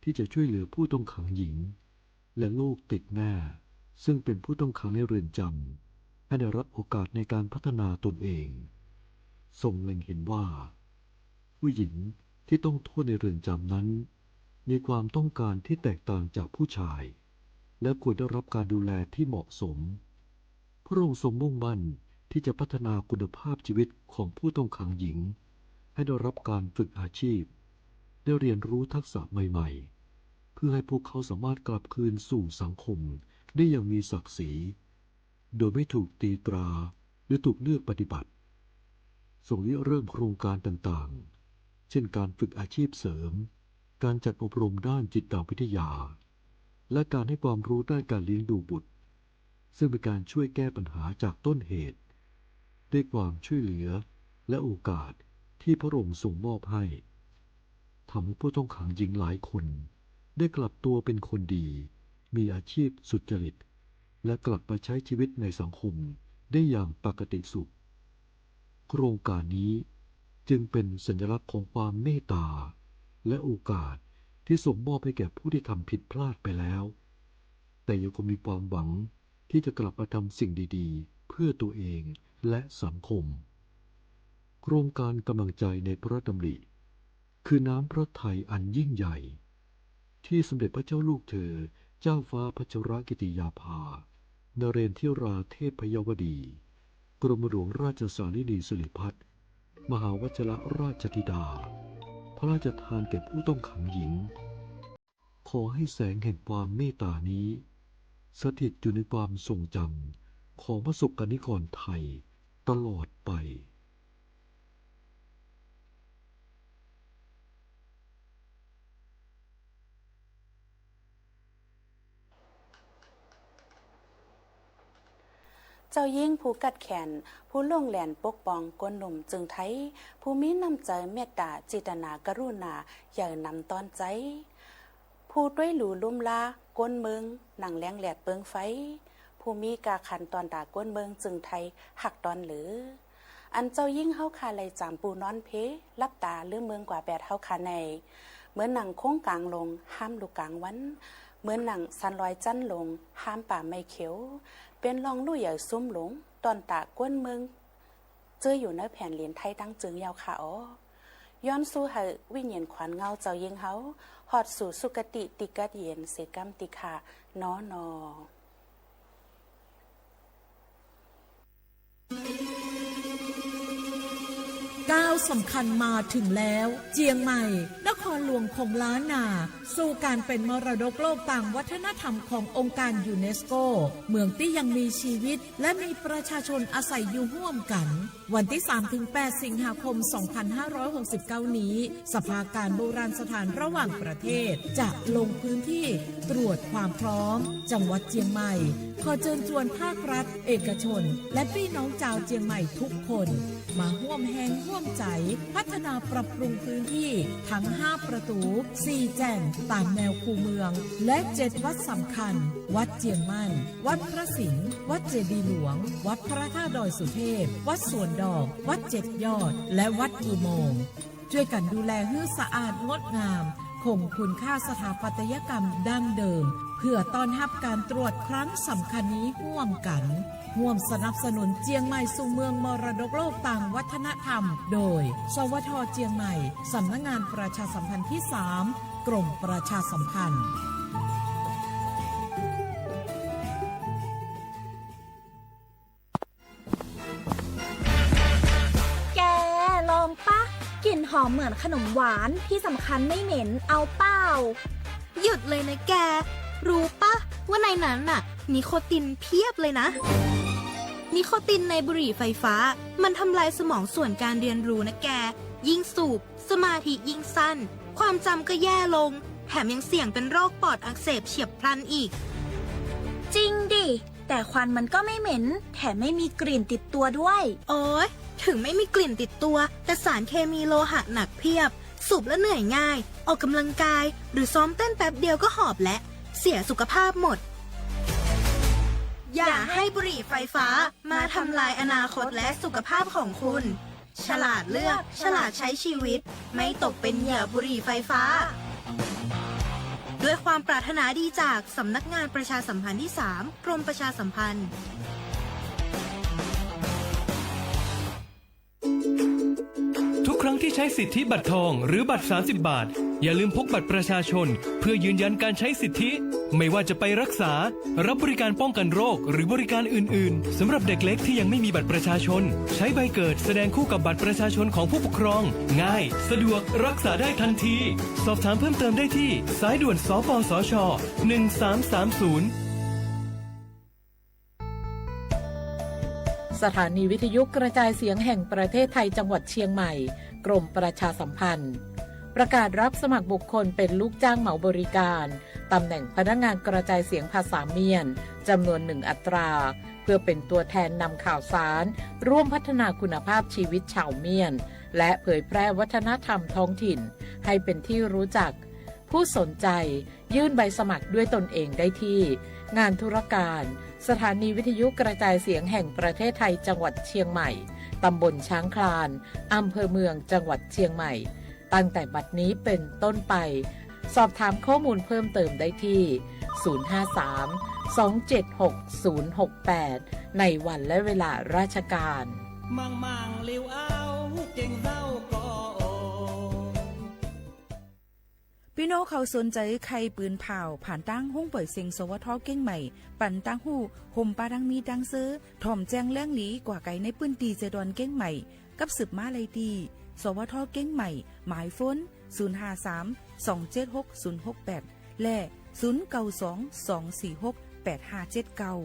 ที่จะช่วยเหลือผู้ต้องขังหญิง และลูกติดแม่ ซึ่งเป็นผู้ต้องขังในเรือนจำ ให้ได้รับโอกาสในการพัฒนาตนเอง ทรงเล็งเห็นว่า ผู้หญิงที่ต้องโทษในเรือนจำนั้น มีความต้องการที่แตกต่างจากผู้ชาย และควรได้รับการดูแลที่เหมาะสม พระองค์ทรงมุ่งมั่นที่จะพัฒนาคุณภาพชีวิตของผู้ต้องขังหญิง ให้ได้รับการฝึกอาชีพ ได้เรียนรู้ทักษะใหม่ๆ เพื่อให้พวกเขาสามารถกลับคืนสู่สังคมได้อย่างมีศักดิ์ศรี โดยไม่ถูกตีตราหรือถูกเลือกปฏิบัติ ทรงริเริ่มโครงการต่างๆ เช่นการฝึกอาชีพเสริม การจัดอบรมด้านจิตวิทยา และการให้ความรู้ด้านการเลี้ยงดูบุตร ซึ่งเป็นการช่วยแก้ปัญหาจากต้นเหตุ ด้วยความช่วยเหลือและโอกาสที่พระองค์ทรงมอบให้ ทำให้ผู้ต้องขังหญิงหลายคนได้กลับตัวเป็นคนดี มีอาชีพสุจริต และกลับมาใช้ชีวิตในสังคมได้อย่างปกติสุข โครงการนี้จึงเป็นสัญลักษณ์ของความเมตตา และโอกาสที่ทรงมอบให้แก่ผู้ที่ทำผิดพลาดไปแล้ว แต่ยังคงมีความหวังที่จะกลับมาทำสิ่งดีๆ เพื่อตัวเองและสังคม โครงการกำลังใจในพระดำริ คือน้ำพระทัยอันยิ่งใหญ่ ที่สมเด็จพระเจ้าลูกเธอ เจ้าฟ้าพัชรกิติยาภา นเรนทิราเทพยวดี กรมหลวงราชสารินีสิริพัฒน์ มหาวชิรราชธิดา พระราชทานแก่ผู้ต้องขังหญิง ขอให้แสงแห่งความเมตตานี้ สถิตอยู่ในความทรงจำของพระสกนิกรไทยตลอดไป เจ้าหญิงผู้กัดแขน ผู้หลงแหลนปกป้องคนหนุ่มจึงไทย ผู้มีน้ำใจ๋เมตตา จิตนากรุณา ใหญ่นำต้อนใจ๋ ผู้ตวยหลู่ลุ่มลาคนเมือง หนังแหลงแหลดเปิงไฟ ผู้มีก้าขันต้อนตาคนเมืองจึงไทย ฮักต้อนเหลือ อันเจ้าหญิงเฮาข้าไล่จามปูนอนเพ หลับตาลืมเมืองกว่าแปดเฮาข้าใน เหมือนหนังโค้งก๋างลง ฮามลุกก๋างวัน เหมือนหนังสันลอยจั๊นลง ฮามป่าไม้เขียว เป๋นร่องลู่ใหญ่ซุมหลง ต้อนตาคนเมือง เจืออยู่ในแผ่นดินไทยตังจึงเย้าข้าออ ย้อนสู้หื้อวิญญาณขวัญเงาเจ้าหญิงเฮา ฮอดสู่สุคติตี้กัดเย็นเสียกำตี้ข้า นอนอ ก้าวสำคัญมาถึงแล้ว เจียงใหม่ นครหลวงของล้านนา สู่การเป็นมรดกโลกตางวัฒนธรรมขององค์การยูเนสโก เมืองตี้ยังมีชีวิต และมีประชาชนอาศัยอยู่ฮ่วมกั๋น วันตี้สามถึงแปดสิงหาคมสองพันห้าร้อยหกสิบเก้านี้ สภาการโบราณสถานระหว่างประเทศจะลงพื้นที่ตรวจความพร้อม จังหวัดเจียงใหม่ ขอเจิญจวนภาครัฐ เอกชน และปี้น้องจาวเจียงใหม่ทุกคน มาฮ่วมแฮงฮ่วมใจ๋ พัฒนาปรับปรุงพื้นที่ทั้งห้าประตู๋ สี่แจ่งต๋ามแนวคูเมือง และเจ็ดวัดสำคัญ วัดเจียงมั่น วัดพระสิงห์ วัดเจดีย์หลวง วัดพระธาตุดอยสุเทพ วัดสวนดอก วัดเจ็ดยอด และวัดอุโมงค์ จ้วยกั๋นดูแลหื้อสะอาดงดงาม คงคุณค่าสถาปัตยกรรมดั้งเดิม เพื่อต้อนฮับก๋านตรวจครั้งสำคัญนี้ฮ่วมกั๋น ฮ่วมสนับสนุนเจียงใหม่สู่เมืองมรดกโลกตางวัฒนธรรม โดย สวท เจียงใหม่ สำนักงานประชาสัมพันธ์ที่สาม กรมประชาสัมพันธ์ แก ลองปะ กลิ่นหอมเหมือนขนมหวาน ที่สำคัญไม่เหม็น เอาเปล่า หยุดเลยนะแก รู้ปะว่าในนั้นน่ะ นิโคตินเพียบเลยนะ นิโคตินในบุหรี่ไฟฟ้า มันทำลายสมองส่วนการเรียนรู้นะแก ยิ่งสูบ สมาธิยิ่งสั้น ความจำก็แย่ลง แถมยังเสี่ยงเป็นโรคปอดอักเสบเฉียบพลันอีก จริงดิ แต่ควันมันก็ไม่เหม็น แถมไม่มีกลิ่นติดตัวด้วย โอ๊ย ถึงไม่มีกลิ่นติดตัว แต่สารเคมีโลหะหนักเพียบ สูบแล้วเหนื่อยง่าย ออกกำลังกาย หรือซ้อมเต้นแป๊บเดียวก็หอบแล้ว เสียสุขภาพหมด อย่าให้บุหรี่ไฟฟ้ามาทำลายอนาคตและสุขภาพของคุณ ฉลาดเลือก ฉลาดใช้ชีวิต ไม่ตกเป็นเหยื่อบุหรี่ไฟฟ้า ด้วยความปรารถนาดีจากสำนักงานประชาสัมพันธ์ที่สาม กรมประชาสัมพันธ์ ทุกครั้งที่ใช้สิทธิบัตรทองหรือบัตรสามสิบบาท อย่าลืมพกบัตรประชาชนเพื่อยืนยันการใช้สิทธิ ไม่ว่าจะไปรักษา รับบริการป้องกันโรค หรือบริการอื่นๆ สำหรับเด็กเล็กที่ยังไม่มีบัตรประชาชน ใช้ใบเกิดแสดงคู่กับบัตรประชาชนของผู้ปกครอง ง่าย สะดวก รักษาได้ทันที สอบถามเพิ่มเติมได้ที่สายด่วน สปสช หนึ่งสามสามศูนย์ สถานีวิทยุกระจายเสียงแห่งประเทศไทยจังหวัดเชียงใหม่ กรมประชาสัมพันธ์ ประกาศรับสมัครบุคคลเป็นลูกจ้างเหมาบริการ ตำแหน่งพนักงานกระจายเสียงภาษาเมียน จำนวนหนึ่งอัตรา เพื่อเป็นตัวแทนนำข่าวสาร ร่วมพัฒนาคุณภาพชีวิตชาวเมียน และเผยแพร่วัฒนธรรมท้องถิ่น ให้เป็นที่รู้จัก ผู้สนใจ ยื่นใบสมัครด้วยตนเองได้ที่ งานธุรการ สถานีวิทยุกระจายเสียงแห่งประเทศไทยจังหวัดเชียงใหม่ ตำบลช้างคลาน อำเภอเมือง จังหวัดเชียงใหม่ ตั้งแต่บัดนี้เป็นต้นไป สอบถามข้อมูลเพิ่มเติมได้ที่ ศูนย์ห้าสาม สองเจ็ดหก ศูนย์หกแปด ในวันและเวลาราชการ มังมังลิวเอาเก่งเจ้าก็โอ ปี้น้องเขาสนใจ๋ใค่ปืนผ่าว ผ่านตางห้องป่อยเสียง สวท เก้งใหม่ ปันตางฮู้ ห่มปาดังมีดังเซอ ถ่อมแจ้งเรื่องหลีกว่าไกลในปื้นตี้เซดอนเก้งใหม่ กับสืบมาไล่ตี้ สวท เก้งใหม่ หมายโฟน ศูนย์ห้าสาม สองเจ็ดหก ศูนย์หกแปด และ ศูนย์เก้าสอง สองสี่หก แปดห้าเจ็ดเก้า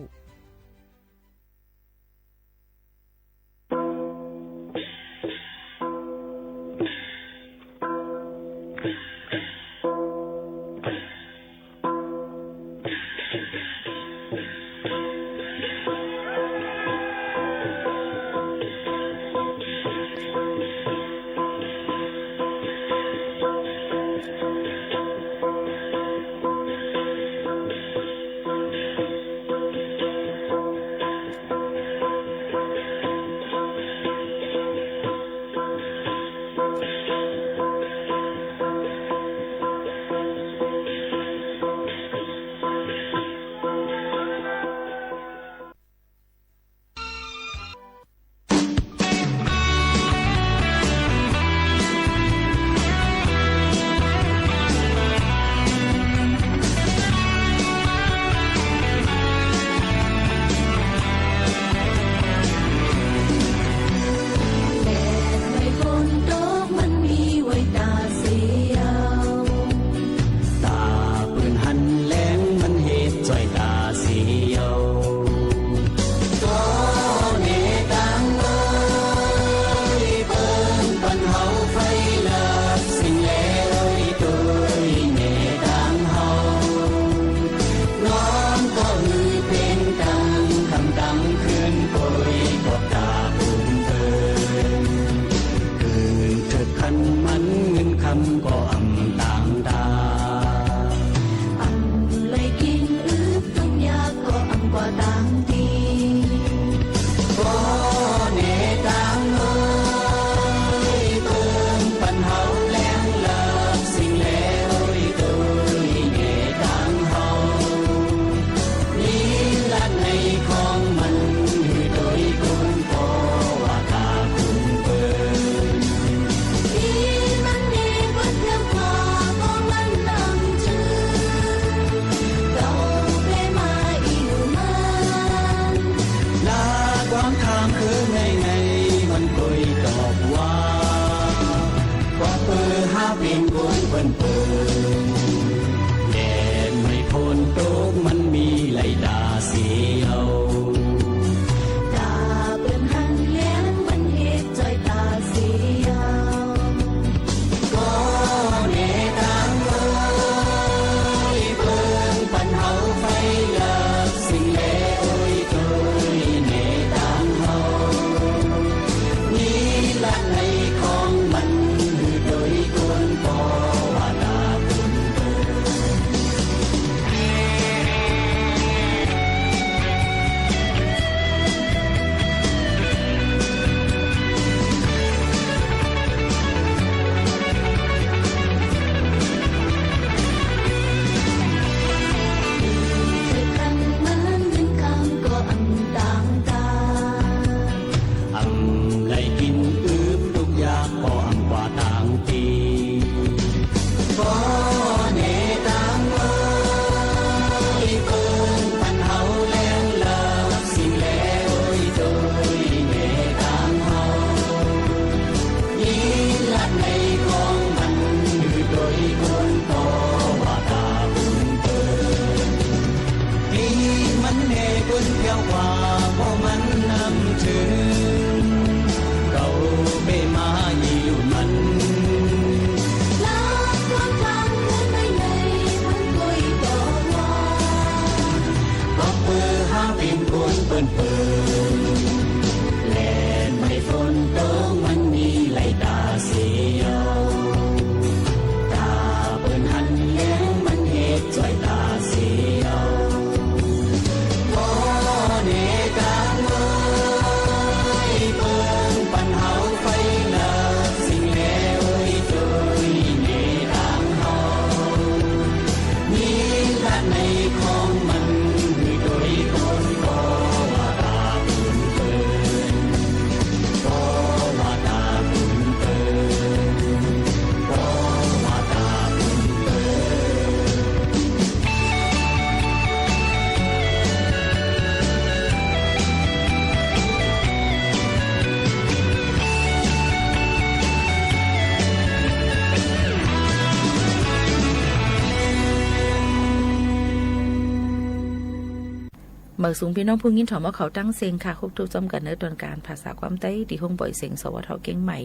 หมายสูงปี้น้องผู้ยินถ่อมเอาเขาตั้งเซ็งค่ะ ฮบทบจ้อมกั๋นเนอะ ตอนก๋านภาษาความใต้ ตี้ห้องปล่อยเสียง สวท เกียงใหม่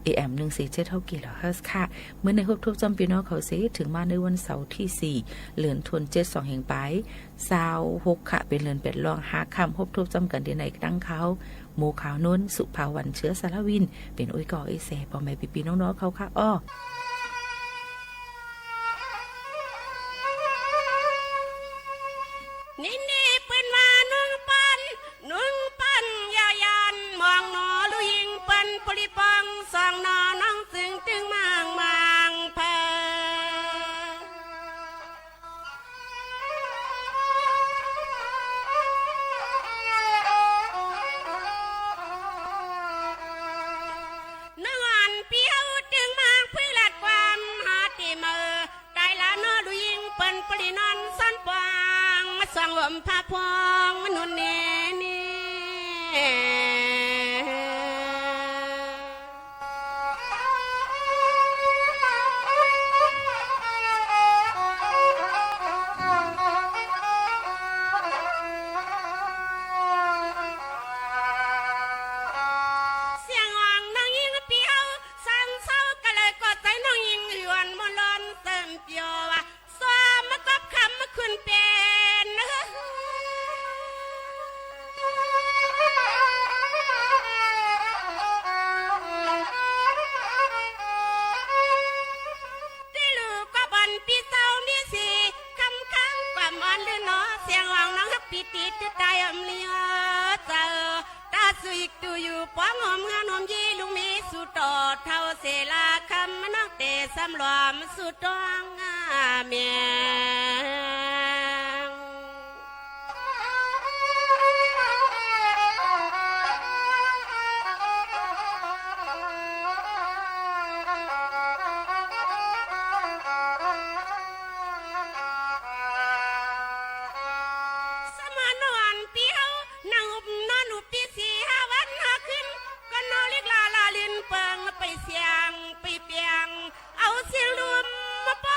เอเอ็ม หนึ่งสี่เจ็ดห้า กิโลเฮิรตซ์ค่ะ มื้อนี้ฮบทบจ้อมปี้น้องเขาเสร็จ เถิงมาในวันเสาร์ตี้สี่ เดือนธันวา สองแห่งปาย ซาวหกค่ะ เป๋นเดือนแปดล่วงห้าค่ำ ฮบทบจ้อมกั๋นตี้ในตั้งเขา หมู่ขาวโน้น สุภาวัน เชื้อสารวิน เป๋นอุ้ยก่อเอ้ยเส ป้อแม่ปี้ๆ น้องๆ เขาค่ะอ้อ นี่นี่เปิ้นว่านุ่งปัน นุ่งปันอย่าย่าน มองหนอลูกหญิงเปิ้นปริปอง สองหนอน้องจึงตึงมางมางเผอ นางอันเปียวตึงมางพื้นลาดความหาตี้เมอ ต๋ายละเนาะลูกหญิงเปิ้นปรินอนซ้อนปวาง มาส่องห่มผ้าพองมนุษย์เนนี่ เสียงฮ้องน้องญิงเปียว สั่นเซาก็เลยกอดใจ๋น้องญิงอ่อนม่วนร้อนเติมเปียวว่า สวมมากับคำมาขึ้นเป๋น ตี้ลูกก็บ่อนปี้เซานี้สิ คำค้างความอ่อนลื่นหนอ เสียงฮ้องน้องฮักปี้ตี้ตื้อต๋ายอ่อมเลียวเจ้า ต๋าสุย ตูอยู่ปองหอมเฮือนหอมยี ลุงมีสู่ต่อเฒ่าเสลาคำ น้องเต๋สำรวมสู่ตองอาเมียง สมานอ่อนเปียว นั่งอุบนอนอุบปี้สี่ห้าวันห้าคืน ก็นอนลิกลาลาลินเปิงไปเสียงไปเปียง เอาเสียงลมมาปะ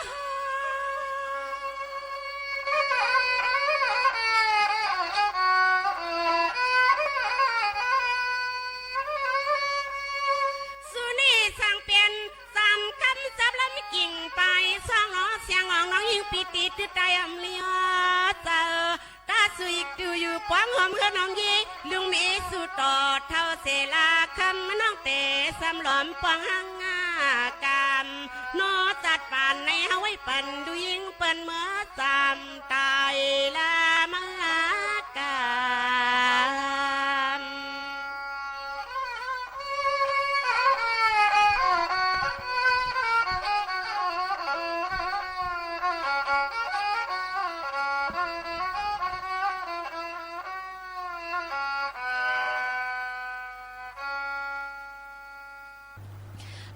สุนี่สั่งเปลี่ยน สามคำจับลำกิ่งไป สองหนอเสียงฮ้องน้องญิงปี้ตี้ตื้อต๋ายอ่อมเลียวเจ้า ต๋าสุย ตูอยู่ปองหอมเฮือนหอมยี ลุงมีสู่ต่อเฒ่าเสลาคำ น้องเต๋สำรวมปองหังอากาม หนอจัดปานในเฮาไว้ปันดูญิงเปิ้นเมื่อสามต๋ายละเมื่อกาม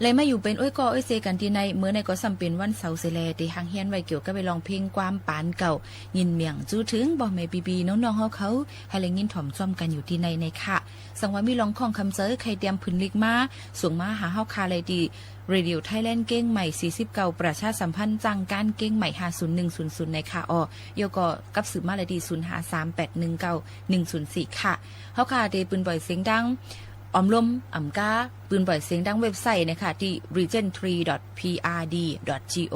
เลยมาอยู่เป๋นอ้วยก่ออ้วยเซกั๋นตี้ใน เมื่อในก็ซ้ำเป๋นวันเสาร์เสียแล ตี้หังเฮียนไว้เกี่ยวกับไปร้องเพลงความปานเก่า ยินเหมียงจู้เถิงป้อแม่ปี้ๆ น้องๆ เฮาเขา หื้อได้ยินถ่อมจ้อมกั๋นอยู่ตี้ในในค่ะ สังว่ามีลองข้องคำเจอ ใค่เตรียมผึ่นลิกมา ส่งมาหาเฮาค่ะเลยตี้ เรดิโอไทยแลนด์เกียงใหม่ สี่สิบเก้า ประชาสัมพันธ์จ้างก๋านเกียงใหม่ ห้าศูนย์หนึ่งศูนย์ศูนย์ ในค่ะอ้อ แล้วก็กับสืบมาเลยตี้ ศูนย์ห้าสามแปดหนึ่งเก้าหนึ่งศูนย์สี่ ค่ะ เฮาค่ะเต๋ปืนปล่อยเสียงดัง อ่อมลม อ่ำก้า ปืนปล่อยเสียงดังเว็บไซต์นะคะ ตี้ region three dot prd dot go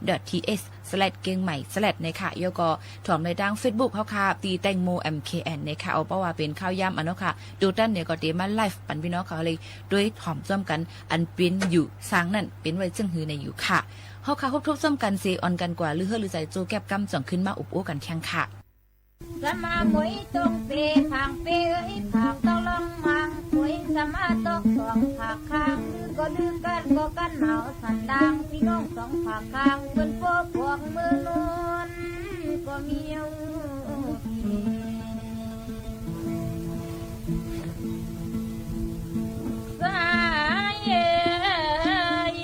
dot th slash เกียงใหม่ slash นะคะ แล้วก็ถ่อมในตางเฟซบุ๊กเฮาค่ะ ตี้แตงโม เอ็มเคเอ็น นะคะ เอาเป้าว่าเป๋นข่าวยามอันเนาะค่ะ ตูตันเนี่ยก็เต๋มาไลฟ์ปันปี้น้องเขาเลย โดยถ่อมจ้อมกั๋น อันเป๋นอยู่ซางนั้น เป๋นไว้เจิ่งหื้อในอยู่ค่ะ เฮาค่ะ ฮบทบจ้อมกั๋นเส อ่อนกั๋นกว่า ลือเฮอลือใจ๋ โจ้แก๊บกำ จ่องขึ้นมาอบอู้กั๋นแข้งค่ะ สมาหมวยตรงเป ผางเปเอ้ย ผางต้องลองมัง หมวยสมาตกสองผากข้าง ลือก็ลือ กั้นก็กั้น หนาวสั่นดาง ปี้น้องสองผากข้าง เปิ้นโป๊ปวกเมืองโน้น ก็มีอยู่ สายเอ๋ย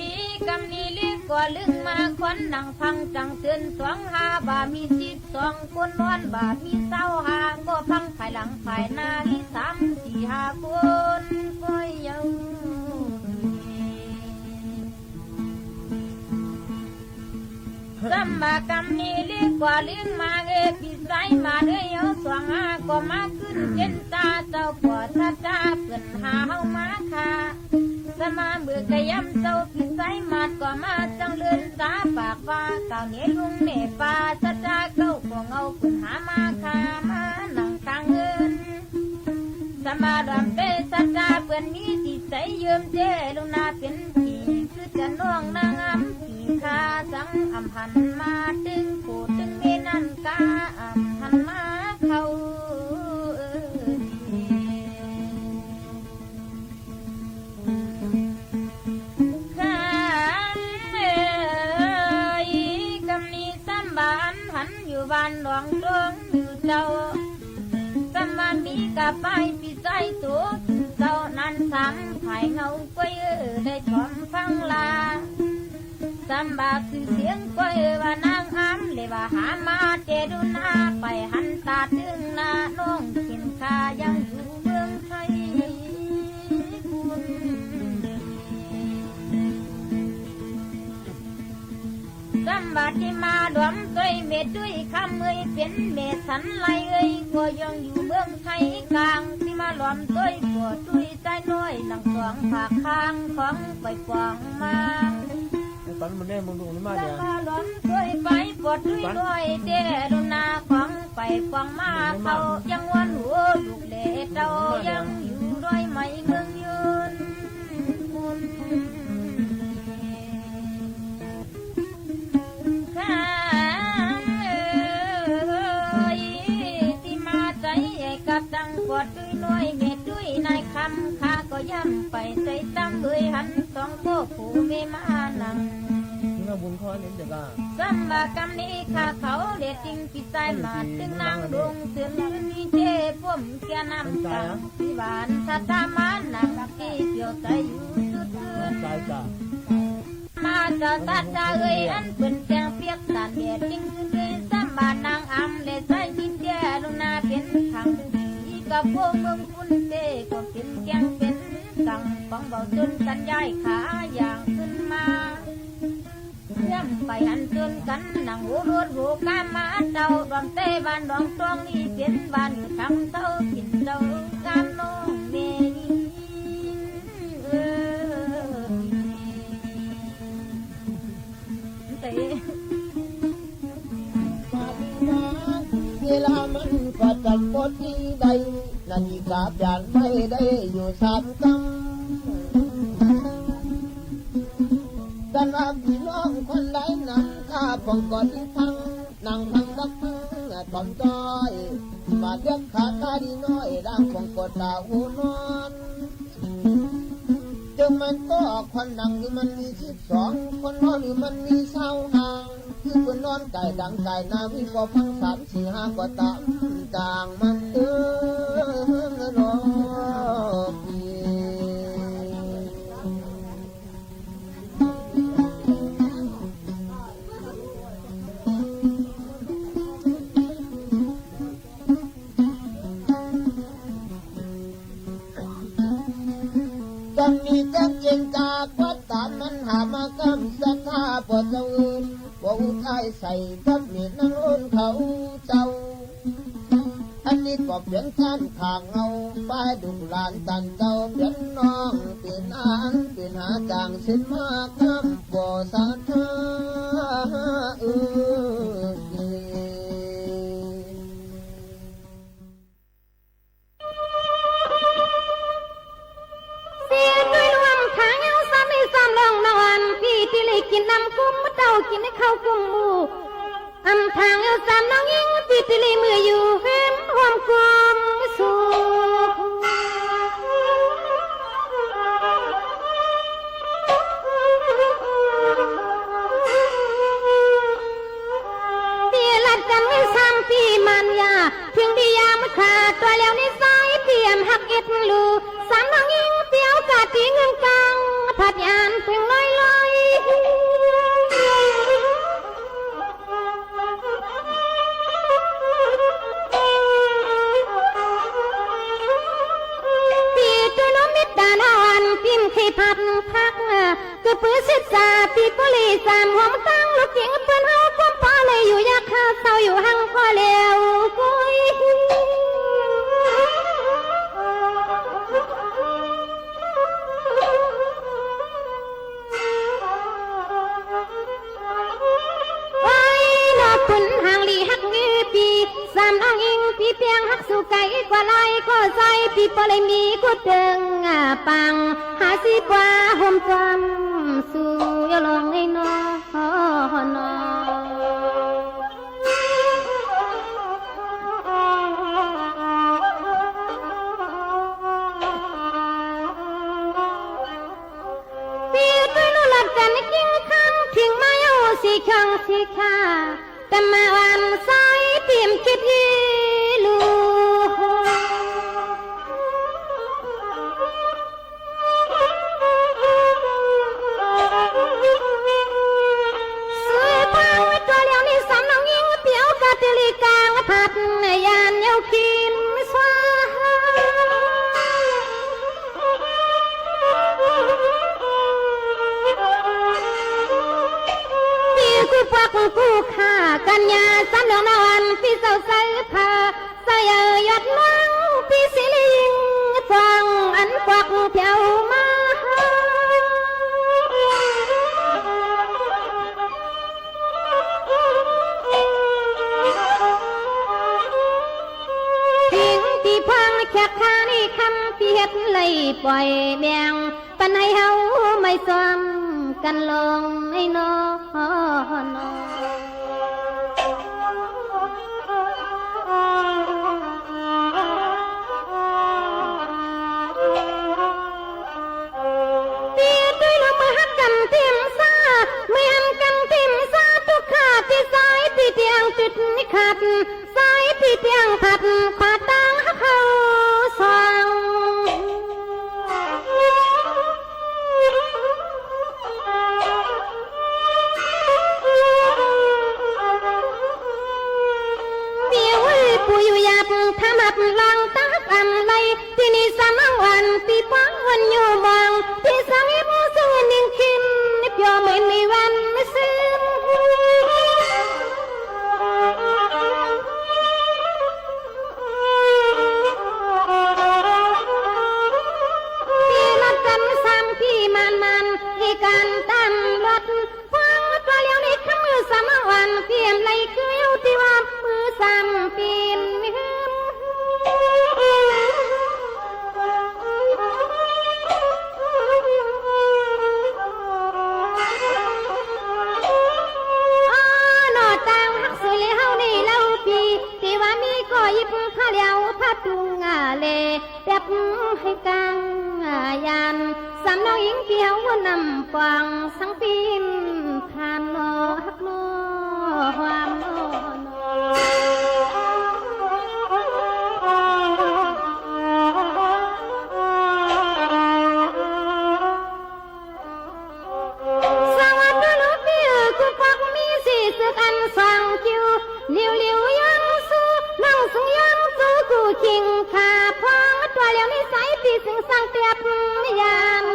กำนี้ลิกก็ลึงมา ควันดังพังจังเตือน สองห้าบ่ามีสิบสองคน นอนบ่ามีเศร้าห้า ก็พังภายหลังภายหน้า ลิสามสี่ห้าคน ก็เยาว์ ส บ่ากำนี้เลี้ยงกว่าเลี้ยงมาเอ้ย ปี้สายหมาดเอ้ย เฮาสองหาก็มาขึ้นเจนตา เจ้าป้อสัตตาเปิ้นหาเฮามาฆ่า สมาเมื่อไก่ยามเช้า ปี้สายหมาดก็มาจั้งเลินต๋า ปากว่าก้าวเหน่ลุงเหน่ป้า สัตตาเก้าก็เงาเปิ้นหามาฆ่า มานั่งกลางเฮือน สมาดอมเตสัตตาเปิ้นมีตี้ใจ๋เยิ่มเจ้ ลุนาเป๋นตี้คือจะน้องนางอำตี้ข้าสังอำหันมา ตึงผู้ตึงเมนั้นกาอำหันมาเข้า เออ ข้าเอ๋ย กำนี้ซ้ำบ่าอันหันอยู่บ้านหนองตวงอยู่เจ้า ซ้ำบ่ามีก้าป้ายปี้สายโตเจ้านั้น สามผายเงาก้อยเอ๋ย ได้ถอมฟังลา ซ้ำบ่าจื้อเสียงก้อยเอ๋ย ว่านางอำเลยว่าหามาเตดูนา ไปหันต๋าตึงหน้าน้องเห็นข้ายังอยู่เมืองไทย ซ้ำบ่าตี้มาดอมตวยเมตวยคำเอ๋ย เป๋นเมสันไหลเอ๋ย ก็ยังอยู่เมืองไทยกลาง ตี้มาดอมตวยป้อตวยสายน้อย นั่งสองผากข้างของไปปองมา ไอ้ต๋อนมันแน่มึงดูนี่มาเนี่ย ซ้ำบ่าดอมตวยไปป้อตวยน้อย เตดูนาของไปปองมา เขายังวันหัวลูกเหล่เต้า ยังอยู่ดอยไหมเมืองยืนมุน ข้าเอ๋ย ตี้มาใจ๋กับตังป้อตวยน้อยเมตวยนายคำ ข้าก็ย่ำไปใส่ตังเอ๋ย หันสองป้อผู้เมมานั่ง นี่มาบุญข้อนี้เดี๋ยวก่อน ซ้ำบ่ากำนี้ข้าเขาเด็ดจริง ปี้สายหมาดตึงนางดวงเสือนมีเจ้ป้อมเสียน้ำตัง ตี้หวานสะตามานั่งตี้เปียวใจ๋อยู่สุดเดือน ตายจ้ะ มาเจ้าตาตาเอ๋ย อันเปิ้นแตงเปียกตานแดดจริงเอ๋ย ซ้ำบ่านางอำเลยใส่จิตแจ้ลุนาเป๋นขัง ตี้กับพวกเมืองพุ้นเตก็เป๋นแกงเป๋นกัง ของเบาจนกันย้ายขาอย่างขึ้นมา ย่ำไปอันจนกันนั่งหัวรถหัวกามาเต้า ดอมเต้บ้านดอมตวงนี้เป๋นบ้านอยู่ทางเต้าถิ่นเต้า กานน้องเมยิง เออ เวลามันก็จำบ่ตี้ได้ นาฬิกาเปลี่ยนไปได้อยู่สามกำ ต้านว่าปี้น้องคนใดนั้น ข้าพ่องก็ตี้ฟัง นั่งฟังบักฟังถ่อมจ้อย มาเรียกข้าข้าดีน้อย ด่างพ่องก็ต๋าหูนอน จึงมันก็คนดังนี่มันมีสิบสอง คนนอนนี่มันมีซาวห้า คือเปิ้นนอนไก่ดังไก่นา มีก็ฟังสามสี่ห้าก็ต๋ามต่างมันเอิ้นเนาะ จั้งนี้จักเจียงจากวัดต๋ามมันหามากำศรัทธาป้อเจ้าอื่น ป้ออุทัยใส่กับเมนางโอนเขาเจ้า อันนี้ก็เป๋นต้านข่างเอา ป้ายลูกหลานต้านเจ้า เป๋นน้องเป๋นอาน เป๋นหาต่างเส้นมากำป้อศรัทธา เออ เสียด้วยรวมทางเอาซ้ำในซ้ำลองนอน ปี้ติลีกิ๋นน้ำกุ้มเต้า กิ๋นข้าวกุ้มหมู่ อำทางเอาซ้ำน้องหญิง ปี้ติลีเมื่ออยู่แหมหอมกุ้มสุข ตี้ลัดกั๋นไว้ซ้ำปี้มารยา เถิงดียามข้าต๋ายแล้วนิสัยเตียมหักเอ็ดลู ซ้ำน้องหญิงเตียวกาดตี้เงินกัง ผัดยานเถิงลอยลอย ปี้ตวยน้องมิตรดาดอน ปิ้มไข่ผัดผัก คือปือศึกษาปีปุรีสามหอมตั้งลูกหญิงเปิ้นเฮาความปอ เศร้าอยู่หั้งก็แล้วกุย โอ้ย นอขุนหางหลีฮักนี้ปี๋ สามน้องอิงปี๋เปียงฮักสู่ไก๋ กว่าลายก็ใส ปี๋บ่ได้มีกู้เติง อ่า ปัง หาสิบว่าห่มความสู่ อย่าลองไอ้น้อ น้อ ปี๋ตุ้ยลู่ลัดกั๋นกิ่งคัน ถิงไม้เอาสีเขียงสีขา แต่มาวันใสปี๋บ่คิดอีลู่ สวยพางตั๋วเหลียวนี้ สามน้องอิงเปียวกาติลีกางผัด ยานเย้าขินสวา ปี๋กู้ปวกกู้ข้ากั๋นยา สามน้องนอนปี๋เศร้าใสผ้า เศร้าเย้ายอดนางปี๋สิริง ฟองอันปวกเปียวมา ถิงตี้พวงแขกข้านี้คำ ตี้เฮ็ดไล่ป่อยแบ่ง ปันหื้อเฮาไม่ซ้อมกั๋นลองไอ้น้อ น้อ ปี๋ตุ้ยลูก เมื่อฮักกั๋นติมซา เมื่อหันกั๋นติมซา ตุ๊กข้าตี้ใสปี๋เตียงจุดนิขาด ใสปี๋เตียงผัด ขวาตางฮักเฮาสอง ปี๋เอ้ย ผู้อยู่หยาบ ถามหับลองตักอำไล ตี้นี่สามน้องอันปี๋ปองวันอยู่มอง ตี้สังอิบซึ่งนิ่งคิน เปียวเหมือนในวันซึ่ง ปี๋ลัดกั๋นสามปี๋หมานๆ ตี้ก๋านต้านรถ ฟังตั๋วเหลียวนี้คำ มือสามวัน เปียมไล่คืออยู่ตี้ว่ามือสามปี๋ อ้อ หน่อตางฮักสวยเหลือเฮานี้เล่าปี๋ ตี้ว่ามีก็หยิบผ้าเหลียวผ้าตุงอาเล เปียบหื้อกั๋งยาน สามน้องอิงปี๋เฮาวนำปวง สังปี๋ผ่านหน่อฮักหน่อหวานหน่อ สวัสดีลูกพี่เอ๋ย กู้ปวกมีสี่เสือกอันสองคิ้ว หลิวๆ ย้อนสู้ นั่งซึ่งย้อนสู้กู้คิง ข้าพองตั๋วเหลียวนี้ใสปี๋ซึ่งสังเตียบยาน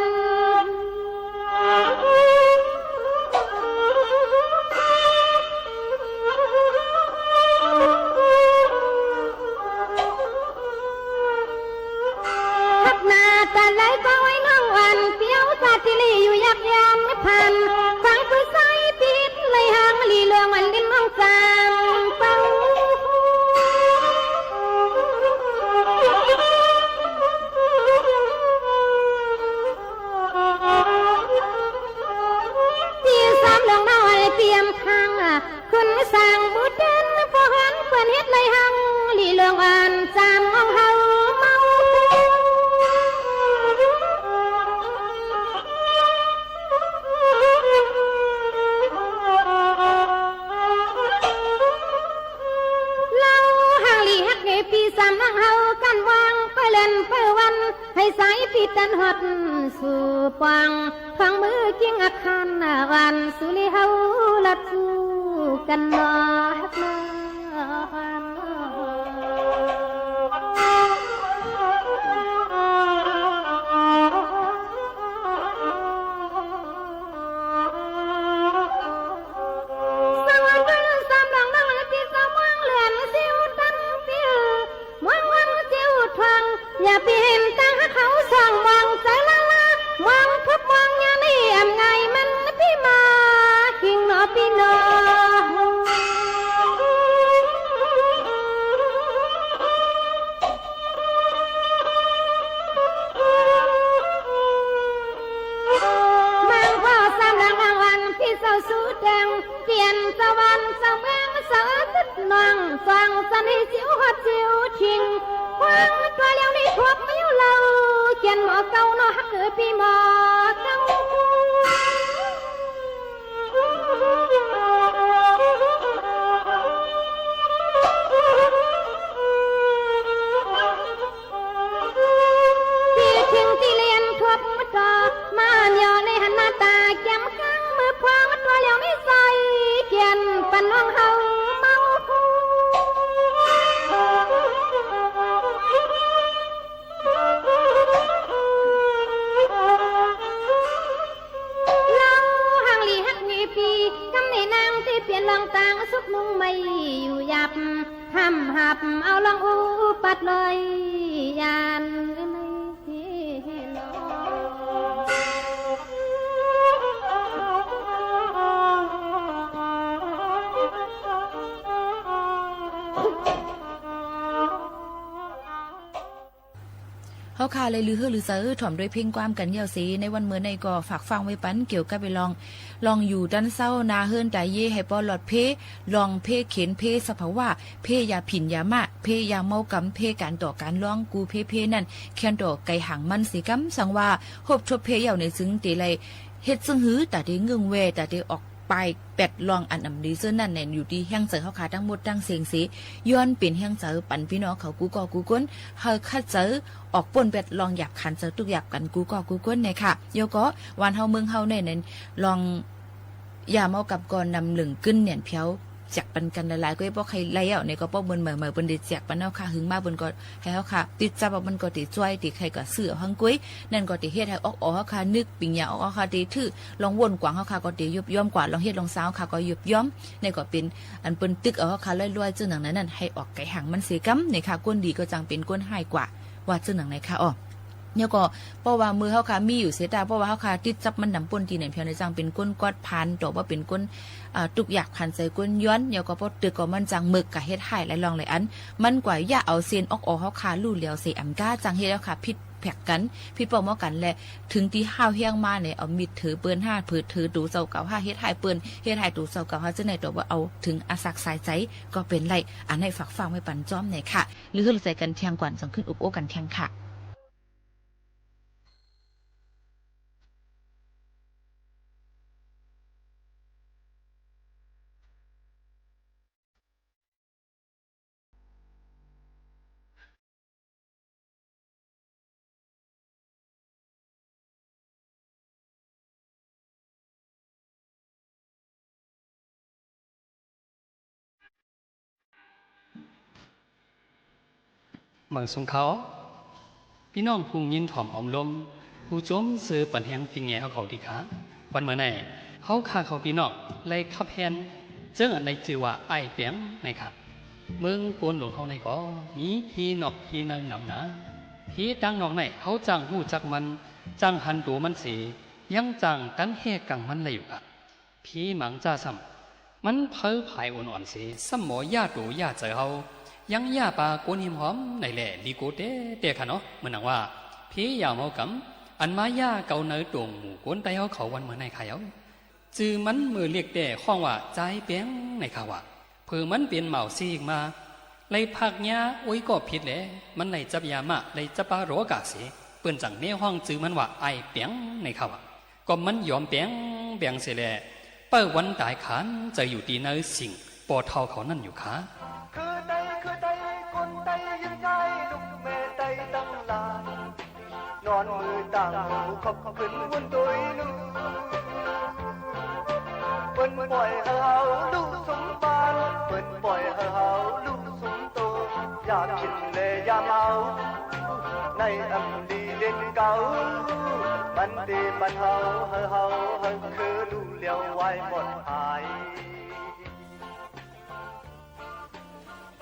ฮักหนาตาไหลก็ไว้น้องอ่อน เปียวตาติลีอยู่ยักยามพัน ฟังผู้ใสปิดไหลหางหลีหลวงอันลิ้นน้องจามเป้า ตี้สามหลวงน้อยเตรียมทาง คนสร้างบุญเด่น พอหันเปิ้นเฮ็ดไหลหัง หลีหลวงอ่อนจามของเฮาเมา เล่าหังหลีฮักเฮปี๋สามน้องเฮา กั๋นวางไปเล่นไปวัน หื้อใสปี๋ตันฮอดสู่ปวง ฟังมือกิ่งอาคารวัน สุริเฮาลัดสู่กั๋นหน่อฮักหน่อ สวัสดีสามน้องน้องเอ๋ย ตี้ส เตียนสะหวานสะเมืองสะตึกนอง ส่องสะนีสิวฮอดสิวถิง ควางตั๋วเหลียวนี้ทบมาอยู่เล่า เจียนหมอเก่าเนาะฮักเอ๋ยปี้หมอเก่า ตี้ถิงตี้เลียนทบมาต่อ มาเหลียวในหันหน้าต๋าแก้มข้าง มือขวามาตั๋วเหลียวในใส่เจียนปันน้องเฮาเมาคู่ ลาวห่างหลีฮักมีปี้ กำในนางตี้เปลี่ยนลองตาง สุขนุ่งใหม่อยู่หยาบ ห้ำหับเอาลองอู้ปัดเลย ยานในเฮลอ เฮาข้าเลยลือเฮือลือใจ๋ถ่อมด้วยเพลงความกั๋นเยี่ยวเส ในวันเมื่อในก็ฝากฟังไว้ปั๋นเกี่ยวกับไอ้ลอง ลองอยู่ตันเซ้านาเฮือนต๋าเย้ หื้อปอหลอดเพ ลองเพเข็ญ เพสภาวะ เพยาผิ้นยาม้า เพยาเมากำ เพก๋านต่อก๋านลอง กู้เพเพนั่น แค่นต่อไกห่างมันเสียกำ สังว่าฮบทบเพเยี่ยวในจึงเตไล เฮ็ดจึงหื้อต๋าเตงึ่งแว ต๋าเตออกปายแป๊ดลองอันอ่ำดีเซิ่นนั่นแหละ อยู่ตี้แฮงใจ๋เฮาข้าตังหมดตังเสี้ยงเส ย้อนเป๋นแฮงใจ๋ปันปี้น้องเขากู้ก่อกู้ก้น หื้อคัดใจ๋ออกป้นแป๊ดลองหยาบขันใจ๋ตุ๊กข์ยากกั๋นกู้ก่อกู้ก้นแน่ค่ะ เยี่ยวก็วันเฮาเมืองเฮาแน่นั้น ลองยาเมากำก็นำเหลิงกึ๊นแหน่นเผียว แจกปันกั๋นหลายๆ ก็เอ๊ะ ป้อใค่ไล่เอาในก็ป้อเมินใหม่ๆ เปิ้นได้แจกปันเฮาข้า หึงมาเปิ้นก็หื้อเฮาข้า ติดจับเอา มันก็เตจ้วย เตใค่ก็ซื้อเอาหั้งก๊วย นั่นก็เตเฮ็ดหื้อออกออเฮาข้านึก ปิงญาออกออเฮาข้าเตถื้อ ลองว่นกวางเฮาข้าก็เตยบยอมกว่า ลองเฮ็ดลองซาวเฮาข้าก็ยบยอม นี่ก็เป๋นอันเปิ้นตึกเอาเฮาข้าลอยๆ เจิ่งหนังนั้นนั่น หื้อออกไกห่างมันเสียกำ นี่ค่ะ คนดีก็จังเป๋นคนฮ้ายกว่า ว่าเจิ่งหนังไหนค่ะ อ้อ เยี่ยวก็ เพราะว่ามือเฮาข้ามีอยู่เสียต๋า เพราะว่าเฮาข้าติดจับมันนำป้นตี้แหน่นเผียวในจังเป๋นคนกอดผ่าน ต่อว่าเป๋นคน อ่า ตุ๊กข์ยากขันใจ๋คนย้อน เยี่ยวก็ป้อตึกก็มันจังเมิกก๋าเฮ็ดฮ้ายหลายลองหลายอัน มันกว่าเยียะเอาเส้นออกออเฮาข้าลู่แล้วเสีย อำก้าจังเฮ็ดเฮาข้าผิดแผกกั๋น ผิดเป้าหมายกั๋นแล ถึงตี้ห้าวแฮงมาเนี่ย เอามีดถือเปิ้นห้า เผลอถือตั๋วเจ้าเก่าห้า เฮ็ดฮ้ายเปิ้น เฮ็ดฮ้ายตั๋วเจ้าเก่าห้า เจ้าไหนต่อว่าเอาถึงอาสักสายใจ๋ก็เป๋นไร อันนี้ฝากฟังไว้ปันจ้อมแน่ค่ะ ลือเฮือลือใจ๋กั๋นแทงก่อน จังขึ้นอุบโอ้กั๋นแทงค่ะ မႂ်ႇသုင်ၶႃႈ ပီႈၼွင်ႉၽူႈယိၼ်းထွမ်ႇဢွမ်လူမ်း ၽူႈၸူမ်းသိူဝ်းပၼ်ႁႅင်းၾိင်ႈငႄႈႁဝ်းၶဝ်တီႈၶႃႈ။ ဝၼ်းမိူဝ်ႈၼႆႉ ႁဝ်းၶႃႈၶဝ်ပီႈၼွင်ႉ လႆႈၶပ်ႉႁႅၼ်း ၸိူင်းဢၼ်လႆႈၸိုဝ်ႈဝႃႈ ဢၢႆႈပႅင်ၼႆၶႃႈ။ မိူင်းၵူၼ်းလူင်ႁဝ်းၼႆႉၵေႃႈ မီးၽေးၼွၵ်ႈၽေးၼႂ်းၼမ်ၼႃႇ။ ၽေးတၢင်းၼွၵ်ႈၼႆႉ ႁဝ်းၸၢင်ႈႁူႉၸၵ်းမၼ်း ၸၢင်ႈႁၼ်တူဝ်မၼ်းသေ ယင်းၸၢင်ႈတၼ်းႁႄႉၵင်ႈမၼ်းလႆႈယူႇၶႃႈ။ ၽေးမၢင်ၸိူဝ်းသမ်ႉ မၼ်းၽႂ်းၽၢႆဢွၼ်ႇဢွၼ်ႇသေ သမ်ႉမေႃယႃႉတူဝ်ယႃႉၸႂ်ႁဝ်း ယင်းယႃႉပႃးၵူၼ်းႁိမ်းႁွမ်းၼႆလႄႈ လီၵူဝ်တႄႉတႄႉၶႃႈၼေႃႈ။ မိူၼ်ၼင်ႇဝႃႈ ၽေးယႃႈမဝ်းၵမ် ဢၼ်မႃးယႃႉၵဝ်းၼႂ်းတူင်ႇမူႇၵူၼ်းတႆးႁဝ်းၶဝ် ဝၼ်းမိူဝ်ႈၼႆႉၶႃႈယဝ်ႉ။ ၸိုဝ်ႈမၼ်းမိူဝ်ႈလဵၵ်ႉတႄႉ ႁွင်ႉဝႃႈ ၸၢႆးပႅင်းၼႆၶႃႈဝႃႈ။ ၽိူဝ်ႇမၼ်းပဵၼ်မၢဝ်ႇသီႈမႃး လႆႈၽၢၵ်ႈၺႃး ဢူၺ်းၵေႃႉၽိတ်းလႄႈ မၼ်းလႆႈၸပ်းယႃႈမႃႉ လႆႈၸပ်းပႃးရေႃးၵႃႇသေ ပိူၼ်ႈၸင်ႇၼႄႁွင်ႉၸိုဝ်ႈမၼ်းဝႃႈ ဢၢႆႈပႅင်းၼႆၶႃႈဝႃႈ။ ၵွပ်ႈမၼ်းယွမ်ပႅင်းပႅင်းသေလႄႈ ပႂ်ႉဝၼ်းတၢႆၶၢၼ်ၸႂ် ယူႇတီႈၼႂ်းသိင်ႇပေႃႈထဝ်ႈၶဝ်ၼၼ်ႉယူႇၶႃႈ။ ၶိူဝ်းတႆး ၶိူဝ်းတႆး ၵူၼ်းတႆး ယိင်းၸၢႆး လုၵ်ႈမႄႈတႆးတင်းလၢႆ ၼွၼ်းမိုဝ်းတၢင်ႇႁူဝ် ၶွပ်ႈၶိုၼ်းဝူၼ်ႉတူၺ်းလူး။ ပိူၼ်ႈပွႆႇႁႂ်ႈႁဝ်းလူႉသုမ်းပၢၼ် ပိူၼ်ႈပွႆႇႁႂ်ႈႁဝ်းလူႉသုမ်းတူဝ် ယႃႇၽိတ်းလႄႈယႃႇမဝ်း ၼႆဢမ်ႇလီလဵၼ်ႈၵဝ်း မၼ်းတေပၼ်ႁဝ်း ႁႂ်ႈႁဝ်း ႁႂ်ႈၶိူဝ်းလူႉလႅဝ်ဝၢႆးမွတ်ႇႁၢႆ။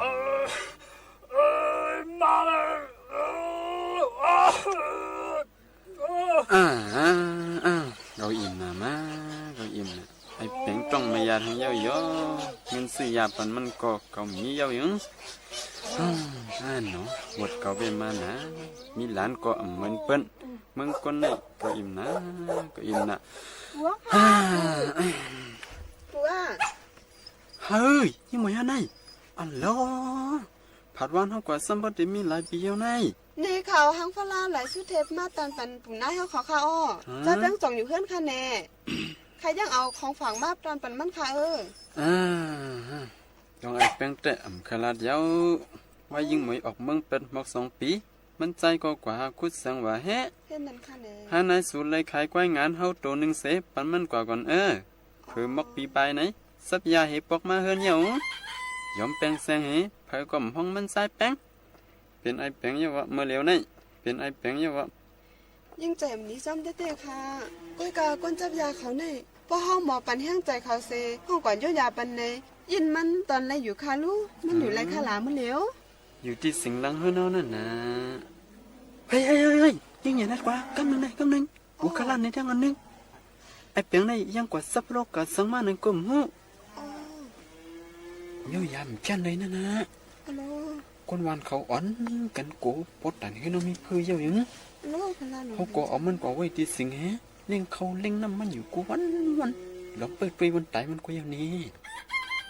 ဢိူဝ်ႈ ဢိူဝ်ႈ မႃးလႄႈ ဢိူဝ်ႈ ဢႃႈ ဢႃႈ ဢႃႈ ၵဝ်ဢိမ်ႇၼႃႇမႃး ၵဝ်ဢိမ်ႇၼႃႇ။ ဢၢႆႈပႅင်းတွင်ႉမႃးယႃႈထႅင်ႈယဝ်ႉယဝ်ႉ။ ငိုၼ်းသိုဝ်ႉယႃႈပၼ်မၼ်းၵေႃႈ ၵဝ်မီးယဝ်ႉယဝ်ႉ။ ဢႃႈ ဢႃႈၼေႃႈ ဝူတ်ႈၵဝ်ပႄႉမႃးၼႃႇ။ မီးလၢၼ်ၵေႃႈ ဢမ်ႇမိူၼ်ပိူၼ်ႈ။ မိူင်းၵူၼ်းၼႆႉ ၵဝ်ဢိမ်ႇၼႃႇ ၵဝ်ဢိမ်ႇၼႃႇ။ ဢႃႈ ဢႃႈ ဢႃႈ เอ้ย ยิ่งเหมยฮะนาย อันลอ ผัดหว่านเฮากว่าซ้ำบ่ได้มีหลายปี๋แล้วนาย นี่ข้าเอาฮังฝาลาหลายสุเทพมาต้อนปันปู่นายเฮาเขาข้าอ้อ ฮะ จ้าแป้งจ่องอยู่เฮือนข้าแน่ ข้ายังเอาของฝากมาต้อนปันมันข้าเออ อ่า ฮะ จ่องไอ้แป้งแต๊อ่ำขลาดเย้า ว่ายิ่งเหมยออกเมืองเปิดหมอกสองปี๋ มันใจ๊ก็กว่าหาขุดแสงหว่าแฮะ เฮ็ดนั้นข้าแน่ หานายสูเลยขายควายงานเฮาโตนึ่งเส ปันมันกว่าก่อนเออ เผื่อหมอกปี๋ปายไหน สับยาเหปอกมาเฮือนเย้า ยอมแป้งแสงเห ใผก็บ่ฮ้องมันสายแป้ง เป๋นไอ้แป้งเย้าอะ เมื่อเหลียวนี้ เป๋นไอ้แป้งเย้าอะ ยิ่งใจ๋บ่ดีจ้อมแต๊ๆ ค่ะ ก้อยกาก้นจับยาเขานี่ ป้อเฮาหมอปันแฮงใจ๋เขาเส ฮ้องกว่าโยะยาปันใน ยินมันต๋อนไลอยู่ค่ะลู มันอยู่ไลค่ะหลาเมื่อเหลียว อยู่ตี้เสียงหลังเฮือนเฮานั่นน่ะ เฮ้ย เฮ้ย เฮ้ย เฮ้ย ยิ่งอย่านัดกว่า กำนึ่งนะ กำนึ่ง โอ้ อุคาลาในแต๊อันนึ่ง ไอ้แป้งนี่ยังกว่าสับโลกกาสังมานึ่งก็บ่ฮู้ อ๋อ โยะยาบ่เปียนเลยนั่นน่ะ อะโล คนหว่านเขาอ่อนกั๋นโก ปดตันหื้อน้องมีพื้อเย้าหยัง อะโล พะลาหลวง เฮาก็เอามันกว่าไว้ตี้สิงแฮ เลี้ยงข้าวเลี้ยงน้ำมันอยู่กู้วันวัน ลองเปิ้ยๆ วันต๋ายมันก็เย้านี้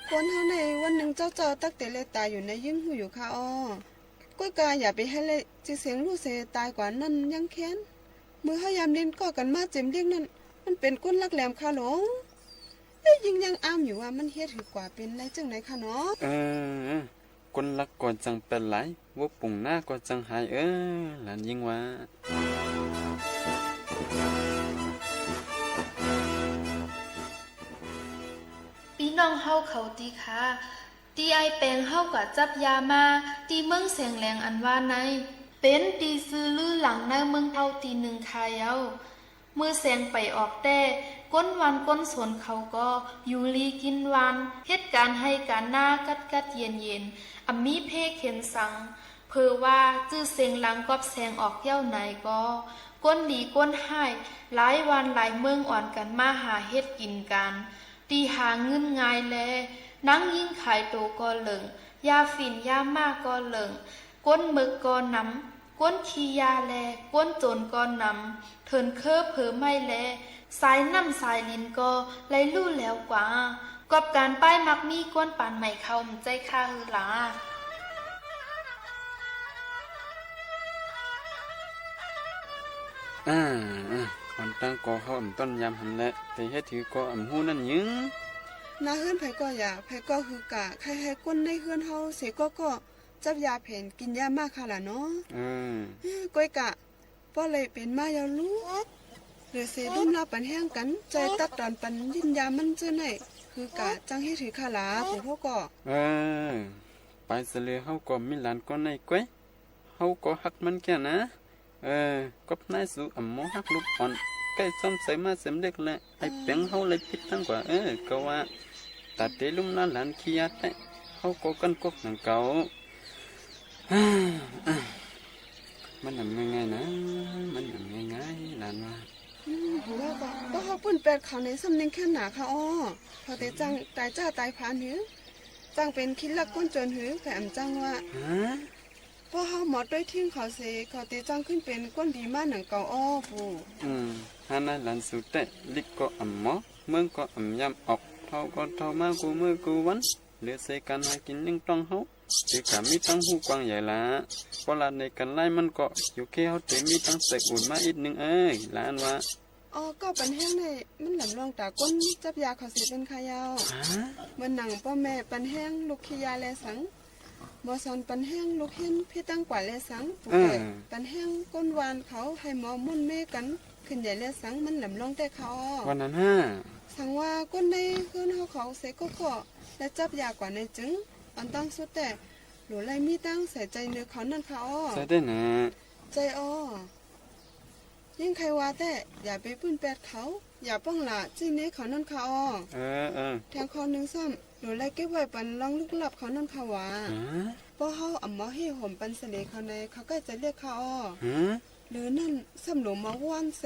คนเฮาในวันนึ่งเจ้าๆ ตักเตะเล็กต๋ายอยู่ในยิ่งฮู้อยู่ค่ะอ้อ ก้อยกาอย่าไปหื้อเละจื้อเสียงลู่เสต๋ายกว่านั้นยังแค้น เมื่อเฮายามเล่นก่อกั๋นมาเจ็มเลี้ยงนั้น มันเป๋นคนลักแหลมค่ะหลวง เอ๊ะ ยิ่งยังอ้ามอยู่ว่ามันเฮ็ดหื้อกว่าเป๋นไลจั่งใดค่ะเนาะ เออ คนลักก็จั่งแปดหลาย วัวปุ่งหน้าก็จั่งหายเออ หลานยิ่งว่า ปี้น้องเฮาเขาตี้คะ ตี้ไอ้แป้งเฮากว่าจับยามา ตี้เมืองแสงแหลงอันว่าใน เป๋นตี้ซื่อลือหลังในเมืองเฮาตี้นึ่งค่ะเย้า เมื่อแสงไปออกแต๊ คนหว่านคนสวนเขาก็อยู่ลีกิ๋นหว่าน เฮ็ดก๋านไฮ่ก๋านนากัดๆ เย็นๆ อ่ำมีเพเข็ญสัง เผื่อว่าจื้อเสียงหลังกอบแสงออกเย้าไหนก็ คนดีคนฮ้าย หลายหว่านหลายเมืองอ่อนกั๋นมาหาเฮ็ดกิ๋นกั๋น ตี้หาเงินง่ายแล นังยิ่งขายตั๋วก็เหลิง ยาฝิ่นยาม้าก็เหลิง คนเมิกก็นำ คนขี้ยาแล คนโจ๋รก็นำ เถินเคอเผอไม้แล สายน้ำสายลินก็ไลลู่แหลวกว่า กอบก๋านป้ายมักมีคนปานใหม่เขาบ่ใจ้ค่ะหื้อหลา อ่า อ่า อ่อนตังก็เฮาอ่ำต้อนยำหั้นแหละ แต่เฮ็ดหื้อก็อ่ำฮู้นั่นหยึง หน้าเฮือนใผก็อย่า ใผก็หื้อกา ใค่หื้อคนในเฮือนเฮาเสก็ก็ จับยาเผนกิ๋นยาม้าค่ะหละเนาะ เออ เอ้อ ก้อยกา ป้อเลยเป๋นมาเย้าลู เหลือเสดุ้มลาปันแฮงกั๋น ใจ๋ตัดต๋อนปันยินยามันเจ้าไหน หื้อกาจั่งเฮ็ดหื้อค่ะหลา ปู่พ่อก็ เออ ไปเสลอ เฮาก็มีหลานก้อนในก้อย เฮาก็ฮักมันแก่นะ เออ กอบนายสูอ่ำหมอฮักลูกอ่อน ใก้ซ้อมใสมาเสียมเล็กแล ไอ้แป๋งเฮาเลยผิดตังกว่า เออ ก็ว่า ต๋าเต๋ลุ่มหน้าหลานขี้ยาแต๊ เฮาก็กั้นก๊อกหนังเก่า มันหนำง่ายๆ นะ มันหนำง่ายๆ หลานว่า อืม ว่าก็ ก็เฮาปื้นแปดเขาในซ้ำนึ่งแค้นหนาค่ะอ้อ เขาเต๋จั่งต๋ายจ้าต๋ายผลาญหื้อ จั่งเป๋นขี้ลักก้นโจ๋รหื้อ ใผอ่ำจั่งว่า ฮะ ป้อเฮาหมอต้วยทิ้งเขาเส เขาเต๋จั่งขึ้นเป๋นก้นดีมาหนังเก่าอ้อ ปู่ อืม หานะหลานสูแต๊ ลิกก็อ่ำหมอ เมืองก็อ่ำยามออก เฒ่าก็เฒ่ามากู้มื้อกู้วัน เหลือเสก๋านหากิ๋นเลี้ยงต๊องเฮา เต๋ก๋ามีตังฮู้กว้างใหญ่ละ ป้อลาดในกั๋นไล่มันก็ อยู่แค่เฮาเต๋มีตังใส่อุ่นมาอิดนึ่งเอ้ย หลานว่า อ๋อ ก็ปันแฮงใน มันหลำลองต๋าก้นจับยาเขาเสเป๋นค่ะเย้า ฮะ เหมือนหนังป้อแม่ปันแฮงลูกขี้ยาแลสัง หมอสอนปันแฮงลูกเฮียนผิดตังกว่าแลสัง ปู่แก่ เออ ปันแฮงก้นหว่านเขาหื้อหมอม่วนเมกั๋นขึ้นใหญ่แลสัง มันหลำลองแต๊ค่ะอ้อ ว่านั้นฮะ สังว่าก้นในเฮือนเฮาเขาเสก็ก็ ได้จับยากว่าในจึง อันตังสุดแต๊ หลูไล่มีตังใส่ใจ๋เหนือเขานั่นค่ะอ้อ ใจ้แต๊นะ ใจ้อ้อ ยิ่งใค่ว่าแต๊ อย่าไปปื้นแปดเขา อย่าป้องหล่าจี้เน้เขานั่นค่ะอ้อ เออ เออ แถมข้อนึ่งซ้ำ หลูไล่เก็บไว้ปันลองลึกลับเขานั่นค่ะหว่า ฮะ ป้อเฮาอ่ำหมอเฮ่ห่มปันเสลเขาใน เขาใก้จะเรียกค่ะอ้อ ฮะ หรือนั้นซ้ำหลูหมอว่านเส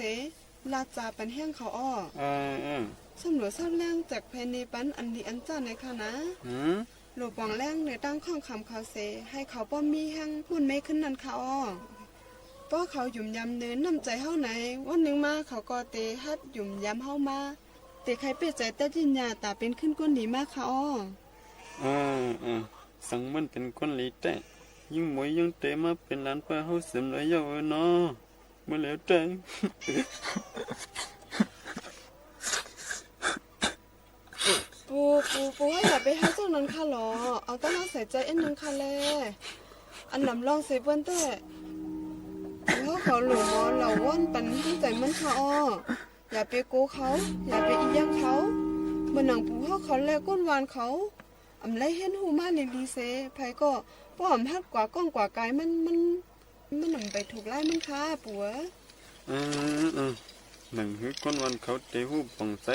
ลาจาปันแฮงเขาอ้อ เออ เออ ซ้ำหลูเศร้าแลงแจกเพนนีปันอันดีอันจ้าในค่ะนะ ฮะ หลูป๋องแลงเหนือตังข้องขำเขาเส หื้อเขาป้อมมีแฮงปูนเมขึ้นนั่นค่ะอ้อ ป้อเขาหยุมยำเนินน้ำใจ๋เฮาใน วันนึ่งมาเขาก็เต๋ฮัดหยุมยำเฮามา เต๋ใค่เป้ใจ๋แต๊ยินยาต๋าเป๋นขึ้นก้นดีมาค่ะอ้อ เออ เออ สังมันเป๋นคนเหล่แต๊ ยิ่งหมวยยังเตมาเป๋นหลานป้อเฮาเสมอเลยเย้าเออเนาะ เมื่อแล้วแต๊ ปู่ ปู่ ปู่เฮาอย่าไปเฮาเจ้านั้นค่ะหลอ เอาเต้าเฮาใส่ใจ๋อันนึ่งค่ะแล อันหนำลองใส่เปิ้นแต๊ ปู่เฮาเขาหลงหมอเหล่าว่อนปันตี้ใจ๋มันค่ะอ้อ อย่าไปโกเขา อย่าไปอี้เยียะเขา เหมือนหนังปู่เฮาเขาแลก้นวานเขา อ่ำไล่เฮียนฮู้มาลีๆ เส ใผก็ป้ออ่ำฮัดกว่าก้องกว่าก๋ายมัน มัน มันอ่ำไปถูกร้ายมันค่ะ ปู่เอ๋ย เออ เออ หนังหื้อก้นวานเขาเตฮู้ป่องใส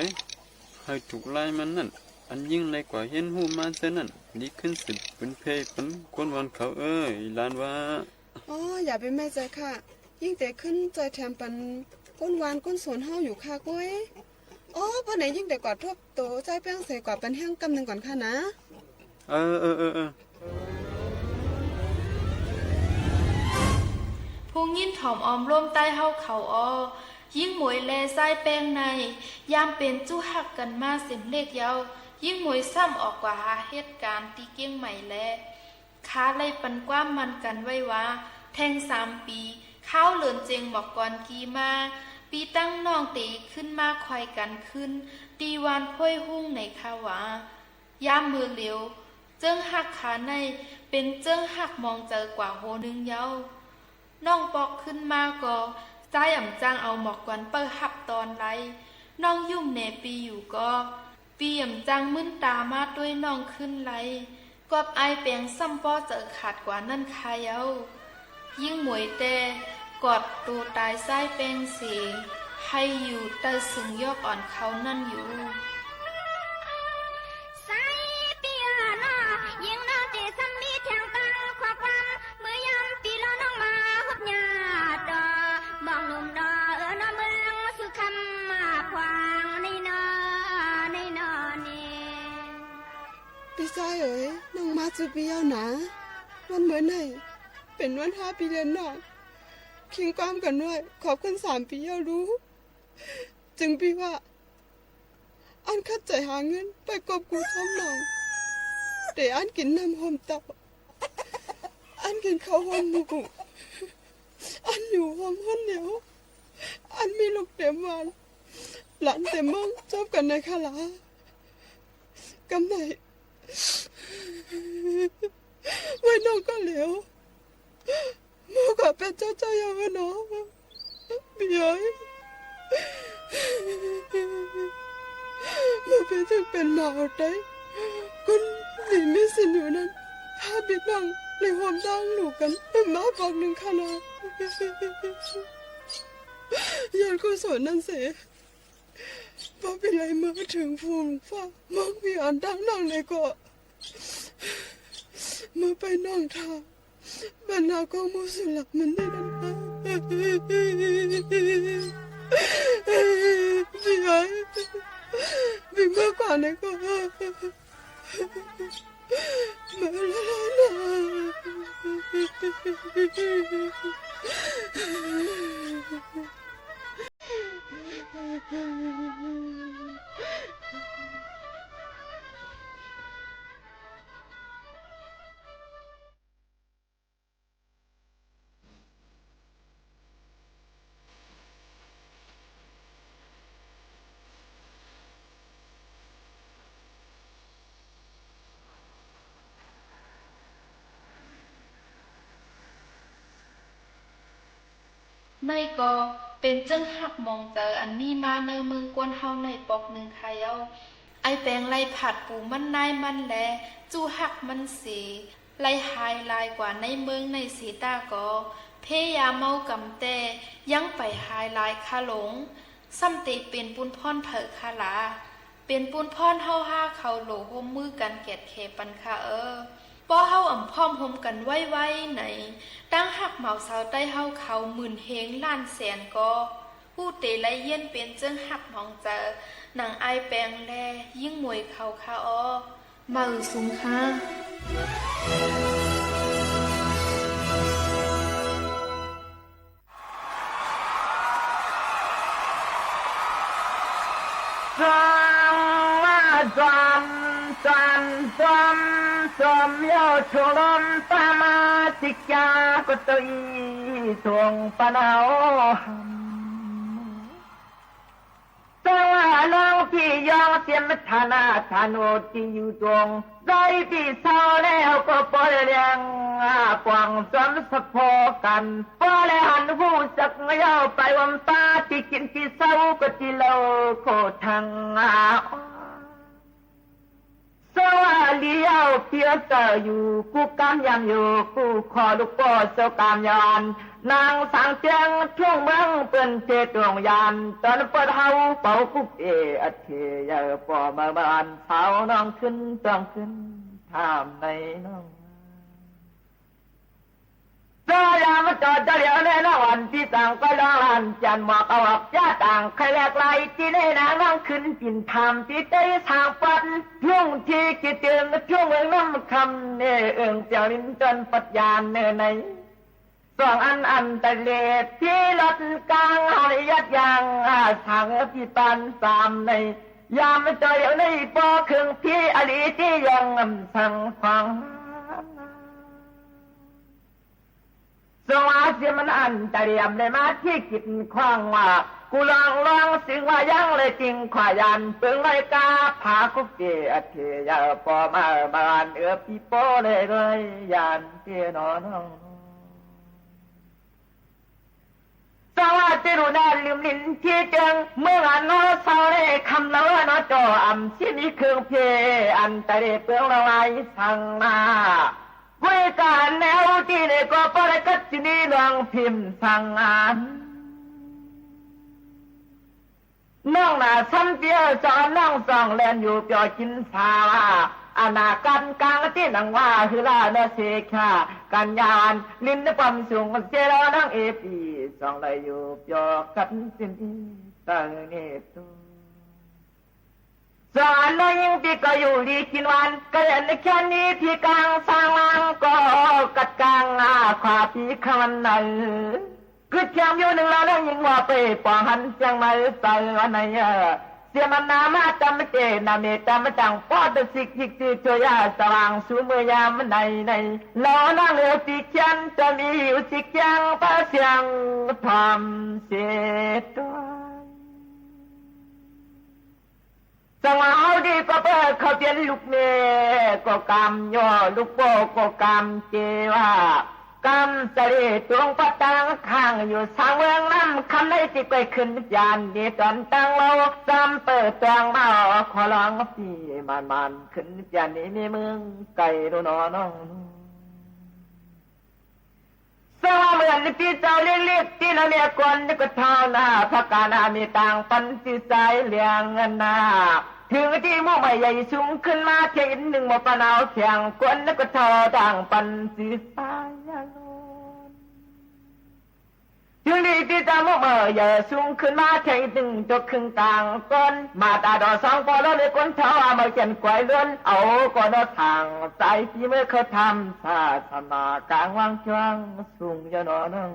ใผถูกร้ายมันนั้น อันยิ่งไล่กว่าเฮียนฮู้มาเสียนั้น ดีขึ้นสืบปืนเพปันก้นวานเขาเอ้ย หลานว่า อ๋อ อย่าไปแม่ใจ๋ค่ะ ยิ่งเตขึ้นใจ๋แถมปันก้นวานก้นสวนเฮาอยู่ค่ะก้วย อ๋อ ป้อไหนยิ่งเตกวาดทบโตใจ๊แป้งเสกว่าปันแฮงกำนึ่งก่อนค่ะนะ เออ เออ เออ เออ ผู้หญิงถ่อมออมร่วมใต้เฮาเขาอ้อ ยิ่งหมวยแลใจ๊แป้งใน ยามเป๋นจู๊ฮักกั๋นมาเสมเล็กเย้า ยิ่งหมวยซ้ำออกกว่าหาเหตุก๋ารณ์ตี้เกียงใหม่แล ข้าไล่ปันความมั่นกั๋นไว้ว่า แทงสามปี๋ คาวเลินเจ็งหมอกกอนกี่มา ปี้ตั้งน้องเตขึ้นมาคอยกั๋นขึ้น ตี้วานโพ้ยฮุ้งไหนข้าว่า ยามเมื่อเหลียว เจิ๊งฮักข้าใน เป๋นเจิ๊งฮักหมองใจ๋กว่าโหนึ่งเย้า น้องปอกขึ้นมาก็ ใจ๊อ่ำจางเอาหมอกกอนเปิ้ลฮับตอนไล น้องยุ่มแหน่ปี้อยู่ก็ ปี้อ่ำจางมึนต๋ามาตวยน้องขึ้นไล กอบอ้ายแปงซ้ำป้อใจ๋ขาดกว่านั้นค่ะเย้า ยิ่งหมวยแต๊ กอดโตต๋ายใจ๊แป้งเส ใค่อยู่ใต้เซิงยอกอ่อนเขานั้นอยู่ ใจ๊เปียเนาะ ยิ่งเนาะตี้ซ้ำมีแถงตั้งข้อความ เมื่อยามปี้รอน้องมาฮบญาติดอ มองหนุ่มดอ เออ เนาะเมืองสุขำมาขวางในนอ ในนอนี่ ปี้ใจ๊เอ๋ย น้องมาจู๊ปี้เย้าหนา วันเมื่อใน เป๋นวันห้าปี๋เดือนนอก คิงความกั๋นไว้ ขอบคุณสามปี๋เย้าลู จึงปี้ว่า อันขัดใจ๋หาเงินไปกอบกู้จ้ำน้อง เต๋อันกิ๋นน้ำห่มเต้า อันกิ๋นข้าวห่มหมู่ อันอยู่ห่มคนเดียว อันมีลูกเต๋มบ้าน หลานเต๋มเมือง จบกั๋นในค่ะหลา กำไหน ไว้น้องก็เหลียว หมู่ก็เป๋นเจ้าเจ้าเย้าเนาะ ปี้เอ๋ย เมื่อปี้ตึงเป๋นหมาเอาใต้ คนตี้มีสินอยู่นั้น พาปี้น้องหลีห่วมตางลูกกั๋น มาปอกนึ่งค่ะเนาะ ย้อนกุศลนั้นเส ป้อปี้ไล่เมือเถิงฟูงฟ้า มองปี้อันตั้งน้องในก็ เมื่อไปน้องทา บรรดาของหมู่สุรมันนี่นั้น ปี้เอ๋ย ปี้เมื่อกว่าในก็ มาแล้วนะ ในก็เป๋นเจิ่งฮักหมองใจ๋อันมีมาในเมืองกวนเฮาในปอกนึ่งค่ะเย้า ไอ้แป๋งไล่ผัดปู๋มันนายมันแล จู้ฮักมันเส ไล่หายหลายกว่าในเมืองในเสต้าก็ เพยาเมากำแต๊ ยังไปหายหลายค่ะหลง ซ้ำเต๋เป๋นปูนพ่อนใผค่ะหลา เป๋นปูนพ่อนเฮาห้าเขาโหลโฮมมือกั๋นแก๋ดแขปันค่ะเออ ป้อเฮาอ่ำพร้อมโฮมกั๋นไวๆ ไหน ตังฮักบ่าวสาวใต้เฮาเขาหมื่นเฮงล้านแสนก็ ฮู้เต๋ไล่เยียนเป๋นเจิ่งฮักหมองใจ๋ หนังไอ้แป๋งแลยิ่งหมวยเขาค่ะออ มาอือสูงค่ะ สร้างมาสอน สวม สวม สวมเย้า โฉงลม ปามาสิกา ก็เต้าอี้ โฉงปะเนา สว่าน้องปี้ยองเตียมฐานะฐานุตี้อยู่ตรง ได้ปี้เซาแล้วก็ปอได้เลี้ยง อ่า ปวงสวมสะโพกกั๋น ปอได้หันฮู้จักเย้า ไปอมปาตี้กิ๋นตี้เซาก็ตี้เหล้าโคตรัง อ่า สว่าเลี้ยวเปียวเต๋ออยู่ กู้กำยำอยู่ กู้ขอลูกป้อเซากำยอน นางสางเตียงทุ่งเมืองเปิ้นเทศดวงยาน ต๋อนเปิดเฮาเป่ากุ๊กเออเทเยา ป้อมาบ้านสาวน้องขึ้นต้องขึ้น ถามในน้อง เจ้ายามมาจอดเจ้าเหลียวแน่นอน ตี้ต่างก็ร้องลั่นจันหมอกเอาออกจ้าต่าง ใครแหลกไหลตี้แน่นางน้องขึ้นปิ่นถามตี้ใต้สางปัด ทุ่งตี้กิเติงทุ่งเมืองน้ำคำเน่เอิงเปียวลิ้นจนปัดยานเน่ใน สองอันอันตะเลดตี้รถกลางเฮาได้ยัดยาง อ่า สางเออปี้ปานสามใน ยามมาจอดเหลียวในปอเคืองตี้อลีตี้ยังอำสังขวาง สว่าเสียมันอันตะเหลี่ยมเลยมาตี้กิดขวางว่า กูลองลองซึ่งว่ายังเลยจริงขวายันเปิงเลยกา ผากุ๊กเกอเทยาปอมาบ้านเออปี้ปอเลยเลยยานเตียนอน้อง สว่าติรุนาลืมลินตี้เจิง เมืองอันนอเศร้าเลยคำเล่าเนาะจออำสิมีเคืองเพอันตะเลเปิงละลายสังมา บริการแนวตี้นี่ก็บ่ได้กัดสินี้ลองพิมพ์สั่งอ่าน น้องหน้าซ้ำเปียวจอน้องส่องแลนอยู่เปียวกิ๋นสาว่า อนาคตกลางตี้หนังว่าหื้อลาเนอเสกา กัญญาวัน ลิ้นความสูงเสียแล้วน้องเอปีส่องได้อยู่เปียวกัดสินี้เตอเนตุ สอนน้อยยิ่งปี้ก็อยู่ดีกิ๋นหวาน ก็เห็นแค่นี้ตี้กลางสางลางก็กัดกลางอาขวาปี้คำวันไหน กึ๊ดเทียมอยู่นึ่งแล้วน้อยยิ่งว่าไปปองหันเจียงใหม่ใส่วันไหนเออ เสียมันนามาจำเจนาเมจำมาจังปอดสิกยิกสิโชยาสว่างสู่เมื่อยามไหนไหน แล้วนั่งเหลียวตี้เขียนจะมีอยู่สิกยังปะเสียงทอมเสียด้วย สว่าเฮาดีก็เปิ้นเขาเปียนลูกแม่ก็กำย่อ ลูกป้อก็กำเจว่า กำสะเลตวงปะตางข้างอยู่สางเมืองน้ำคำในตี้ก้อยขึ้นยานดีต๋อนตังเฮา ซ้ำเปิ้นตวงมาขอร้องปี้หมานหมานขึ้นยานนี้มีเมืองไกลดูหนอน้อง สว่าเหมือนปี้เจ้าเล็กๆตี้นาเมียก่อนนี่ก็เฒ่านา ผะกานามีต่างปันสีสายเหลืองนา เถิงตี้หมู่ใหม่ใหญ่สูงขึ้นมาเทียงอินนึ่งหมอปะนาวแข็ง ก่อนนี่ก็เฒ่าต่างปันสีสายล้วน เถิงตี้ปี้เจ้าหมู่ใหม่ใหญ่สูงขึ้นมาเทียงอินนึ่งจกครึ่งต่างก่อน มาต๋าดอสองปอแล้วเลยคนเฒ่าเอามาเขียนก๋วยล้วน เอาก็นอทางสายตี้เมื่อเขาทำศาสนากลางวางจ้วง สูงยอหนอน้อง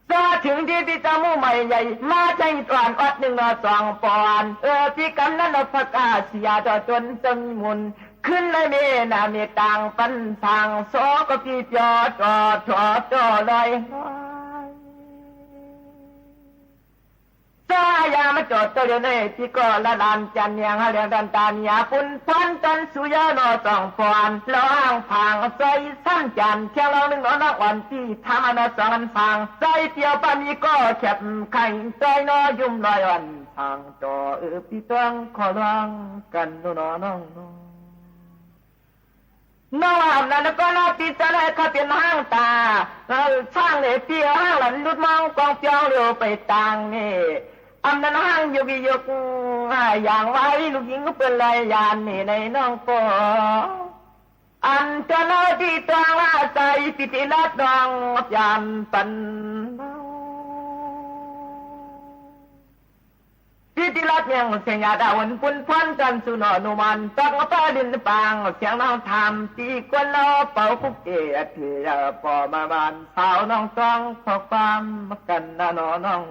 สว่าเถิงตี้ปี้เจ้าหมู่ใหม่ใหญ่ มาใจ้ตวนอดนึ่งหนอสองปอน เออ ปี้กำนั้นเอาผะกาเสียต่อตนจนมุน ขึ้นเลยเมนาเมต่างปันสาง สอก็ปี้เปียวต่อถอต่อลอย สว่ายามมาจอดเต้าเดียวในตี้ก็ละลานจันเนียงหาเลียงดันตาเนียปุ้นพวนตอนสุยาหนอสองปอน ละอ้างผางใส่ซ้ำจันเที่ยงลองนึ่งหนอนักอ่อนตี้ทำอันหนอสองอันสาง ใส่เตียวปะมีก็แข็บไข่ใส่หนอยุ่มลอยอ่อนสางจ่อเออปี้ต้องขอร้องกั๋นหนอน้อง น้องว่าอันนั้นก็น่าติดใจเลย เขาเปียนห้างต๋า เออ ช่างเลยเปียห้างหลันลุดมองกองเปียวเร็วไปต่างนี่ อันนั้นห้างยกยก อ่า อย่างไว้ลูกหญิงก็เปิ้นเลยยานนี่ในน้องปอ อันจะเล่าตี้ตวงว่าใส่ปิติรัตน์น้องยานปัน ปิติรัตน์ยังเสียงหยาดาวนปุ้นพวนจันทร์สุนอนุมาน ตักมาป้าดินปาง เสียงนางถามตี้กวนเล่าเป่าคุกเกะเถื่อปอมาบ้านสาวน้องต้องขอความกั๋นนะหนอน้อง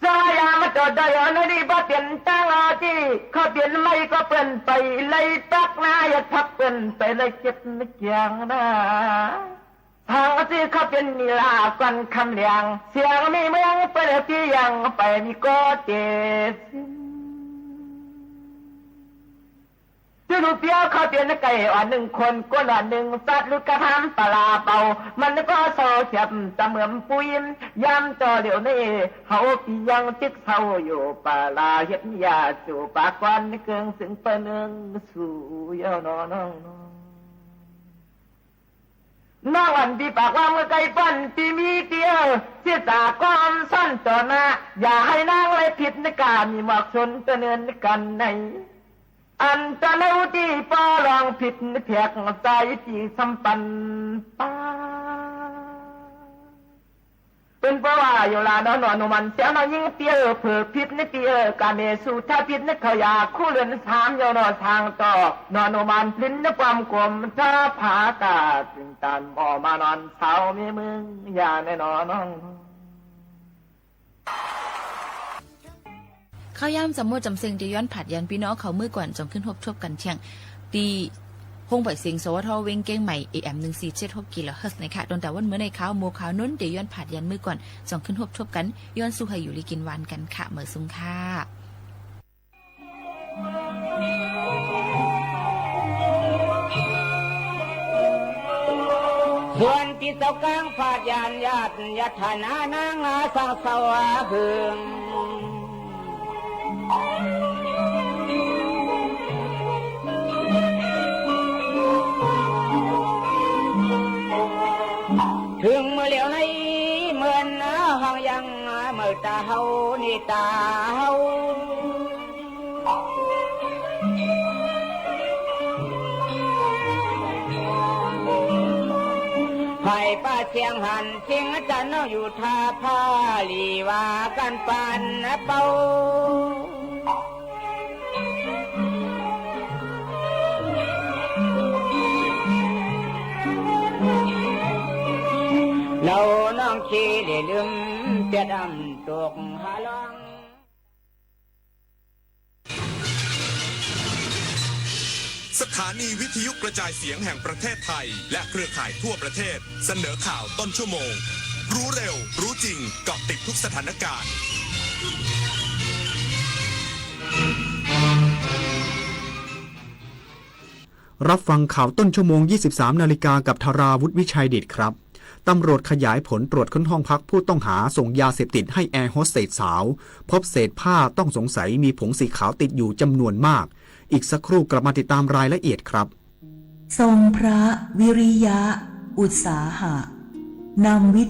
สว่ายามมา เจ้าได้อันนี้บ่เป๋นตางเอาตี้ เขาเป๋นไม่ก็เปิ้นไปไล่ปักหน้า อยากพักเปิ้นไปไล่เก็บเกียงนา ทางตี้เขาเป๋นมีลาก่อนค่ำแลง เสียงมีเมืองเปิ้นตี้ยังไปมีก็เตสิ้น จื้อลูกเปียวเขาเป๋นไก่อ่อนนึ่งคน ก้นอ่อนนึ่งสัตว์ ลูกกระทำปลาเป่า มันก็เศร้าเสียบเสมือนปุ้ย ยามต่อเหลียวนี้ เฮาปียังจึกเศร้าอยู่ ปลาเฮ็ดยาสู่ปากควัน เกิงซึ่งเปิ้นเอิ้นสู่เย้าน้อน้องน้อง น้องอันตี้ปากว่าเมื่อไก่ป้อนตี้มีตี้เออ สิตาก้อนซ่อนต่อหน้า อย่าหื้อนางไล่ผิดในกา มีหมอกชนตะเนินกันใน อันตะเนาตี้ปอลองผิดแผกใจตี้สำปันปา เปิ้นบ่ว่าอยู่ลาเนาะ หนอหนูมันเสียงน้องยิงเปียว เผลอผิดในเปียว กาเมสุถ้าผิดในเขาอยากคู่เรือนสามเย้าเนาะ ทางต่อ หนอหนูมันลิ้นในความกลม ถ้าผากาดจึงตัน บ่มานอนเศร้ามีมึง อย่าแน่นอนน้อง ข้าวยามจำหมดจำเซ็งจะย้อนผาดยันปี้น้องเขามื้อก่อน จ่องขึ้นฮบทบกั๋นเที่ยง ตี้ห้องปล่อยเสียง สวท เวียงเกียงใหม่ เอ เอ็ม หนึ่งสี่เจ็ดหก กิโลเฮิรตซ์ นะคะ ตวนแต่วันมื้อในข่าว หมวกขาวนุ้นจะย้อนผาดยันมื้อก่อน จ่องขึ้นฮบทบกั๋น ย้อนสู้หื้ออยู่ดีกิ๋นหวานกั๋นค่ะ เหมยสุงค่ะ ส่วนตี้เจ้ากลางผาดยันญาติ ญาติฐานะนางอาสังเสาหาเพิง เถิงเมื่อเหลียวในเมินห้องยัง เมื่อต๋าเฮานี่ต๋าเฮา ไพร่ป้าเสียงหัน เสียงอาจ๋ารย์น้องอยู่ท่าผ้าหลี ว่ากั๋นปานเป่า เล่าน้องขี้เหล่ลืมเปียดอ่ำตกหาลอง สถานีวิทยุกระจายเสียงแห่งประเทศไทย และเครือข่ายทั่วประเทศ เสนอข่าวต้นชั่วโมง รู้เร็ว รู้จริง เกาะติดทุกสถานการณ์ รับฟังข่าวต้นชั่วโมง ยี่สิบสามนาฬิกา กับธาราวุฒิ วิชัยดิษฐครับ ตำรวจขยายผลตรวจค้นห้องพักผู้ต้องหาส่งยาเสพติดให้แอร์โฮสเตสสาว พบเศษผ้าต้องสงสัยมีผงสีขาวติดอยู่จำนวนมาก อีกสักครู่กลับมาติดตามรายละเอียดครับ ทรงพระวิริยะอุตสาหะ นำวิ